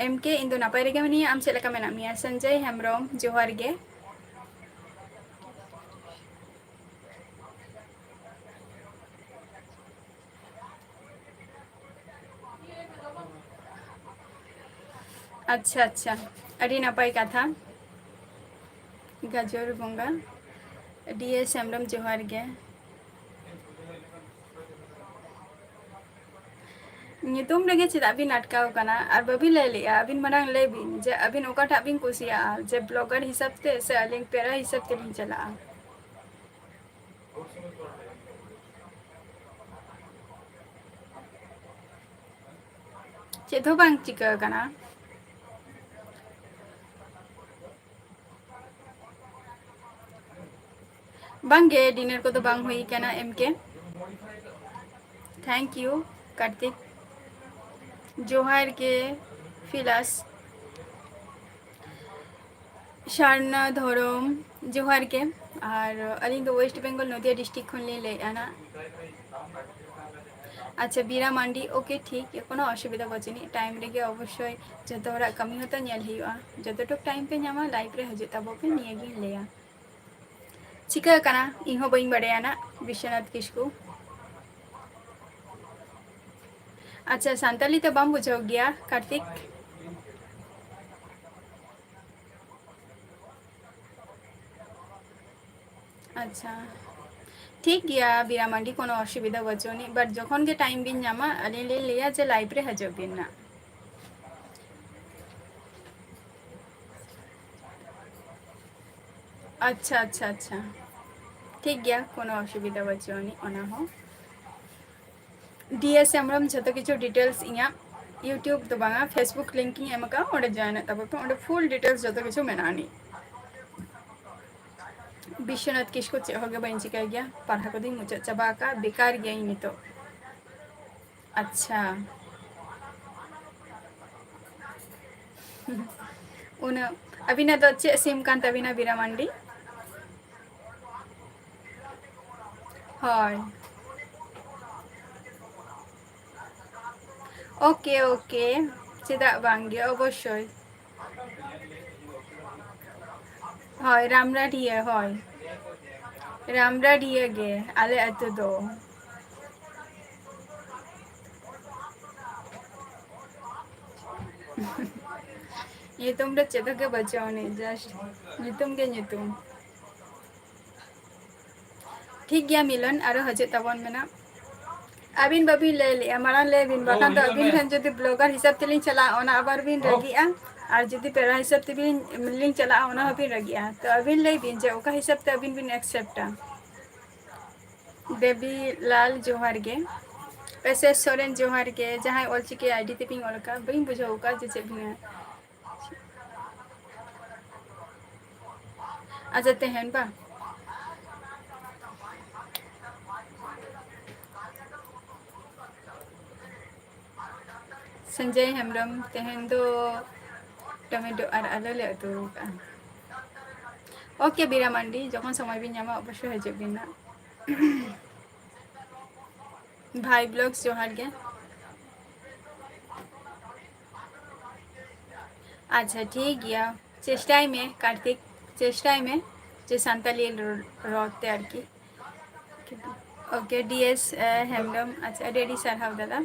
ᱮᱢ ᱠᱮ, ᱤᱧ ᱫᱚ ᱱᱟᱯᱟᱭ ᱨᱮᱜᱮ ᱢᱤᱱᱟᱹᱧᱟ, ᱟᱢ ᱪᱮᱫ ᱞᱮᱠᱟ ᱢᱮᱱᱟᱜ ᱢᱮᱭᱟ? ᱥᱚᱧᱡᱚᱭ ᱦᱮᱢᱵᱨᱚᱢ, ᱡᱚᱦᱟᱨ ᱜᱮ᱾ ᱟᱪᱪᱷᱟ, ᱟᱪᱪᱷᱟ, ᱟᱹᱰᱤ ᱱᱟᱯᱟᱭ ᱠᱟᱛᱷᱟ᱾ ᱜᱟᱡᱚᱨ ᱵᱚᱸᱜᱟ, ᱰᱤ ᱮᱥ ᱦᱮᱢᱵᱨᱚᱢ, ᱡᱚᱦᱟᱨ ᱜᱮ᱾ ᱧᱩᱛᱩᱢ ᱨᱮᱜᱮ ᱪᱮᱫᱟᱜ ᱵᱤᱱ ᱟᱴᱠᱟᱣ ᱠᱟᱱᱟ ᱟᱨ ᱵᱟᱹᱵᱤᱱ ᱞᱟᱹᱭ ᱞᱮᱜᱼᱟ? ᱟᱹᱵᱤᱱ ᱢᱟᱲᱟᱝ ᱞᱟᱹᱭ ᱵᱤᱱ ᱡᱮ ᱟᱹᱵᱤᱱ ᱚᱠᱟᱴᱟᱜ ᱵᱤᱱ ᱠᱩᱥᱤᱭᱟᱜᱼᱟ, ᱡᱮ ᱵᱞᱚᱜᱟᱨ ᱦᱤᱥᱟᱹᱵ ᱛᱮ ᱥᱮ ᱟᱹᱞᱤᱧ ᱯᱮᱲᱟ ᱦᱤᱥᱟᱹᱵ ᱛᱮᱞᱤᱧ ᱪᱟᱞᱟᱜᱼᱟ? ᱪᱮᱫ ᱦᱚᱸ ᱵᱟᱝ ᱪᱤᱠᱟᱹ ᱟᱠᱟᱱᱟ᱾ ᱵᱟᱝᱜᱮ, ᱰᱤᱱᱟᱨ ᱠᱚᱫᱚ ᱵᱟᱝ ᱦᱩᱭ ᱠᱟᱱᱟ ᱮᱢ ᱠᱮ᱾ Thank you Kartik. ᱡᱚᱦᱟᱨ ᱜᱮ ᱯᱷᱤᱞᱟᱥ᱾ ᱥᱟᱨᱱᱟ ᱫᱷᱚᱨᱚᱢ, ᱡᱚᱦᱟᱨ ᱜᱮ᱾ ᱟᱨ ᱟᱹᱞᱤᱧ ᱫᱚ ᱳᱭᱮᱥᱴ ᱵᱮᱝᱜᱚᱞ ᱱᱚᱫᱤᱭᱟ ᱰᱤᱥᱴᱨᱤᱠᱴ ᱠᱷᱚᱱ ᱞᱤᱧ ᱞᱟᱹᱭᱮᱫᱼᱟ ᱱᱟᱜ᱾ ᱟᱪᱪᱷᱟ, ᱵᱤᱨᱟ ᱢᱟᱱᱰᱤ, ᱳᱠᱮ, ᱴᱷᱤᱠ ᱜᱮᱭᱟ, ᱠᱳᱱᱳ ᱚᱥᱩᱵᱤᱫᱷᱟ ᱵᱟᱹᱪᱩᱜ ᱟᱹᱱᱤᱡ᱾ ᱴᱟᱭᱤᱢ ᱨᱮᱜᱮ ᱚᱵᱚᱥᱥᱳᱭ ᱡᱚᱛᱚ ᱦᱚᱲᱟᱜ ᱠᱟᱹᱢᱤ ᱦᱚᱸᱛᱚ ᱧᱮᱞ ᱦᱩᱭᱩᱜᱼᱟ᱾ ᱡᱚᱛᱚᱴᱩᱠ ᱴᱟᱭᱤᱢ ᱯᱮ ᱧᱟᱢᱟ, ᱞᱟᱭᱤᱵᱷ ᱨᱮ ᱦᱤᱡᱩᱜ ᱛᱟᱵᱚ ᱯᱮ, ᱱᱤᱭᱟᱹ ᱜᱤᱧ ᱞᱟᱹᱭᱟ᱾ ᱪᱤᱠᱟᱹ ᱟᱠᱟᱱᱟ ᱤᱧ ᱦᱚᱸ ᱵᱟᱹᱧ ᱵᱟᱲᱟᱭᱟ ᱱᱟᱜ, ᱵᱤᱥᱥᱚᱱᱟᱛᱷ ᱠᱤᱥᱠᱩ᱾ ᱟᱪᱪᱷᱟ, ᱥᱟᱱᱛᱟᱞᱤ ᱛᱮ ᱵᱟᱢ ᱵᱩᱡᱷᱟᱹᱣ ᱜᱮᱭᱟ ᱠᱟᱨᱛᱤᱠ? ᱟᱪᱪᱷᱟ, ᱴᱷᱤᱠ ᱜᱮᱭᱟ ᱵᱤᱨᱟ ᱢᱟᱱᱰᱤ, ᱠᱳᱱᱳ ᱚᱥᱩᱵᱤᱫᱷᱟ ᱵᱟᱹᱪᱩᱜ ᱟᱹᱱᱤᱡ, but ᱡᱚᱠᱷᱚᱱ ᱜᱮ ᱴᱟᱭᱤᱢ ᱵᱤᱱ ᱧᱟᱢᱟ, ᱟᱹᱞᱤᱧ ᱞᱤᱧ ᱞᱟᱹᱭᱟ ᱡᱮ ᱞᱟᱭᱤᱵᱷ ᱨᱮ ᱦᱤᱡᱩᱜ ᱵᱤᱱ ᱱᱟᱜ᱾ ᱟᱪᱪᱷᱟ, ᱟᱪᱪᱷᱟ, ᱟᱪᱪᱷᱟ, ᱴᱷᱤᱠ ᱜᱮᱭᱟ, ᱠᱳᱱᱳ ᱚᱥᱩᱵᱤᱫᱷᱟ ᱵᱟᱹᱪᱩᱜ ᱟᱹᱱᱤᱡ ᱚᱱᱟ ᱦᱚᱸ᱾ ᱰᱤ ᱮᱥ ᱦᱮᱢᱵᱨᱚᱢ, ᱡᱷᱚᱛᱚ ᱠᱤᱪᱷᱩ details ᱤᱧᱟᱹᱜ YouTube ᱫᱚ ᱵᱟᱝᱟ, Facebook link ᱤᱧ ᱮᱢ ᱟᱠᱟᱫᱼᱟ, ᱚᱸᱰᱮ joinᱚᱜ ᱛᱟᱵᱚ ᱯᱮ, ᱚᱸᱰᱮ full details ᱡᱷᱚᱛᱚ ᱠᱤᱪᱷᱩ ᱢᱮᱱᱟᱜ ᱟᱹᱱᱤᱡ᱾ ᱵᱤᱥᱥᱚᱱᱟᱛᱷ ᱠᱤᱥᱠᱩ, ᱪᱮᱫ ᱦᱚᱸ ᱜᱮ ᱵᱟᱹᱧ ᱪᱤᱠᱟᱹᱭ ᱜᱮᱭᱟ, ᱯᱟᱲᱦᱟᱣ ᱠᱚᱫᱚᱧ ᱢᱩᱪᱟᱹᱫ ᱪᱟᱵᱟ ᱟᱠᱟᱫᱼᱟ, ᱵᱮᱠᱟᱨ ᱜᱤᱭᱟᱹᱧ ᱱᱤᱛᱚᱜ᱾ ᱟᱪᱪᱷᱟ᱾ ᱩᱱᱟᱹᱜ, ᱟᱹᱵᱤᱱᱟᱜ ᱫᱚ ᱪᱮᱫ SIM ᱠᱟᱱ ᱛᱟᱹᱵᱤᱱᱟ, ᱵᱤᱨᱟ ᱢᱟᱱᱰᱤ? ᱦᱳᱭ᱾ OK, OK, ᱪᱮᱫᱟᱜ ᱵᱟᱝ ᱜᱮ, ᱚᱵᱚᱥᱥᱳᱭ᱾ ᱦᱳᱭ, ᱨᱟᱢᱨᱟᱰᱤᱭᱟᱹ, ᱦᱳᱭ᱾ ᱨᱟᱢᱨᱟᱰᱤᱭᱟᱹ ᱜᱮ ᱟᱞᱮ ᱟᱹᱛᱩ ᱫᱚ᱾ ᱧᱩᱛᱩᱢ ᱨᱮ ᱪᱮᱫ ᱦᱚᱸ ᱜᱮ ᱵᱟᱹᱪᱩᱜ ᱟᱹᱱᱤᱡ, just ᱧᱩᱛᱩᱢ ᱜᱮ ᱧᱩᱛᱩᱢ᱾ ᱴᱷᱤᱠ ᱜᱮᱭᱟ ᱢᱤᱞᱚᱱ, ᱟᱨᱚ ᱦᱤᱡᱩᱜ ᱛᱟᱵᱚᱱ ᱢᱮ ᱱᱟᱜ᱾ ᱟᱹᱵᱤᱱ ᱵᱟᱹᱵᱤᱱ ᱞᱟᱹᱭ ᱞᱮᱜᱼᱟ, ᱢᱟᱲᱟᱝ ᱞᱟᱹᱭ ᱵᱤᱱ, ᱵᱟᱠᱷᱟᱱ ᱫᱚ ᱟᱹᱵᱤᱱ ᱴᱷᱮᱱ ᱡᱩᱫᱤ blogger ᱦᱤᱥᱟᱹᱵ ᱛᱮᱞᱤᱧ ᱪᱟᱞᱟᱜᱼᱟ, ᱚᱱᱟ ᱟᱵᱟᱨ ᱵᱤᱱ ᱨᱟᱹᱜᱤᱜᱼᱟ, ᱟᱨ ᱡᱩᱫᱤ ᱯᱮᱲᱟ ᱦᱤᱥᱟᱹᱵ ᱛᱮᱵᱤᱱ, ᱞᱤᱧ ᱪᱟᱞᱟᱜᱼᱟ, ᱚᱱᱟ ᱦᱚᱸᱵᱤᱱ ᱨᱟᱹᱜᱤᱜᱼᱟ᱾ ᱛᱚ ᱟᱹᱵᱤᱱ ᱞᱟᱹᱭ ᱵᱤᱱ ᱡᱮ ᱚᱠᱟ ᱦᱤᱥᱟᱹᱵ ᱛᱮ ᱟᱹᱵᱤᱱ ᱵᱤᱱ acceptᱟ᱾ ᱵᱮᱵᱤ ᱞᱟᱞ ᱡᱚᱦᱟᱨ ᱜᱮ, S S ᱥᱚᱨᱮᱱ ᱡᱚᱦᱟᱨ ᱜᱮ, ᱡᱟᱦᱟᱸᱭ ᱚᱞᱪᱤᱠᱤ ID ᱛᱮᱵᱤᱱ ᱚᱞ ᱟᱠᱟᱫ, ᱵᱟᱹᱧ ᱵᱩᱡᱷᱟᱹᱣ ᱟᱠᱟᱫ ᱡᱮ ᱪᱮᱫ ᱵᱤᱱ ᱢᱮᱱᱟ᱾ ᱟᱪᱪᱷᱟ, ᱛᱮᱦᱮᱧ ᱵᱟᱝ᱾ ᱥᱚᱧᱡᱚᱭ ᱦᱮᱢᱵᱨᱚᱢ, ᱛᱮᱦᱮᱧ ᱫᱚ ᱴᱚᱢᱮᱴᱳ ᱟᱨ ᱟᱹᱞᱩ ᱞᱮ ᱩᱛᱩ ᱟᱠᱟᱫᱼᱟ᱾ OK, ᱵᱤᱨᱟ ᱢᱟᱱᱰᱤ, ᱡᱚᱠᱷᱚᱱ ᱥᱚᱢᱚᱭ ᱵᱤᱱ ᱧᱟᱢᱟ, ᱚᱵᱚᱥᱥᱳᱭ ᱦᱤᱡᱩᱜ ᱵᱤᱱ ᱱᱟᱜ᱾ ᱵᱷᱟᱭ vlogs, ᱡᱚᱦᱟᱨ ᱜᱮ᱾ ᱟᱪᱪᱷᱟ, ᱴᱷᱤᱠ ᱜᱮᱭᱟ, ᱪᱮᱥᱴᱟᱭ ᱢᱮ ᱠᱟᱨᱛᱤᱠ, ᱪᱮᱥᱴᱟᱭ ᱢᱮ ᱡᱮ ᱥᱟᱱᱛᱟᱞᱤ ᱨᱚᱲ, ᱨᱚᱲ ᱛᱮ ᱟᱨᱠᱤ᱾ OK, DS ᱦᱮᱢᱵᱨᱚᱢ, ᱟᱪᱪᱷᱟ, ᱟᱹᱰᱤ ᱟᱹᱰᱤ ᱥᱟᱨᱦᱟᱣ ᱫᱟᱫᱟ᱾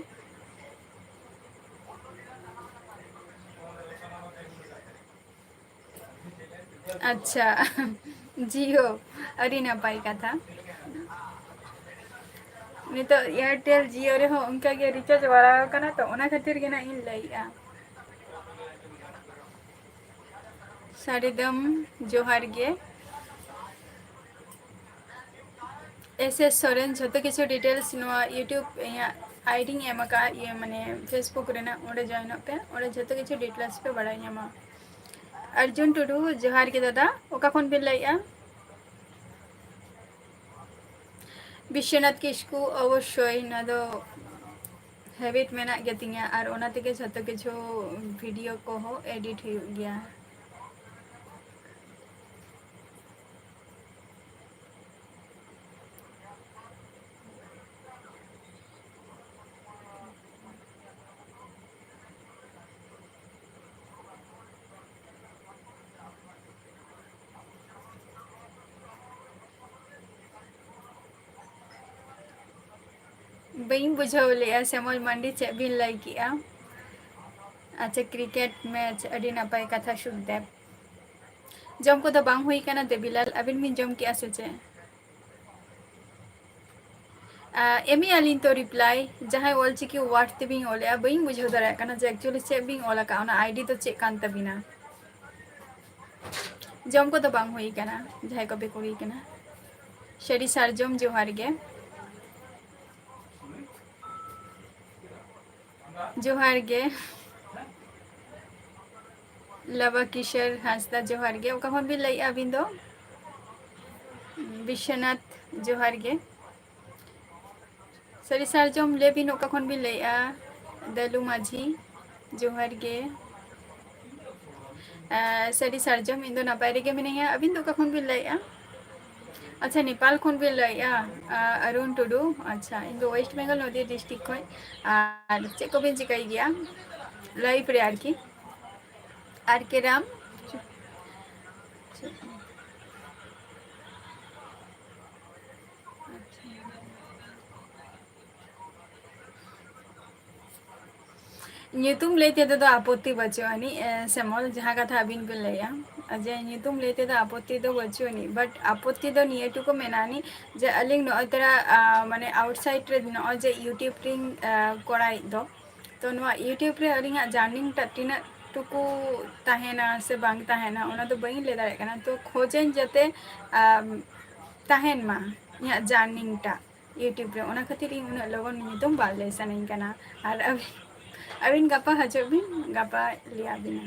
ᱟᱪᱪᱷᱟ, Jio, ᱟᱹᱰᱤ ᱱᱟᱯᱟᱭ ᱠᱟᱛᱷᱟ᱾ ᱱᱤᱛᱚᱜ Airtel Jio ᱨᱮᱦᱚᱸ ᱚᱱᱠᱟ ᱜᱮ recharge ᱵᱟᱲᱟᱣ ᱠᱟᱱᱟ, ᱛᱚ ᱚᱱᱟ ᱠᱷᱟᱹᱛᱤᱨ ᱜᱮ ᱱᱟᱜ ᱤᱧ ᱞᱟᱹᱭᱮᱜᱼᱟ᱾ ᱥᱟᱹᱨᱤᱫᱚᱢ ᱡᱚᱦᱟᱨ ᱜᱮ᱾ ᱮᱥ ᱮᱥ ᱥᱚᱨᱮᱱ, ᱡᱷᱚᱛᱚ ᱠᱤᱪᱷᱩ details ᱱᱚᱣᱟ YouTube ᱤᱧᱟᱹᱜ ID ᱧ ᱮᱢ ᱟᱠᱟᱫᱼᱟ, ᱤᱭᱟᱹ ᱢᱟᱱᱮ Facebook ᱨᱮᱱᱟᱜ, ᱚᱸᱰᱮ join ᱚᱜ ᱯᱮ, ᱚᱸᱰᱮ ᱡᱷᱚᱛᱚ ᱠᱤᱪᱷᱩ details ᱯᱮ ᱵᱟᱲᱟᱭ ᱧᱟᱢᱟ᱾ ᱟᱨᱡᱩᱱ ᱴᱩᱰᱩ, ᱡᱚᱦᱟᱨ ᱜᱮ ᱫᱟᱫᱟ, ᱚᱠᱟ ᱠᱷᱚᱱ ᱵᱤᱱ ᱞᱟᱹᱭᱮᱫᱼᱟ? ᱵᱤᱥᱥᱚᱱᱟᱛᱷ ᱠᱤᱥᱠᱩ, ᱚᱵᱚᱥᱥᱳᱭ, ᱱᱚᱣᱟ ᱫᱚ habit ᱢᱮᱱᱟᱜ ᱜᱮᱛᱤᱧᱟ, ᱟᱨ ᱚᱱᱟ ᱛᱮᱜᱮ ᱡᱷᱚᱛᱚ ᱠᱤᱪᱷᱩ video ᱠᱚᱦᱚᱸ edit ᱦᱩᱭᱩᱜ ᱜᱮᱭᱟ᱾ ᱵᱟᱹᱧ ᱵᱩᱡᱷᱟᱹᱣ ᱞᱮᱜᱼᱟ, ᱥᱮᱢᱚᱞ ᱢᱟᱱᱰᱤ, ᱪᱮᱫ ᱵᱤᱱ ᱞᱟᱹᱭ ᱠᱮᱜᱼᱟ? ᱟᱪᱪᱷᱟ, cricket match, ᱟᱹᱰᱤ ᱱᱟᱯᱟᱭ ᱠᱟᱛᱷᱟ, ᱥᱩᱠᱫᱮᱵ᱾ ᱡᱚᱢ ᱠᱚᱫᱚ ᱵᱟᱝ ᱦᱩᱭ ᱠᱟᱱᱟ ᱫᱮᱵᱤᱞᱟᱞ, ᱟᱹᱵᱤᱱ ᱵᱤᱱ ᱡᱚᱢ ᱠᱮᱜᱼᱟ ᱥᱮ ᱪᱮᱫ? ᱟ, ᱮᱢᱮᱜᱼᱟ ᱞᱤᱧ ᱛᱚ reply, ᱡᱟᱦᱟᱸᱭ ᱚᱞᱪᱤᱠᱤ word ᱛᱮᱵᱤᱱ ᱚᱞᱮᱜᱼᱟ, ᱵᱟᱹᱧ ᱵᱩᱡᱷᱟᱹᱣ ᱫᱟᱲᱮᱭᱟᱜ ᱠᱟᱱᱟ ᱡᱮ actually ᱪᱮᱫ ᱵᱤᱱ ᱚᱞ ᱟᱠᱟᱫᱼᱟ, ᱚᱱᱟ ID ᱫᱚ ᱪᱮᱫ ᱠᱟᱱ ᱛᱟᱹᱵᱤᱱᱟ? ᱡᱚᱢ ᱠᱚᱫᱚ ᱵᱟᱝ ᱦᱩᱭ ᱠᱟᱱᱟ, ᱡᱟᱦᱟᱸᱭ ᱠᱚᱯᱮ ᱠᱩᱞᱤ ᱠᱟᱱᱟ᱾ ᱥᱟᱹᱨᱤ ᱥᱟᱨᱡᱚᱢ, ᱡᱚᱦᱟᱨ ᱜᱮ᱾ ᱡᱚᱦᱟᱨ ᱜᱮ᱾ ᱞᱟᱵᱟ ᱠᱤᱥᱳᱨ ᱦᱟᱸᱥᱫᱟ, ᱡᱚᱦᱟᱨ ᱜᱮ᱾ ᱚᱠᱟ ᱠᱷᱚᱱ ᱵᱤᱱ ᱞᱟᱹᱭᱮᱜᱼᱟ ᱟᱹᱵᱤᱱ ᱫᱚ? ᱵᱤᱥᱥᱚᱱᱟᱛᱷ, ᱡᱚᱦᱟᱨ ᱜᱮ᱾ ᱥᱟᱹᱨᱤ ᱥᱟᱨᱡᱚᱢ, ᱞᱟᱹᱭ ᱵᱤᱱ, ᱚᱠᱟ ᱠᱷᱚᱱ ᱵᱤᱱ ᱞᱟᱹᱭᱮᱜᱼᱟ? ᱫᱟᱹᱞᱩ ᱢᱟᱹᱡᱷᱤ, ᱡᱚᱦᱟᱨ ᱜᱮ᱾ ᱟᱨ ᱥᱟᱹᱨᱤ ᱥᱟᱨᱡᱚᱢ, ᱤᱧ ᱫᱚ ᱱᱟᱯᱟᱭ ᱨᱮᱜᱮ ᱢᱤᱱᱟᱹᱧᱟ᱾ ᱟᱹᱵᱤᱱ ᱫᱚ ᱚᱠᱟ ᱠᱷᱚᱱ ᱵᱤᱱ ᱞᱟᱹᱭᱮᱜᱼᱟ? ᱟᱪᱪᱷᱟ, ᱱᱮᱯᱟᱞ ᱠᱷᱚᱱ ᱵᱤᱱ ᱞᱟᱹᱭᱮᱜᱼᱟ? ᱟᱨ ᱚᱨᱩᱱ ᱴᱩᱰᱩ, ᱟᱪᱪᱷᱟ, ᱤᱧ ᱫᱚ West Bengal ᱱᱚᱫᱤᱭᱟ district ᱠᱷᱚᱱ᱾ ᱟᱨ ᱪᱮᱫ ᱠᱚᱵᱤᱱ ᱪᱤᱠᱟᱹᱭ ᱜᱮᱭᱟ life ᱨᱮ ᱟᱨᱠᱤ? ᱟᱨ ᱠᱮᱨᱟᱢ? ᱧᱩᱛᱩᱢ ᱞᱟᱹᱭ ᱛᱮᱫᱚ ᱫᱚ ᱟᱯᱚᱛᱛᱤ ᱵᱟᱹᱪᱩᱜ ᱟᱹᱱᱤᱡ, ᱮ, ᱥᱮᱢᱚᱞ, ᱡᱟᱦᱟᱸ ᱠᱟᱛᱷᱟ ᱟᱹᱵᱤᱱ ᱵᱤᱱ ᱞᱟᱹᱭᱟ, ᱡᱮ ᱧᱩᱛᱩᱢ ᱞᱟᱹᱭ ᱛᱮᱫᱚ ᱟᱯᱚᱛᱛᱤ ᱫᱚ ᱵᱟᱹᱪᱩᱜ ᱟᱹᱱᱤᱡ, but ᱟᱯᱚᱛᱛᱤ ᱫᱚ ᱱᱤᱭᱟᱹ ᱴᱩᱠᱩ ᱢᱮᱱᱟᱜ ᱟᱹᱱᱤᱡ ᱡᱮ ᱟᱹᱞᱤᱧ ᱱᱚᱜᱼᱚᱭ ᱛᱚᱨᱟ, ᱟ, ᱢᱟᱱᱮ outside ᱨᱮ ᱱᱚᱜᱼᱚᱭ ᱡᱮ YouTube ᱨᱤᱧ, ᱟ, ᱠᱚᱨᱟᱣᱮᱫ ᱫᱚ, ᱛᱚ ᱱᱚᱣᱟ YouTube ᱨᱮ ᱟᱹᱞᱤᱧᱟᱜ journey ᱴᱟᱜ ᱛᱤᱱᱟᱹᱜ ᱴᱩᱠᱩ ᱛᱟᱦᱮᱱᱟ ᱥᱮ ᱵᱟᱝ ᱛᱟᱦᱮᱱᱟ, ᱚᱱᱟ ᱫᱚ ᱵᱟᱹᱧ ᱞᱟᱹᱭ ᱫᱟᱲᱮᱭᱟᱜ ᱠᱟᱱᱟ᱾ ᱛᱚ ᱠᱷᱚᱡᱟᱹᱧ ᱡᱟᱛᱮ, ᱟ, ᱛᱟᱦᱮᱱ ᱢᱟ, ᱤᱧᱟᱹᱜ journey ᱴᱟᱜ YouTube ᱨᱮ, ᱚᱱᱟ ᱠᱷᱟᱹᱛᱤᱨ ᱤᱧ ᱩᱱᱟᱹᱜ ᱞᱚᱜᱚᱱ ᱧᱩᱛᱩᱢ ᱵᱟᱝ ᱞᱟᱹᱭ ᱥᱟᱱᱟᱧ ᱠᱟᱱᱟ᱾ ᱟᱨ ᱟᱹᱵᱤᱱ, ᱟᱹᱵᱤᱱ ᱜᱟᱯᱟ ᱦᱤᱡᱩᱜ ᱵᱤᱱ, ᱜᱟᱯᱟ ᱞᱟᱹᱭ ᱟᱹᱵᱤᱱᱟ᱾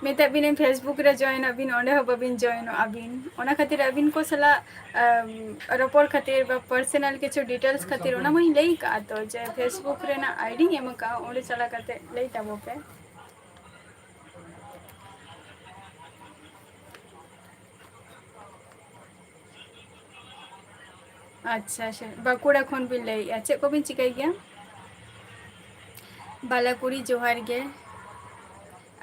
ᱢᱮᱛᱟᱜ ᱵᱤᱱᱟᱹᱧ Facebook ᱨᱮ join ᱟᱵᱤᱱ, ᱚᱸᱰᱮ ᱦᱚᱸ ᱵᱟᱵᱤᱱ joinᱚᱜ ᱟᱵᱤᱱ᱾ ᱚᱱᱟ ᱠᱷᱟᱹᱛᱤᱨ ᱟᱹᱵᱤᱱ ᱠᱚ ᱥᱟᱞᱟᱜ, ᱟᱢ, ᱨᱚᱯᱚᱲ ᱠᱷᱟᱹᱛᱤᱨ ᱵᱟ personal ᱠᱤᱪᱷᱩ details ᱠᱷᱟᱹᱛᱤᱨ ᱚᱱᱟ ᱢᱟᱧ ᱞᱟᱹᱭ ᱠᱟᱜᱼᱟ ᱛᱚ, ᱡᱮ Facebook ᱨᱮᱱᱟᱜ ID ᱧ ᱮᱢ ᱠᱟᱜᱼᱟ, ᱚᱸᱰᱮ ᱪᱟᱞᱟᱣ ᱠᱟᱛᱮ ᱞᱟᱹᱭ ᱛᱟᱵᱚ ᱯᱮ᱾ ᱟᱪᱪᱷᱟ, ᱟᱪᱪᱷᱟ, ᱵᱟᱸᱠᱩᱲᱟ ᱠᱷᱚᱱ ᱵᱤᱱ ᱞᱟᱹᱭᱮᱜᱼᱟ, ᱪᱮᱫ ᱠᱚᱵᱤᱱ ᱪᱤᱠᱟᱹᱭ ᱜᱮᱭᱟ? ᱵᱟᱞᱟᱠᱩᱲᱤ, ᱡᱚᱦᱟᱨ ᱜᱮ᱾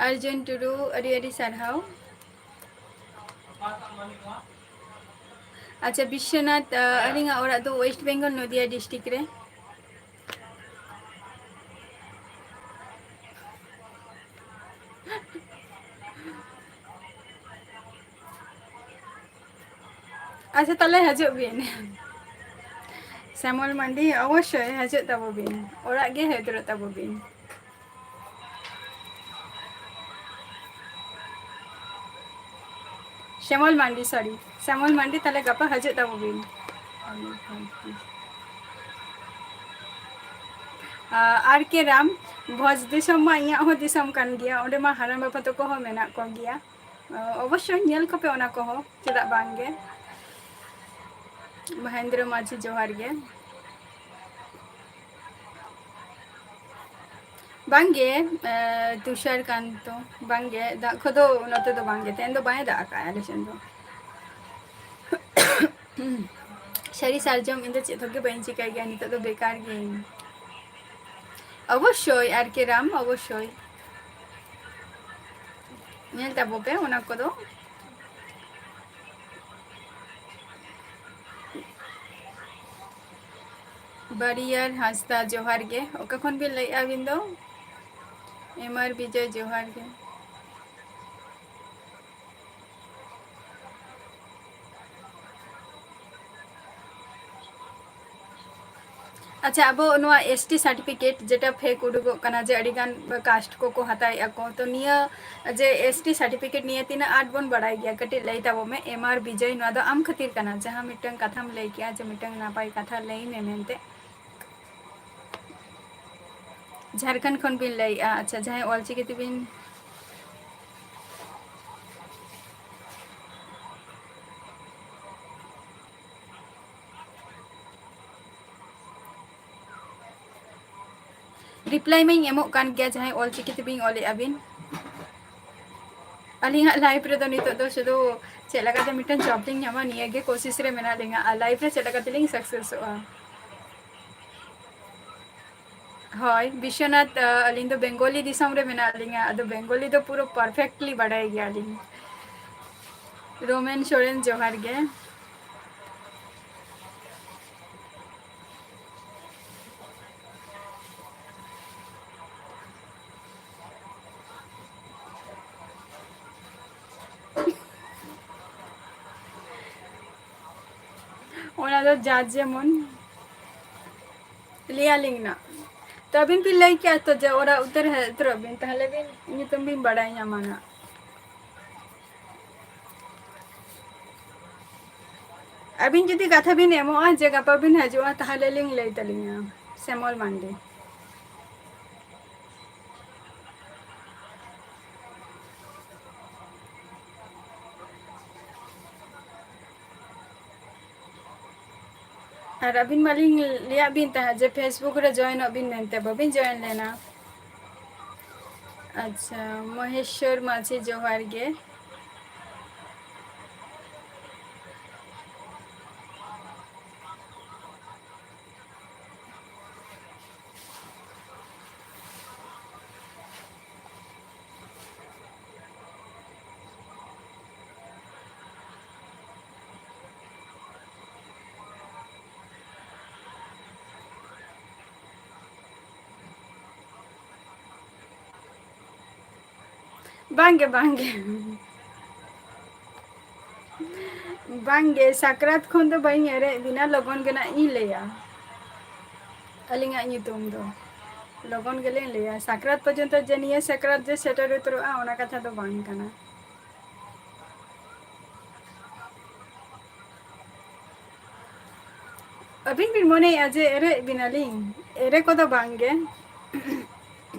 ᱟᱨᱡᱩᱱ ᱴᱩᱰᱩ, ᱟᱹᱰᱤ ᱟᱹᱰᱤ ᱥᱟᱨᱦᱟᱣ᱾ ᱟᱪᱪᱷᱟ, ᱵᱤᱥᱥᱚᱱᱟᱛᱷ, ᱟᱹᱞᱤᱧᱟᱜ ᱚᱲᱟᱜ ᱫᱚ West Bengal, ᱱᱚᱫᱤᱭᱟ district ᱨᱮ᱾ ᱟᱪᱪᱷᱟ, ᱛᱟᱦᱞᱮ ᱦᱤᱡᱩᱜ ᱵᱤᱱ᱾ ᱥᱮᱢᱚᱞ ᱢᱟᱱᱰᱤ, ᱚᱵᱚᱥᱥᱳᱭ ᱦᱤᱡᱩᱜ ᱛᱟᱵᱚ ᱵᱤᱱ, ᱚᱲᱟᱜ ᱜᱮ ᱦᱮᱡ ᱩᱛᱟᱹᱨᱚᱜ ᱛᱟᱵᱚ ᱵᱤᱱ᱾ ᱥᱮᱢᱚᱞ ᱢᱟᱱᱰᱤ, sorry, ᱥᱮᱢᱚᱞ ᱢᱟᱱᱰᱤ, ᱛᱟᱦᱞᱮ ᱜᱟᱯᱟ ᱦᱤᱡᱩᱜ ᱛᱟᱵᱚ ᱵᱤᱱ᱾ ᱟᱨ ᱠᱮ ᱨᱟᱢ, ᱵᱷᱚᱡᱽ ᱫᱤᱥᱚᱢ ᱢᱟ ᱤᱧᱟᱹᱜ ᱦᱚᱸ ᱫᱤᱥᱚᱢ ᱠᱟᱱ ᱜᱮᱭᱟ, ᱚᱸᱰᱮ ᱢᱟ ᱦᱟᱲᱟᱢ ᱵᱟᱵᱟ ᱛᱟᱠᱚ ᱦᱚᱸ ᱢᱮᱱᱟᱜ ᱠᱚᱜᱮᱭᱟ᱾ ᱚᱵᱚᱥᱥᱳᱭ ᱧᱮᱞ ᱠᱚᱯᱮ ᱚᱱᱟ ᱠᱚᱦᱚᱸ, ᱪᱮᱫᱟᱜ ᱵᱟᱝ ᱜᱮ᱾ ᱢᱚᱦᱮᱱᱫᱨᱚ ᱢᱟᱹᱡᱷᱤ, ᱡᱚᱦᱟᱨ ᱜᱮ᱾ ᱵᱟᱝ ᱜᱮ, ᱮ, ᱛᱩᱥᱟᱨ ᱠᱟᱱᱛᱚ, ᱵᱟᱝ ᱜᱮ, ᱫᱟᱜ ᱠᱚᱫᱚ ᱱᱚᱛᱮ ᱫᱚ ᱵᱟᱝ ᱜᱮ, ᱛᱮᱦᱮᱧ ᱫᱚ ᱵᱟᱭ ᱫᱟᱜ ᱟᱠᱟᱫᱼᱟ ᱟᱞᱮ ᱥᱮᱱ ᱫᱚ᱾ ᱥᱟᱹᱨᱤ ᱥᱟᱨᱡᱚᱢ, ᱤᱧ ᱫᱚ ᱪᱮᱫ ᱦᱚᱸ ᱜᱮ ᱵᱟᱹᱧ ᱪᱤᱠᱟᱹᱭ ᱜᱮᱭᱟ, ᱱᱤᱛᱚᱜ ᱫᱚ ᱵᱮᱠᱟᱨ ᱜᱤᱭᱟᱹᱧ᱾ ᱚᱵᱚᱥᱥᱳᱭ, ᱟᱨ ᱠᱮ ᱨᱟᱢ, ᱚᱵᱚᱥᱥᱳᱭ᱾ ᱧᱮᱞ ᱛᱟᱵᱚ ᱯᱮ ᱚᱱᱟ ᱠᱚᱫᱚ᱾ ᱵᱟᱨᱤᱭᱟᱨ ᱦᱟᱸᱥᱫᱟ, ᱡᱚᱦᱟᱨ ᱜᱮ᱾ ᱚᱠᱟ ᱠᱷᱚᱱ ᱵᱤᱱ ᱞᱟᱹᱭᱮᱫᱼᱟ ᱟᱹᱵᱤᱱ ᱫᱚ? ᱮᱢ ᱟᱨ ᱵᱤᱡᱚᱭ, ᱡᱚᱦᱟᱨ ᱜᱮ᱾ ᱟᱪᱪᱷᱟ, ᱟᱵᱚ ᱱᱚᱣᱟ S T certificate ᱡᱮᱴᱟ fake ᱩᱰᱩᱠᱚᱜ ᱠᱟᱱᱟ, ᱡᱮ ᱟᱹᱰᱤ ᱜᱟᱱ caste ᱠᱚᱠᱚ ᱦᱟᱛᱟᱣᱮᱫᱼᱟ ᱠᱚ, ᱛᱚ ᱱᱤᱭᱟᱹ ᱡᱮ S T certificate ᱱᱤᱭᱟᱹ ᱛᱤᱱᱟᱹᱜ ᱟᱸᱴ ᱵᱚᱱ ᱵᱟᱲᱟᱭ ᱜᱮᱭᱟ? ᱠᱟᱹᱴᱤᱡ ᱞᱟᱹᱭ ᱛᱟᱵᱚ ᱢᱮ, M R ᱵᱤᱡᱚᱭ, ᱱᱚᱣᱟ ᱫᱚ ᱟᱢ ᱠᱷᱟᱹᱛᱤᱨ ᱠᱟᱱᱟ, ᱡᱟᱦᱟᱸ ᱢᱤᱫᱴᱟᱝ ᱠᱟᱛᱷᱟᱢ ᱞᱟᱹᱭ ᱠᱮᱜᱼᱟ ᱡᱮ ᱢᱤᱫᱴᱟᱝ ᱱᱟᱯᱟᱭ ᱠᱟᱛᱷᱟ ᱞᱟᱹᱭ ᱢᱮ ᱢᱮᱱᱛᱮ᱾ ᱡᱷᱟᱲᱠᱷᱚᱸᱰ ᱠᱷᱚᱱ ᱵᱤᱱ ᱞᱟᱹᱭᱮᱜᱼᱟ, ᱟᱪᱪᱷᱟ, ᱡᱟᱦᱟᱸᱭ ᱚᱞᱪᱤᱠᱤ ᱛᱮᱵᱤᱱ reply ᱢᱟᱧ ᱮᱢᱚᱜ ᱠᱟᱱ ᱜᱮᱭᱟ, ᱡᱟᱦᱟᱸᱭ ᱚᱞᱪᱤᱠᱤ ᱛᱮᱵᱤᱱ ᱚᱞᱮᱜᱼᱟ ᱵᱤᱱ᱾ ᱟᱹᱞᱤᱧᱟᱜ life ᱨᱮᱫᱚ ᱱᱤᱛᱚᱜ ᱫᱚ ᱥᱩᱫᱷᱩ ᱪᱮᱫ ᱞᱮᱠᱟᱛᱮ ᱢᱤᱫᱴᱮᱱ job ᱞᱤᱧ ᱧᱟᱢᱟ, ᱱᱤᱭᱟᱹ ᱜᱮ ᱠᱳᱥᱤᱥ ᱨᱮ ᱢᱮᱱᱟᱜ ᱞᱤᱧᱟ, ᱟᱨ life ᱨᱮ ᱪᱮᱫ ᱞᱮᱠᱟ ᱛᱮᱞᱤᱧ successᱚᱜᱼᱟ᱾ ᱦᱳᱭ, ᱵᱤᱥᱥᱚᱱᱟᱛᱷ, ᱟᱹᱞᱤᱧ ᱫᱚ ᱵᱮᱝᱜᱚᱞᱤ ᱫᱤᱥᱚᱢ ᱨᱮ ᱢᱮᱱᱟᱜ ᱞᱤᱧᱟ, ᱟᱫᱚ ᱵᱮᱝᱜᱚᱞᱤ ᱫᱚ ᱯᱩᱨᱟᱹ perfectly ᱵᱟᱰᱟᱭ ᱜᱮᱭᱟᱞᱤᱧ᱾ ᱨᱳᱢᱮᱱ ᱥᱚᱨᱮᱱ, ᱡᱚᱦᱟᱨ ᱜᱮ᱾ ᱚᱱᱟ ᱫᱚ ᱡᱟᱨ ᱡᱮᱢᱚᱱ᱾ ᱞᱟᱹᱭᱟᱞᱤᱧ ᱱᱟ᱾ ᱛᱚ ᱟᱹᱵᱤᱱ ᱵᱤᱱ ᱞᱟᱹᱭ ᱠᱮᱜᱼᱟ ᱛᱚ ᱡᱮ ᱚᱲᱟᱜ ᱩᱛᱟᱹᱨ ᱦᱮᱡ ᱩᱛᱟᱹᱨᱚᱜ ᱵᱤᱱ, ᱛᱟᱦᱞᱮ ᱵᱤᱱ ᱧᱩᱛᱩᱢ ᱵᱤᱱ ᱵᱟᱲᱟᱭ ᱧᱟᱢᱟ ᱱᱟᱜ᱾ ᱟᱹᱵᱤᱱ ᱡᱩᱫᱤ ᱠᱟᱛᱷᱟ ᱵᱤᱱ ᱮᱢᱚᱜᱼᱟ ᱡᱮ ᱜᱟᱯᱟ ᱵᱤᱱ ᱦᱤᱡᱩᱜᱼᱟ, ᱛᱟᱦᱞᱮ ᱞᱤᱧ ᱞᱟᱹᱭ ᱛᱟᱹᱞᱤᱧᱟ, ᱥᱮᱢᱚᱞ ᱢᱟᱱᱰᱤ᱾ ᱟᱨ ᱟᱹᱵᱤᱱ ᱢᱟᱞᱤᱧ ᱞᱟᱹᱭᱟᱫ ᱵᱤᱱ ᱛᱟᱦᱮᱸᱫ ᱡᱮ Facebook ᱨᱮ joinᱚᱜ ᱵᱤᱱ ᱢᱮᱱᱛᱮ, ᱵᱟᱹᱵᱤᱱ join ᱞᱮᱱᱟ᱾ ᱟᱪᱪᱷᱟ, ᱢᱚᱦᱮᱥᱣᱚᱨ ᱢᱟᱹᱡᱷᱤ, ᱡᱚᱦᱟᱨ ᱜᱮ᱾ ᱵᱟᱝᱜᱮ, ᱵᱟᱝᱜᱮ᱾ ᱵᱟᱝᱜᱮ, ᱥᱟᱠᱨᱟᱛ ᱠᱷᱚᱱ ᱫᱚ ᱵᱟᱹᱧ ᱮᱲᱮᱭᱮᱫ ᱵᱤᱱᱟ, ᱞᱚᱜᱚᱱ ᱜᱮ ᱱᱟᱜ ᱤᱧ ᱞᱟᱹᱭᱟ᱾ ᱟᱹᱞᱤᱧᱟᱜ ᱧᱩᱛᱩᱢ ᱫᱚ᱾ ᱞᱚᱜᱚᱱ ᱜᱮᱞᱤᱧ ᱞᱟᱹᱭᱟ, ᱥᱟᱠᱨᱟᱛ ᱯᱚᱨᱡᱚᱱᱛᱚ ᱡᱮ ᱱᱤᱭᱟᱹ ᱥᱟᱠᱨᱟᱛ ᱡᱮ ᱥᱮᱴᱮᱨ ᱩᱛᱟᱹᱨᱚᱜᱼᱟ, ᱚᱱᱟ ᱠᱟᱛᱷᱟ ᱫᱚ ᱵᱟᱝ ᱠᱟᱱᱟ᱾ ᱟᱹᱵᱤᱱ ᱵᱤᱱ ᱢᱚᱱᱮᱭᱮᱫᱼᱟ ᱡᱮ ᱮᱲᱮᱭᱮᱫ ᱵᱤᱱᱟᱞᱤᱧ? ᱮᱲᱮ ᱠᱚᱫᱚ ᱵᱟᱝ ᱜᱮ᱾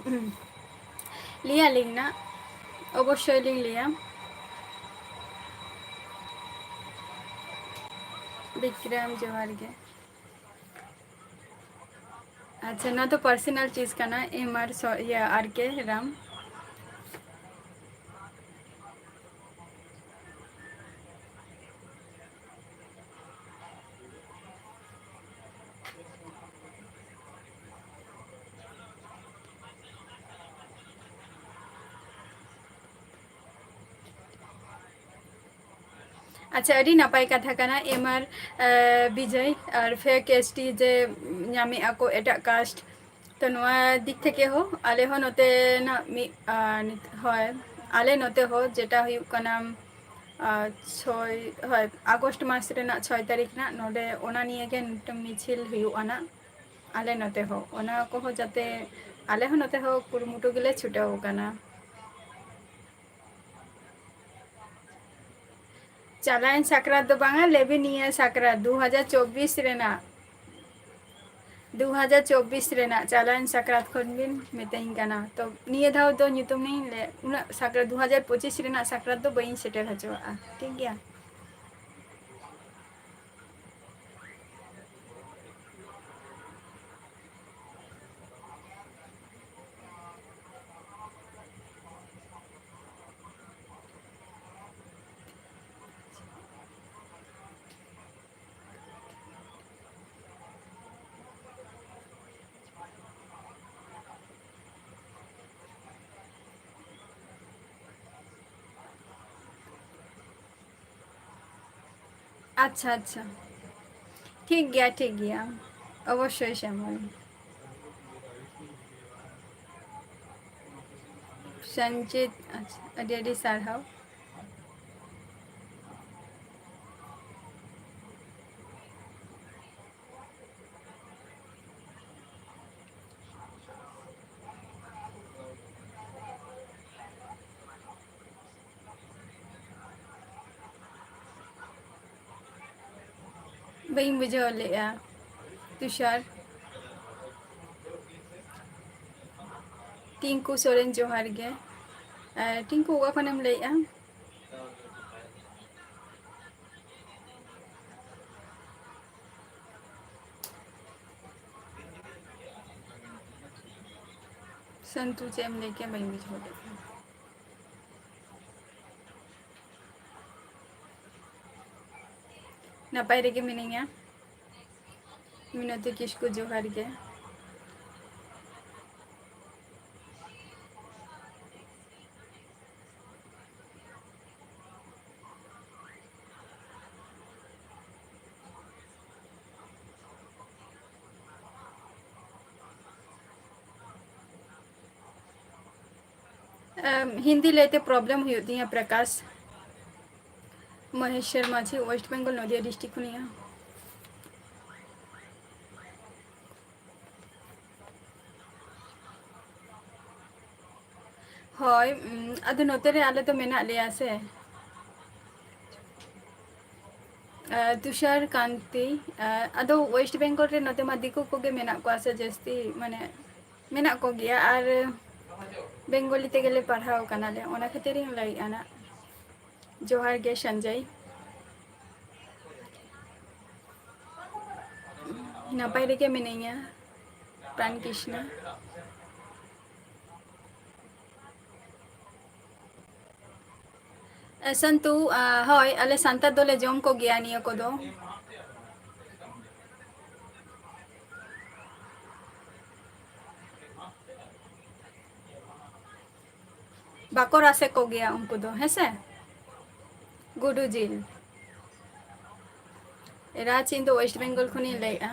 ᱞᱟᱹᱭᱟᱞᱤᱧ ᱱᱟᱜ, ᱚᱵᱚᱥᱥᱳᱭ ᱞᱤᱧ ᱞᱟᱹᱭᱟ᱾ ᱵᱤᱠᱨᱚᱢ, ᱡᱚᱦᱟᱨ ᱜᱮ᱾ ᱟᱪᱪᱷᱟ, ᱱᱚᱣᱟ ᱫᱚ personal ᱪᱤᱡᱽ ᱠᱟᱱᱟ, ᱮᱢ ᱟᱨ ᱥᱚ-, ᱤᱭᱟᱹ, ᱟᱨ ᱠᱮ ᱨᱟᱢ᱾ ᱟᱪᱪᱷᱟ, ᱟᱹᱰᱤ ᱱᱟᱯᱟᱭ ᱠᱟᱛᱷᱟ ᱠᱟᱱᱟ, ᱮᱢ ᱟᱨ, ᱮ, ᱵᱤᱡᱚᱭ, ᱟᱨ fake S T ᱡᱮ ᱧᱟᱢᱮᱫᱼᱟ ᱠᱚ ᱮᱴᱟᱜ caste, ᱛᱚ ᱱᱚᱣᱟ ᱫᱤᱠ ᱛᱷᱮᱠᱮ ᱦᱚᱸ ᱟᱞᱮ ᱦᱚᱸ ᱱᱚᱛᱮᱱᱟᱜ ᱢᱤᱫ, ᱟ, ᱱᱤᱛ-, ᱦᱳᱭ, ᱟᱞᱮ ᱱᱚᱛᱮ ᱦᱚᱸ ᱡᱮᱴᱟ ᱦᱩᱭᱩᱜ ᱠᱟᱱᱟ, ᱟ, ᱪᱷᱚᱭ, ᱦᱳᱭ, ᱟᱜᱚᱥᱴ ᱢᱟᱥ ᱨᱮᱱᱟᱜ ᱪᱷᱚᱭ ᱛᱟᱹᱨᱤᱠᱷ ᱨᱮᱱᱟᱜ ᱱᱚᱰᱮ ᱚᱱᱟ ᱱᱤᱭᱮ ᱜᱮ ᱢᱤᱫᱴᱟᱝ ᱢᱤᱪᱷᱤᱞ ᱦᱩᱭᱩᱜᱼᱟ ᱱᱟᱜ ᱟᱞᱮ ᱱᱚᱛᱮ ᱦᱚᱸ᱾ ᱚᱱᱟ ᱠᱚᱦᱚᱸ ᱡᱟᱛᱮ ᱟᱞᱮ ᱦᱚᱸ ᱱᱚᱛᱮ ᱦᱚᱸ ᱠᱩᱨᱩᱢᱩᱴᱩ ᱜᱮᱞᱮ ᱪᱷᱩᱴᱟᱹᱣ ᱟᱠᱟᱱᱟ᱾ ᱪᱟᱞᱟᱣᱮᱱ ᱥᱟᱠᱨᱟᱛ ᱫᱚ ᱵᱟᱝᱟ, ᱞᱮᱵᱤᱱ ᱱᱤᱭᱟᱹ ᱥᱟᱠᱨᱟᱛ ᱫᱩ ᱦᱟᱡᱟᱨ ᱪᱚᱵᱵᱤᱥ ᱨᱮᱱᱟᱜ, ᱫᱩ ᱦᱟᱡᱟᱨ ᱪᱚᱵᱵᱤᱥ ᱨᱮᱱᱟᱜ ᱪᱟᱞᱟᱣᱮᱱ ᱥᱟᱠᱨᱟᱛ ᱠᱷᱚᱱ ᱵᱤᱱ ᱢᱤᱛᱟᱹᱧ ᱠᱟᱱᱟ᱾ ᱛᱚ ᱱᱤᱭᱟᱹ ᱫᱷᱟᱣ ᱫᱚ ᱧᱩᱛᱩᱢ ᱞᱤᱧ ᱞᱟᱹᱭ, ᱩᱱᱟᱹᱜ ᱥᱟᱠᱨᱟᱛ, ᱫᱩ ᱦᱟᱡᱟᱨ ᱯᱚᱸᱪᱤᱥ ᱨᱮᱱᱟᱜ ᱥᱟᱠᱨᱟᱛ ᱫᱚ ᱵᱟᱹᱧ ᱥᱮᱴᱮᱨ ᱦᱚᱪᱚᱣᱟᱜᱼᱟ, ᱴᱷᱤᱠ ᱜᱮᱭᱟ? ᱟᱪᱪᱷᱟ, ᱟᱪᱪᱷᱟ, ᱴᱷᱤᱠ ᱜᱮᱭᱟ, ᱴᱷᱤᱠ ᱜᱮᱭᱟ, ᱚᱵᱚᱥᱥᱳᱭ ᱥᱮᱱᱚᱜ ᱟᱹᱧ᱾ ᱥᱚᱧᱡᱤᱛ, ᱟᱪᱪᱷᱟ, ᱟᱹᱰᱤ ᱟᱹᱰᱤ ᱥᱟᱨᱦᱟᱣ᱾ ᱵᱟᱹᱧ ᱵᱩᱡᱷᱟᱹᱣ ᱞᱮᱫᱼᱟ᱾ ᱛᱩᱥᱟᱨ᱾ ᱴᱤᱝᱠᱩ ᱥᱚᱨᱮᱱ, ᱡᱚᱦᱟᱨ ᱜᱮ᱾ ᱟᱨ ᱴᱤᱝᱠᱩ, ᱚᱠᱟ ᱠᱷᱚᱱᱮᱢ ᱞᱟᱹᱭᱮᱫᱼᱟ? ᱥᱟᱱᱛᱩ, ᱪᱮᱫ ᱮᱢ ᱞᱟᱹᱭ ᱠᱮᱫ? ᱵᱟᱹᱧ ᱵᱩᱡᱷᱟᱹᱣ ᱞᱮᱫ ᱛᱟᱢᱟ᱾ ᱱᱟᱯᱟᱭ ᱨᱮᱜᱮ ᱢᱤᱱᱟᱹᱧᱟ᱾ ᱢᱤᱱᱚᱛᱤ ᱠᱤᱥᱠᱩ, ᱡᱚᱦᱟᱨ ᱜᱮ᱾ ᱟᱢ, ᱦᱤᱱᱫᱤ ᱞᱟᱹᱭᱛᱮ problem ᱦᱩᱭᱩᱜ ᱛᱤᱧᱟᱹ, ᱯᱨᱚᱠᱟᱥ᱾ ᱢᱚᱦᱮᱥᱣᱚᱨ ᱢᱟᱹᱡᱷᱤ, West Bengal, ᱱᱚᱫᱤᱭᱟ district ᱠᱷᱚᱱᱤᱧ᱾ ᱦᱳᱭ, ᱩᱢ, ᱟᱫᱚ ᱱᱚᱛᱮ ᱨᱮ ᱟᱞᱮ ᱫᱚ ᱢᱮᱱᱟᱜ ᱞᱮᱭᱟ ᱥᱮ᱾ ᱟᱨ ᱛᱩᱥᱟᱨ ᱠᱟᱱᱛᱤ, ᱟᱨ ᱟᱫᱚ West Bengal ᱨᱮ ᱱᱚᱛᱮ ᱢᱟ ᱫᱤᱠᱩ ᱠᱚᱜᱮ ᱢᱮᱱᱟᱜ ᱠᱚᱣᱟ ᱥᱮ ᱡᱟᱹᱥᱛᱤ, ᱢᱟᱱᱮ, ᱢᱮᱱᱟᱜ ᱠᱚᱜᱮᱭᱟ᱾ ᱟᱨ ᱵᱮᱝᱜᱚᱞᱤ ᱛᱮᱜᱮᱞᱮ ᱯᱟᱲᱦᱟᱣ ᱠᱟᱱᱟᱞᱮ, ᱚᱱᱟ ᱠᱷᱟᱹᱛᱤᱨ ᱤᱧ ᱞᱟᱹᱭᱮᱫᱼᱟ ᱱᱟᱜ᱾ ᱡᱚᱦᱟᱨ ᱜᱮ ᱥᱚᱧᱡᱚᱭ᱾ ᱱᱟᱯᱟᱭ ᱨᱮᱜᱮ ᱢᱤᱱᱟᱹᱧᱟ, ᱯᱨᱟᱱ ᱠᱨᱤᱥᱱᱟ᱾ ᱮ, ᱥᱟᱱᱛᱩ, ᱟ, ᱦᱳᱭ, ᱟᱞᱮ ᱥᱟᱱᱛᱟᱲ ᱫᱚᱞᱮ ᱡᱚᱢ ᱠᱚᱜᱮᱭᱟ ᱱᱤᱭᱟᱹ ᱠᱚᱫᱚ᱾ ᱵᱟᱠᱚ ᱨᱟᱥᱮ ᱠᱚᱜᱮᱭᱟ ᱩᱱᱠᱩ ᱫᱚ, ᱦᱮᱸᱥᱮ? ᱜᱩᱰᱩ ᱡᱤᱞ᱾ ᱨᱟᱡᱽ, ᱤᱧ ᱫᱚ West Bengal ᱠᱷᱚᱱᱤᱧ ᱞᱟᱹᱭᱮᱫᱼᱟ᱾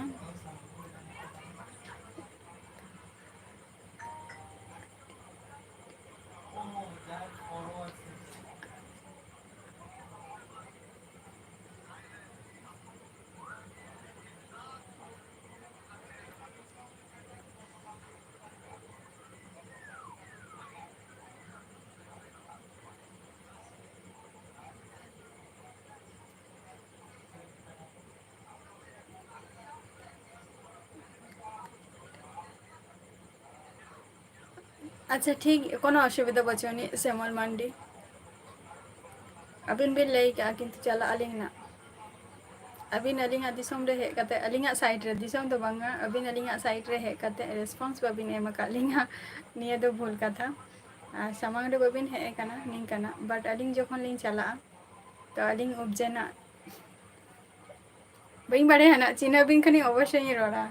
ᱟᱪᱪᱷᱟ, ᱴᱷᱤᱠ, ᱠᱳᱱᱳ ᱚᱥᱩᱵᱤᱫᱷᱟ ᱵᱟᱹᱪᱩᱜ ᱟᱹᱱᱤᱡ, ᱥᱮᱢᱚᱞ ᱢᱟᱱᱰᱤ᱾ ᱟᱹᱵᱤᱱ ᱵᱤᱱ ᱞᱟᱹᱭ ᱠᱟᱜᱼᱟ, ᱠᱤᱱᱛᱩ ᱪᱟᱞᱟᱜ ᱟᱹᱞᱤᱧ ᱱᱟᱜ᱾ ᱟᱹᱵᱤᱱ ᱟᱹᱞᱤᱧᱟᱜ ᱫᱤᱥᱚᱢ ᱨᱮ ᱦᱮᱡ ᱠᱟᱛᱮ, ᱟᱹᱞᱤᱧᱟᱜ side ᱨᱮ, ᱫᱤᱥᱚᱢ ᱫᱚ ᱵᱟᱝᱟ, ᱟᱹᱵᱤᱱ ᱟᱹᱞᱤᱧᱟᱜ side ᱨᱮ ᱦᱮᱡ ᱠᱟᱛᱮ response ᱵᱟᱹᱵᱤᱱ ᱮᱢ ᱟᱠᱟᱫ ᱞᱤᱧᱟ, ᱱᱤᱭᱟᱹ ᱫᱚ ᱵᱷᱩᱞ ᱠᱟᱛᱷᱟ᱾ ᱟᱨ ᱥᱟᱢᱟᱝ ᱨᱮ ᱵᱟᱹᱵᱤᱱ ᱦᱮᱡ ᱟᱠᱟᱱᱟ ᱱᱤᱝᱠᱟᱹᱱᱟᱜ, but ᱟᱹᱞᱤᱧ ᱡᱚᱠᱷᱚᱱ ᱞᱤᱧ ᱪᱟᱞᱟᱜᱼᱟ, ᱛᱚ ᱟᱹᱞᱤᱧ ᱩᱵᱡᱮᱱᱟᱜ ᱵᱟᱹᱧ ᱵᱟᱲᱟᱭᱟ ᱱᱟᱜ, ᱪᱤᱱᱦᱟᱹ ᱵᱤᱱ ᱠᱷᱟᱱᱤᱧ ᱚᱵᱚᱥᱥᱳᱭ ᱤᱧ ᱨᱚᱲᱟ᱾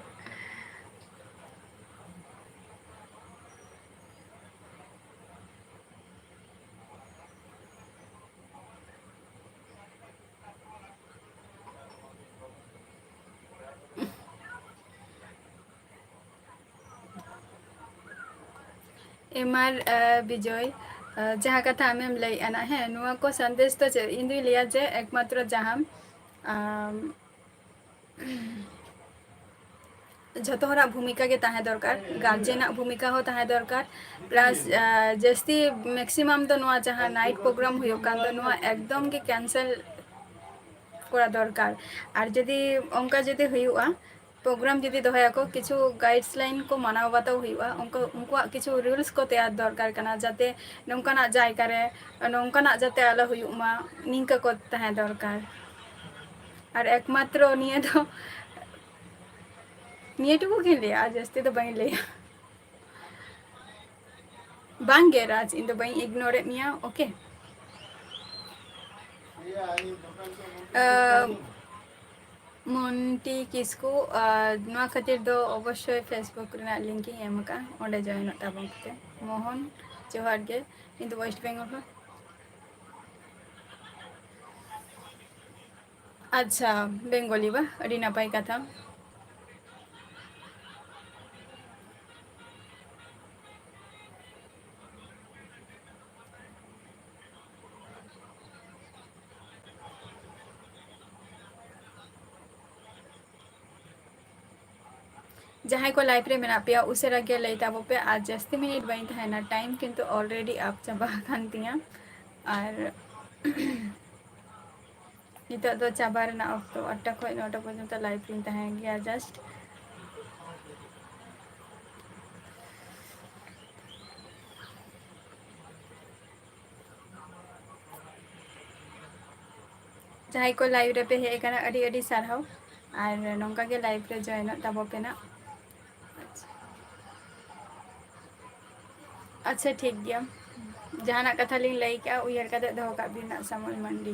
ᱮᱢ ᱟᱨ, ᱟᱸ, ᱵᱤᱡᱚᱭ, ᱟᱸ, ᱡᱟᱦᱟᱸ ᱠᱟᱛᱷᱟ ᱟᱢᱮᱢ ᱞᱟᱹᱭᱮᱫᱼᱟ ᱱᱟᱜ, ᱦᱮᱸ, ᱱᱚᱣᱟ ᱠᱚ ᱥᱟᱸᱫᱮᱥ ᱫᱚ ᱪᱮᱫ? ᱤᱧ ᱫᱩᱧ ᱞᱟᱹᱭᱟ ᱡᱮ ᱮᱠᱢᱟᱛᱨᱚ ᱡᱟᱦᱟᱸ, ᱟᱢ, ᱡᱷᱚᱛᱚ ᱦᱚᱲᱟᱜ ᱵᱷᱩᱢᱤᱠᱟ ᱜᱮ ᱛᱟᱦᱮᱸ ᱫᱚᱨᱠᱟᱨ, guardian ᱟᱜ ᱵᱷᱩᱢᱤᱠᱟ ᱦᱚᱸ ᱛᱟᱦᱮᱸ ᱫᱚᱨᱠᱟᱨ, plus, ᱟᱸ, ᱡᱟᱹᱥᱛᱤ maximum ᱫᱚ ᱱᱚᱣᱟ ᱡᱟᱦᱟᱸ night program ᱦᱩᱭᱩᱜ ᱠᱟᱱ ᱫᱚ, ᱱᱚᱣᱟ ᱮᱠᱫᱚᱢ ᱜᱮ cancel ᱠᱚᱨᱟᱣ ᱫᱚᱨᱠᱟᱨ᱾ ᱟᱨ ᱡᱩᱫᱤ ᱚᱱᱠᱟ ᱡᱩᱫᱤ ᱦᱩᱭᱩᱜᱼᱟ, program ᱡᱩᱫᱤ ᱫᱚᱦᱚᱭᱟᱠᱚ, ᱠᱤᱪᱷᱩ guideline ᱠᱚ ᱢᱟᱱᱟᱣ ᱵᱟᱛᱟᱣ ᱦᱩᱭᱩᱜᱼᱟ, ᱩᱱᱠᱩ, ᱩᱱᱠᱩᱣᱟᱜ ᱠᱤᱪᱷᱩ rules ᱠᱚ ᱛᱮᱭᱟᱨ ᱫᱚᱨᱠᱟᱨ ᱠᱟᱱᱟ, ᱡᱟᱛᱮ ᱱᱚᱝᱠᱟᱱᱟᱜ ᱡᱟᱭᱜᱟ ᱨᱮ ᱱᱚᱝᱠᱟᱱᱟᱜ ᱡᱟᱛᱮ ᱟᱞᱚ ᱦᱩᱭᱩᱜ ᱢᱟ, ᱱᱤᱝᱠᱟᱹ ᱠᱚ ᱛᱟᱦᱮᱸ ᱫᱚᱨᱠᱟᱨ᱾ ᱟᱨ ᱮᱠᱢᱟᱛᱨᱚ ᱱᱤᱭᱟᱹ ᱫᱚ, ᱱᱤᱭᱟᱹ ᱴᱩᱠᱩ ᱜᱤᱧ ᱞᱟᱹᱭᱟ, ᱟᱨ ᱡᱟᱹᱥᱛᱤ ᱫᱚ ᱵᱟᱹᱧ ᱞᱟᱹᱭᱟ᱾ ᱵᱟᱝ ᱜᱮ ᱨᱟᱡᱽ, ᱤᱧ ᱫᱚ ᱵᱟᱹᱧ ignore ᱮᱫ ᱢᱮᱭᱟ, okay? ᱟᱢ, ᱢᱚᱱᱴᱤ ᱠᱤᱥᱠᱩ, ᱟᱨ ᱱᱚᱣᱟ ᱠᱷᱟᱹᱛᱤᱨ ᱫᱚ ᱚᱵᱚᱥᱥᱳᱭ Facebook ᱨᱮᱱᱟᱜ link ᱤᱧ ᱮᱢ ᱟᱠᱟᱫᱼᱟ, ᱚᱸᱰᱮ join ᱚᱜ ᱛᱟᱵᱚᱱ ᱯᱮ᱾ ᱢᱳᱦᱚᱱ, ᱡᱚᱦᱟᱨ ᱜᱮ, ᱤᱧ ᱫᱚ West Bengal ᱠᱷᱚᱱ᱾ ᱟᱪᱪᱷᱟ, ᱵᱮᱝᱜᱚᱞᱤ ᱵᱟ, ᱟᱹᱰᱤ ᱱᱟᱯᱟᱭ ᱠᱟᱛᱷᱟ᱾ ᱡᱟᱦᱟᱸᱭ ᱠᱚ live ᱨᱮ ᱢᱮᱱᱟᱜ ᱯᱮᱭᱟ, ᱩᱥᱟᱹᱨᱟ ᱜᱮ ᱞᱟᱹᱭ ᱛᱟᱵᱚ ᱯᱮ, ᱟᱨ ᱡᱟᱹᱥᱛᱤ minute ᱵᱟᱹᱧ ᱛᱟᱦᱮᱱᱟ, time ᱠᱤᱱᱛᱩ already up ᱪᱟᱵᱟ ᱟᱠᱟᱱ ᱛᱤᱧᱟ᱾ ᱟᱨ ᱱᱤᱛᱚᱜ ᱫᱚ ᱪᱟᱵᱟ ᱨᱮᱱᱟᱜ ᱚᱠᱛᱚ, ᱟᱴᱴᱟ ᱠᱷᱚᱱ ᱱᱚᱴᱟ ᱯᱚᱨᱡᱚᱱᱛᱚ live ᱨᱤᱧ ᱛᱟᱦᱮᱱ ᱜᱮᱭᱟ just᱾ ᱡᱟᱦᱟᱸᱭ ᱠᱚ live ᱨᱮᱯᱮ ᱦᱮᱡ ᱟᱠᱟᱱᱟ, ᱟᱹᱰᱤ ᱟᱹᱰᱤ ᱥᱟᱨᱦᱟᱣ᱾ ᱟᱨ ᱱᱚᱝᱠᱟ ᱜᱮ live ᱨᱮ joinᱚᱜ ᱛᱟᱵᱚ ᱯᱮ ᱱᱟᱜ᱾ ᱟᱪᱪᱷᱟ, ᱴᱷᱤᱠ ᱜᱮᱭᱟ᱾ ᱡᱟᱦᱟᱱᱟᱜ ᱠᱟᱛᱷᱟ ᱞᱤᱧ ᱞᱟᱹᱭ ᱠᱮᱜᱼᱟ, ᱩᱭᱦᱟᱹᱨ ᱠᱟᱛᱮ ᱫᱚᱦᱚ ᱠᱟᱜ ᱵᱤᱱ ᱱᱟᱜ, ᱥᱟᱢᱚᱞ ᱢᱟᱱᱰᱤ᱾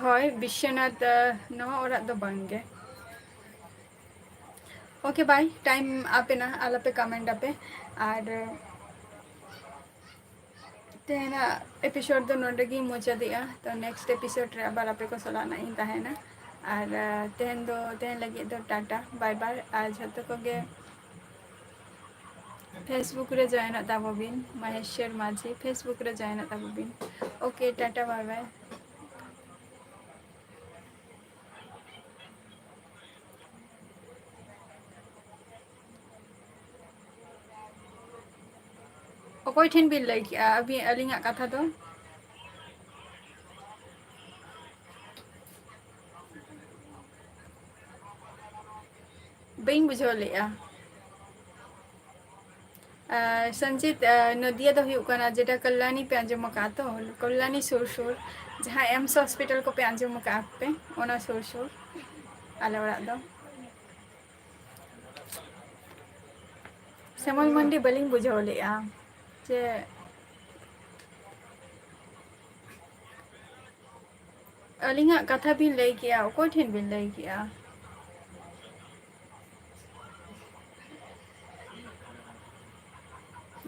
ᱦᱳᱭ, ᱵᱤᱥᱥᱚᱱᱟᱛᱷ, ᱟᱸ, ᱱᱚᱣᱟ ᱚᱲᱟᱜ ᱫᱚ ᱵᱟᱝ ᱜᱮ᱾ Okay, bye. Time ᱟᱯᱮ ᱱᱟ, ᱟᱞᱚᱯᱮ comment ᱟᱯᱮ᱾ ᱟᱨ ᱛᱮᱦᱮᱧᱟᱜ episode ᱫᱚ ᱱᱚᱰᱮ ᱜᱤᱧ ᱢᱩᱪᱟᱹᱫᱮᱜᱼᱟ᱾ ᱛᱚ, next episode ᱨᱮ ᱟᱵᱟᱨ ᱟᱯᱮ ᱠᱚ ᱥᱟᱞᱟᱜ ᱱᱟᱜ ᱤᱧ ᱛᱟᱦᱮᱱᱟ᱾ ᱟᱨ, ᱟᱸ, ᱛᱮᱦᱮᱧ ᱫᱚ, ᱛᱮᱦᱮᱧ ᱞᱟᱹᱜᱤᱫ ᱫᱚ ᱴᱟᱴᱟ, bye bye᱾ ᱟᱨ ᱡᱷᱚᱛᱚ ᱠᱚᱜᱮ Facebook ᱨᱮ joinᱚᱜ ᱛᱟᱵᱚ ᱵᱤᱱ, ᱢᱚᱦᱮᱥᱣᱚᱨ ᱢᱟᱹᱡᱷᱤ, Facebook ᱨᱮ joinᱚᱜ ᱛᱟᱵᱚ ᱵᱤᱱ᱾ Okay, Tata, bye bye᱾ ᱚᱠᱚᱭ ᱴᱷᱮᱱ ᱵᱤᱱ ᱞᱟᱹᱭ ᱠᱮᱜᱼᱟ ᱟᱹᱵᱤᱱ, ᱟᱹᱞᱤᱧᱟᱜ ᱠᱟᱛᱷᱟ ᱫᱚ? ᱵᱟᱹᱧ ᱵᱩᱡᱷᱟᱹᱣ ᱞᱮᱜᱼᱟ᱾ ᱟᱨ ᱥᱚᱧᱡᱤᱛ, ᱟᱨ ᱱᱚᱫᱤᱭᱟ ᱫᱚ ᱦᱩᱭᱩᱜ ᱠᱟᱱᱟ ᱡᱮᱴᱟ ᱠᱚᱞᱞᱟᱱᱤ ᱯᱮ ᱟᱸᱡᱚᱢ ᱟᱠᱟᱫᱼᱟ ᱛᱚ, ᱠᱚᱞᱞᱟᱱᱤ ᱥᱩᱨ ᱥᱩᱨ, ᱡᱟᱦᱟᱸ ᱮᱢᱥ ᱦᱚᱥᱯᱤᱴᱟᱞ ᱠᱚᱯᱮ ᱟᱸᱡᱚᱢ ᱟᱠᱟᱫᱼᱟ ᱯᱮ, ᱚᱱᱟ ᱥᱩᱨ ᱥᱩᱨ ᱟᱞᱮ ᱚᱲᱟᱜ ᱫᱚ᱾ ᱥᱮᱢᱚᱞ ᱢᱟᱱᱰᱤ ᱵᱟᱹᱞᱤᱧ ᱵᱩᱡᱷᱟᱹᱣ ᱞᱮᱫᱼᱟ ᱡᱮ ᱟᱹᱞᱤᱧᱟᱜ ᱠᱟᱛᱷᱟ ᱵᱤᱱ ᱞᱟᱹᱭ ᱠᱮᱜᱼᱟ, ᱚᱠᱚᱭ ᱴᱷᱮᱱ ᱵᱤᱱ ᱞᱟᱹᱭ ᱠᱮᱜᱼᱟ?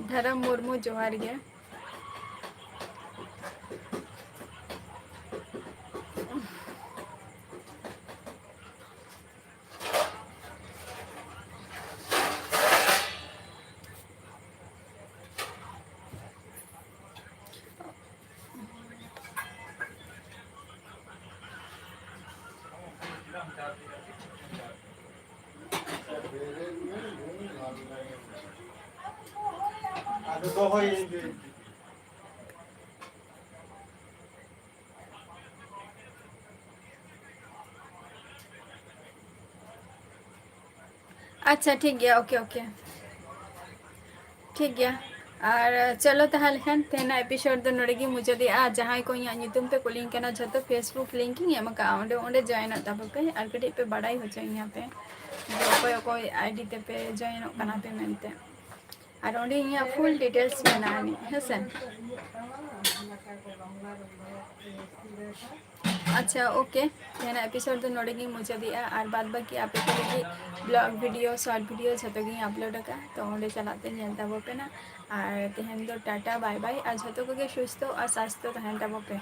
ᱫᱷᱟᱨᱟᱢ ᱢᱩᱨᱢᱩ, ᱡᱚᱦᱟᱨ ᱜᱮ᱾ ᱟᱫᱚ ᱫᱚᱦᱚᱭᱟᱹᱧ ᱵᱤᱱ᱾ ᱟᱪᱪᱷᱟ, ᱴᱷᱤᱠ ᱜᱮᱭᱟ, ᱳᱠᱮ, ᱳᱠᱮ, ᱴᱷᱤᱠ ᱜᱮᱭᱟ᱾ ᱟᱨ ᱪᱚᱞᱚ, ᱛᱟᱦᱚᱞᱮ ᱠᱷᱟᱱ ᱛᱮᱦᱮᱧᱟᱜ ᱮᱯᱤᱥᱳᱰ ᱫᱚ ᱱᱚᱰᱮ ᱜᱤᱧ ᱢᱩᱪᱟᱹᱫᱮᱜᱼᱟ᱾ ᱡᱟᱦᱟᱸᱭ ᱠᱚ ᱤᱧᱟᱹᱜ ᱧᱩᱛᱩᱢ ᱛᱮ ᱠᱩᱞᱤᱧ ᱠᱟᱱᱟ, ᱡᱷᱚᱛᱚ ᱯᱷᱮᱥᱵᱩᱠ ᱞᱤᱝᱠ ᱤᱧ ᱮᱢ ᱟᱠᱟᱫᱼᱟ, ᱚᱸᱰᱮ, ᱚᱸᱰᱮ ᱡᱚᱭᱮᱱᱚᱜ ᱛᱟᱵᱚ ᱯᱮ ᱟᱨ ᱠᱟᱹᱴᱤᱡ ᱯᱮ ᱵᱟᱲᱟᱭ ᱦᱚᱪᱚᱧᱟ ᱯᱮ ᱡᱮ ᱚᱠᱚᱭ ᱚᱠᱚᱭ ᱟᱭᱰᱤ ᱛᱮᱯᱮ ᱡᱚᱭᱮᱱᱚᱜ ᱠᱟᱱᱟ ᱯᱮ ᱢᱮᱱᱛᱮ᱾ ᱟᱨ ᱚᱸᱰᱮ ᱤᱧᱟᱹᱜ ᱯᱷᱩᱞ ᱰᱤᱴᱮᱞᱥ ᱢᱮᱱᱟᱜᱼᱟ ᱟᱹᱱᱤᱡ, ᱦᱮᱸ ᱥᱮ? ᱟᱪᱪᱷᱟ, ᱳᱠᱮ, ᱛᱮᱦᱮᱧᱟᱜ ᱮᱯᱤᱥᱳᱰ ᱫᱚ ᱱᱚᱰᱮ ᱜᱤᱧ ᱢᱩᱪᱟᱹᱫᱮᱜᱼᱟ᱾ ᱟᱨ ᱵᱟᱫ ᱵᱟᱹᱠᱤ ᱟᱯᱮ ᱠᱚ ᱞᱟᱹᱜᱤᱫ ᱵᱞᱚᱜ ᱵᱷᱤᱰᱤᱭᱳ, ᱥᱚᱨᱴ ᱵᱷᱤᱰᱤᱭᱳ ᱡᱷᱚᱛᱚ ᱜᱤᱧ ᱟᱯᱞᱳᱰ ᱟᱠᱟᱫᱼᱟ, ᱛᱚ ᱚᱸᱰᱮ ᱪᱟᱞᱟᱜ ᱛᱮ ᱧᱮᱞ ᱛᱟᱵᱚ ᱯᱮ ᱱᱟ᱾ ᱟᱨ ᱛᱮᱦᱮᱧ ᱫᱚ ᱴᱟᱴᱟ, ᱵᱟᱭ ᱵᱟᱭ, ᱟᱨ ᱡᱷᱚᱛᱚ ᱠᱚᱜᱮ ᱥᱩᱥᱛᱷᱚ ᱟᱨ ᱥᱟᱥᱛᱷᱚ ᱛᱟᱦᱮᱱ ᱛᱟᱵᱚ ᱯᱮ᱾